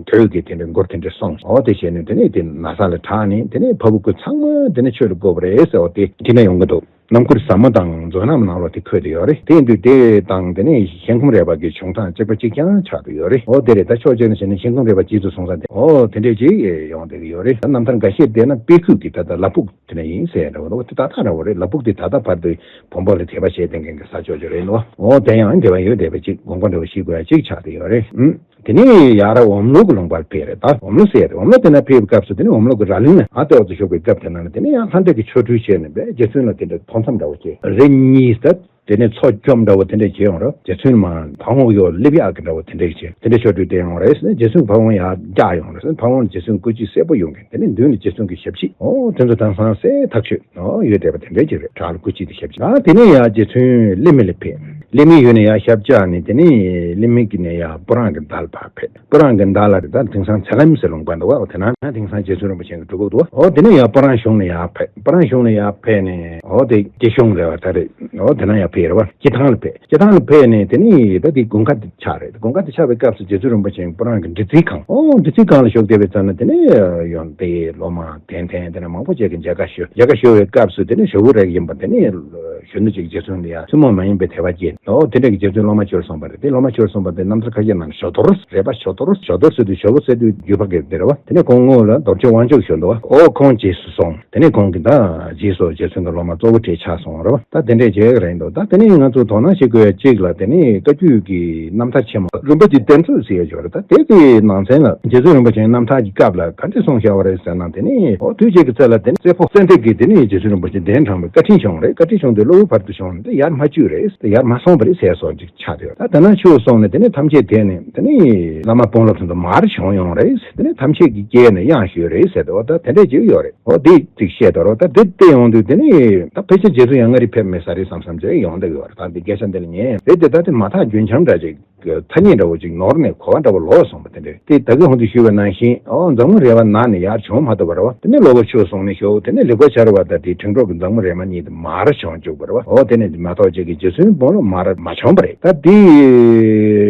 དོལ་གྱི་དེ་འདྲའི་མགུར་དེ་འདྲས་གསུངས། འོ་དེ་བྱས་ནས་དེ་ནས་དེ་ན་བཟའ་ལ་དྲངས་ནས་དེ་ནས་ཕ་བུ་ཀུན་ཚང་མ་དེ་ནས་ཆོས་ལ་བཀོད་པ་རེད་ཟེར་བ་དེ་དེ་ན་ཡོང་གི་འདུག་རྣམ་མགུར་ཟབ་མོ་དང་མཛོད་རྣམས་ནང་ལོགས་དེ་འཁོད་དེ་ཡོད་རེད། དེ་ཡིན་དུས་དེ་དང་དེ་ནས་ཞལ་འཁུམས་རས་པ་གི་བྱུང་སྟངས་གཅིག་པ་གཅིག་རྐྱང་ཆགས་དེ་ཡོད་རེད། འོ་དེ་རེད། ད་ཕྱོགས་གཅིག་ནས་བྱས་ན་ཞལ་འཁུམས་རས་པ་རྗེས་སུ་བཟུང་ས་དེ་འོ་དེ་འདྲས་ཅིག་ཡོང་བསྡད་ཀྱི་ཡོད་རེད། ད་རྣམ་ཐར་འགའ་ཤས་བལྟས་ན་དཔེ་ཁུག་གི་ད་ལྟ་ལ་ཕུག་དེ་ན་ཡིན་ཟེར་འདྲ་བོ་འདུག་དེ་ད་ལྟ་འདྲ་བོ་རེད། ལ་ཕུག་དེ་ད་ལྟ་བར་དུ་བོན་པོ་ལ་དད་པ་བྱེད་མཁན་གྱི་ས་ཕྱོགས་ཅིག་རེད་འདུག་འོ་དེ་ཡང་དད་པ་ཡོད་བསྡད་པ་ཅིག་དགོངས་པ་འདྲ་བོ་ཞིག་དགོས་ཡ་ཅིག་ཆགས་དེ་ཡོད་རེད། ཨུམ། དེ་ནས་ཡར་འོམ་ལུག་གི་ལུང་པར་ཕེབས་རེད། ད་འོམ་ལུག་ཟེར་རེད། འོམ་ལུག་དེ་ན་ཕེབས་པའི་སྐབས་སུ་དེ་ནས་འོམ་ལུག་གི་ར་ལུང་ནས་ཨ་ཏོག་ཙམ་བཞུགས་པའི་སྐབས་དེ་ན་ནི་དེ་ནས་ཡང་ལྷ་འདྲེ་གི་ཆོ་འཕྲུལ་བྱས་ནས་པས་རྗེ་བཙུན་ལ་དེ་འདྲ་ཕོ་མཚམས་འདྲ་བོ་བྱས། རི་གཉིས་ཟེར། དེ་ནས་མཚོ་སྐྱོམ་འདྲ་བོ་དེ་འདྲས་བྱས་ཡོང་རེད། རྗེ་བཙུན་མ་ཕ་བོང་གཡོག་སླེབས་ཡག་གི་འདྲ་བོ་དེ་འདྲས་བྱས། དེ་འདྲས་ཆོ་འཕྲུལ་བསྟན་ཡོང་རེད། རྗེ་བཙུན་ཕ་བོང་ཡར་བཀྱག་ཡོང་རེད། ཕ་བོང་ལ་རྗེ་བཙུན་སྐུ་ལྕེ་སེར་པོ་ཡོང་གི། དེ་ནས་མདུན་ལ་རྗེ་བཙུན་གྱི་ཞབས་ཕྱི། འོ་དེ་ཚོ་དེང་སང་གསལ་ཐག་ཆོད། འོ་ཡོད་བསྡད་པ་དེ་འདྲས་ཅིག་རེད། བྲག་ལ་སྐུ་ལྕེ་དེ་ཞབས་ཕྱི། ཨ་དེ་ནས་ཡར་རྗེ་བཙུན་གླིང་མི་ལ་ཕེབས། གླིང་མི་ཡུལ་ནས་ཡར་ཞབས་བཅགས་ནས་དེ་ནས་གླིང་མི་གི་ནས་ཡར་སྤུ་རངས་ཀྱི་མདའ་ལ་ཕར་ཕེབས། སྤུ་རངས་ཀྱི་མདའ་ལ་རེད། ད་དེང་སང་ཚེ་ལམ་ཟེར་ལུང་པ་འདུག་བ། དེ་ན་ན་དེང་སང་རྗེ་བཙུན་རིན་པོ་ཆེ་གི་སྤྲུལ་སྐུ་འདུག་བ། འོ་དེ་ནས་ཡར་སྤུ་རངས་གཞུང་ནས་ཡར་ཕེབས། སྤུ་རངས་གཞུང་ནས་ཡར་ཕེབས་ནས་འོ་དེ་སྐྱིད་གཞུང་རེད་བ། ད་རེད། འོ་དེ་ན་ཡར་ཕེབས་རེད་བ། སྐྱིད་ཐང་ལ་ཕེབས། སྐྱིད་ཐང་ལ་ཕེབས་ནས་དེ་ནས་ད་དེ་དགུན་ཁ་དེ་ཆགས་རེད། དགུན་ཁ་དེ་ཆགས་པའི་སྐབས་སུ་རྗེ་བཙུན་རིན་པོ་ཆེ་སྤུ་རངས་ཀྱི་འབྲི་རྩིས་ཁང་། འོ་འབྲི་རྩིས་ཁང་ལ་བཞུགས་བསྡད་པའི་ཙམ་ན་དེ་ནས་ཡོང་དེ་སློབ་མ་འཐེན་འཐེན་དེ་ནས་མང་པོ་ཅིག་གིས་མཇལ་ཁ་ཞུ། མཇལ་ཁ་ཞུ་བའི་སྐབས་སུ་དེ་ནས་ཞོལ་པོ་རེ་ཡིན་པ་དེ་ནས་གཞོན་ནུ་ཅིག་རྗེ་བཙུན་ལ་ཡ་བཙུན་མོ་མ་ཡིན་པའི་དད་པ་སྐྱེས། འོ་དེ་འདྲ་གི་རྗེ་བཙུན་སློབ་མ་གྱུར་སོང་བ་རེད། དེ་སློབ་མ་གྱུར་སོང་བ་དེ་རྣམ་ཐར་ཁ་ཤས་ནང་ཞོ་དོར་རེད་པ། ཞོ་དོར་ཞོ་དོར་ཟེར་དུས་ཞོ་དོར་ཟེར་དུས་ཞོ་བོ་ཟེར་དུས་བརྒྱུད་པ་གི་དེ་རེད་བ། དེ་ནས་ཁོང་ངོས་ལ་རྡོ་རྗེ་དབང་ཕྱུག་ཞུ་འདུག་བ། འོ་ཁོང་རྗེས་སུ་སོང་། དེ་ནས་ཁོང་གིས་ད་རྗེས་སུ་རྗེ་བཙུན་གྱི་སློབ་མ་གཙོ་བོ་གྲས་ཆགས་སོང་བ་རེད་བ། ད་དེ་འདྲས་བྱས་གི་རེད་འདུག་ད་དེ་ནས་ང་ཚོ་དོ་སྣང་བྱེད་དགོས་ཡ་གཅིག་ལ་དེ་ནས་བཀའ་བརྒྱུད་ཀྱི་རྣམ་ཐར་ཆེན་མོ་རིན་པོ་ཆེའི་གདན་རྩུབ་ཟེར་ཡ་ཅིག་ཡོད་རེད། ད་དེ་གི་ནང་ཚན་ལ་རྗེ་བཙུན་རིན་པོ་ཆེའི་རྣམ་ཐར་གྱི་སྐབས་ལ་ག་འདྲས་གསུངས་བཞག་པ་རེད་ཟེར་ན། དེ་ནས་འོ་དུས་གཅིག་གི་ཚེ་ལ་དེ་ནས་རྩེ་ཕོ་ཙན་དན་གྱིས་དེ་ནས་རྗེ་བཙུན་རིན་པོ་ཆེ་གདན་དྲངས་པའི་བཀའ་དྲིན་བྱུང་རེད། བཀའ་དྲིན་བྱུང་དུས་གློ་བུར་བར་དུ་བྱུང་ནས་དེ་ཡར་མ་བཅུག་རེད། དེ་ཡར་མ་སོང་བ་རེད་ཟེར་སོགས་ཅིག་ཆགས་ཡོད། ད་དེ་ན་ཆོས་སོང་ནས་དེ་ནས་ཐམས་ཅད་དེ་ནས་དེ་ནས་བླ་མ་དཔོན་སློབ་ཚོ་མར་བྱོན་ཡོང་རེད། དེ་ནས་ཐམས་ཅད་ཀྱི་སྐྱེས་ནས་གཡང་ཞུས་རེད་ཟེར་ཏེ་འོ་ད་དེ་འདྲས་ཅིག་ཡོད་རེད། འོ་དེ་ཅིག་བཤད་དོ་རོ། ད་དེ་བལྟས་ཡོང་དུས་དེ་ནས་ད་ཕལ་ཆེར་རྗེ་བཙུན་ཡང་མངའ་རིས་ཕེབས་མེད་ས་རེད་བསམ་བསམ་བྱས་ཡོང་། གོ་འདྲ་གི་བར་ད་འདི་སྐད་ཆ་འདི་ལ་ཉན་རེད་དེ། ད་དེ་མ་ཐག་རྒྱུན་འཁྱམ་འདྲ་ཅིག་ཐ་སྙད་འདྲ་བོ་ཅིག་ནོར་ནས་གོ་བ་འདྲ་བོ་ལོག་སོང་བ་དེ་འདྲ་དེ། ད་གི་ཧོང་དུ་ཞུས་པ་ནང་བཞིན་ཨོ་འཛམ་བུ་རེ་བ་ན་ནས་ཡར་བྱུང་མ་ཐུབ་པ་རེད་བ། དེ་ནས་ལོ་གོ་ཆུ་སོང་ནས་ཤོག་དེ་ནས་ལེགས་པ་ཆར་བ་དང་དེ་ཁྲིང་ཀྲོག་གི་འཛམ་བུ་རེ་མ་གཉིས་དེ་མར་བྱུང་བཅུག་པ་རེད་བ། ཨོ་དེ་ནས་མ་གཏོགས་ཅིག་གི་རྗེ་བཙུན་དཔོན་སློབ་མར་མ་བྱུང་བ་རེད། ད་དེ་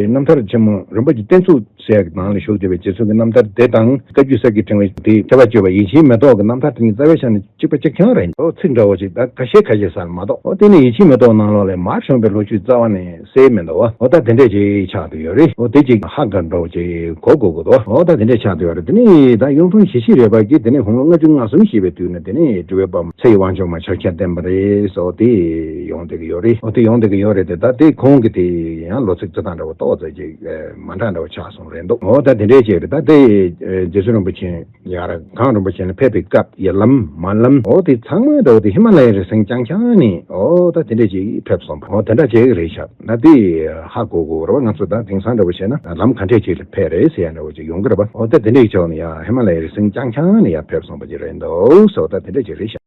རྣམ་ཐར་ཆེན་མོ་རིན་པོ་ཆེ་བསྟན་ཚུགས་ཟེར་ཡག་གི་ནང་ལ་བཞུགས་བསྡད་པའི་རྗེ་བཙུན་གྱི་རྣམ་ཐར་དེ་དང་བཀའ་བརྒྱུད་གསེར་གྱི་ཕྲེང་བའི་དེ་ཐེག་པ་བཅུ་པ་ཡིད་བཞིན་མེ་ཏོག་གི་རྣམ་ཐར་དེ་གཉིས་རྩ་བའི་ཆ་ནས་གཅིག་པ་གཅིག་རྐྱང་རེད། ཨོ་ཚིག་འདྲ་བོ་ཅིག་ད་ཁ་ཤས་ཁ་ཤས་ཟེར་མ་གཏོགས། ཨོ་དེ་ནས་ཡིད་ཆེས་མེ་ཏོག་ནང་ལོགས་ལས་མར་བྱུང་བའི་ལོ་རྒྱུས་རྩ་བ་ནས་གསལ་མི་འདུག་བ། ཨོ་ད་དེ་འདྲས་ཅིག་ཆགས་བསྡད་ཡོད་རེད། ཨོ་དེ་ཅིག་ཧ་ག་འདྲ་བོ་ཅིག་གོ་དགོས་ཀྱི་འདུག་ཨོ་ད་དེ་འདྲས་ཆགས་བསྡད་ཡོད་རེད། དེ་ནས་ད་གཡུང་དྲུང་ཞི་བྱེད་རས་པ་གིས་དེ་ནས་དགུང་ལོ་ལྔ་བཅུ་ང་གསུམ་བཞེས་པའི་དུས་ན་དེ་ནས་སྤྲུལ་པའི་དཔལ་མོ་ཚེ་ཡི་དབང་ཕྱུག་མ་ཕྱག་རྒྱ་བསྟན་པ་རེད་ཟེར་དེ་ཡོང་བསྡད་ཀྱི་ཡོད་རེད། ཨོ་དེ་ཡོང་བསྡད་ཀྱི་ཡོད་རེད་དེ། ད་དེ་ཁོང་གི་དེ་ཡང་ལོ་ཚིགས་རྩི་སྟངས་འདྲ་བོ་ཏོག་ཙམ་ཅིག་མ་འདྲ་འདྲ་བོ་ཆགས་སོང་རེད་འདུག་ཨོ་ད་དེ་འདྲས་ཅིག་རེད། ད་དེ་རྗེ་བཙུན་རིན་པོ་ཆེ་ཡར་གངས་རིན་པོ་ཆེ་ལ་ཕེབས་པའི་སྐབས་ཡར་ལམ་མར་ལམ་ཨོ་དེ་ཚང་མ་འདྲ་བོ་དེ་ཧི་མ་ལ་ཡའི་རི་སེང་རྐྱང་རྐྱང་ནས་ཨོ་ད་དེ་འདྲས་ཅིག་ཕེབས་སོང་བ། ཨོ་དེ་འདྲ་ཅིག་རེད་ཤག་ད་དེ་ཧ་གོ་དགོས་རེད་བ། ང་ཚོ་ད་དེང་སང་འདྲ་བོ་བྱས་ན་ལམ་ག་འདྲས་ཅིག་ལ་ཕེབས་རེད་ཟེར་ཡ་འདྲ་བོ་ཅིག་ཡོང་གི་རེད་བ། ཨོ་ད་དེ་འདྲས་ཕྱོགས་ནས་ཡར་ཧི་མ་ལ་ཡའི་རི་སེང་རྐྱང་རྐྱང་ནས་ཡར་ཕེབས་སོང་བ་ཅིག་རེད་འདུག་ཟེར་བ། ད་དེ་འདྲས་ཅིག་རེད་ཤག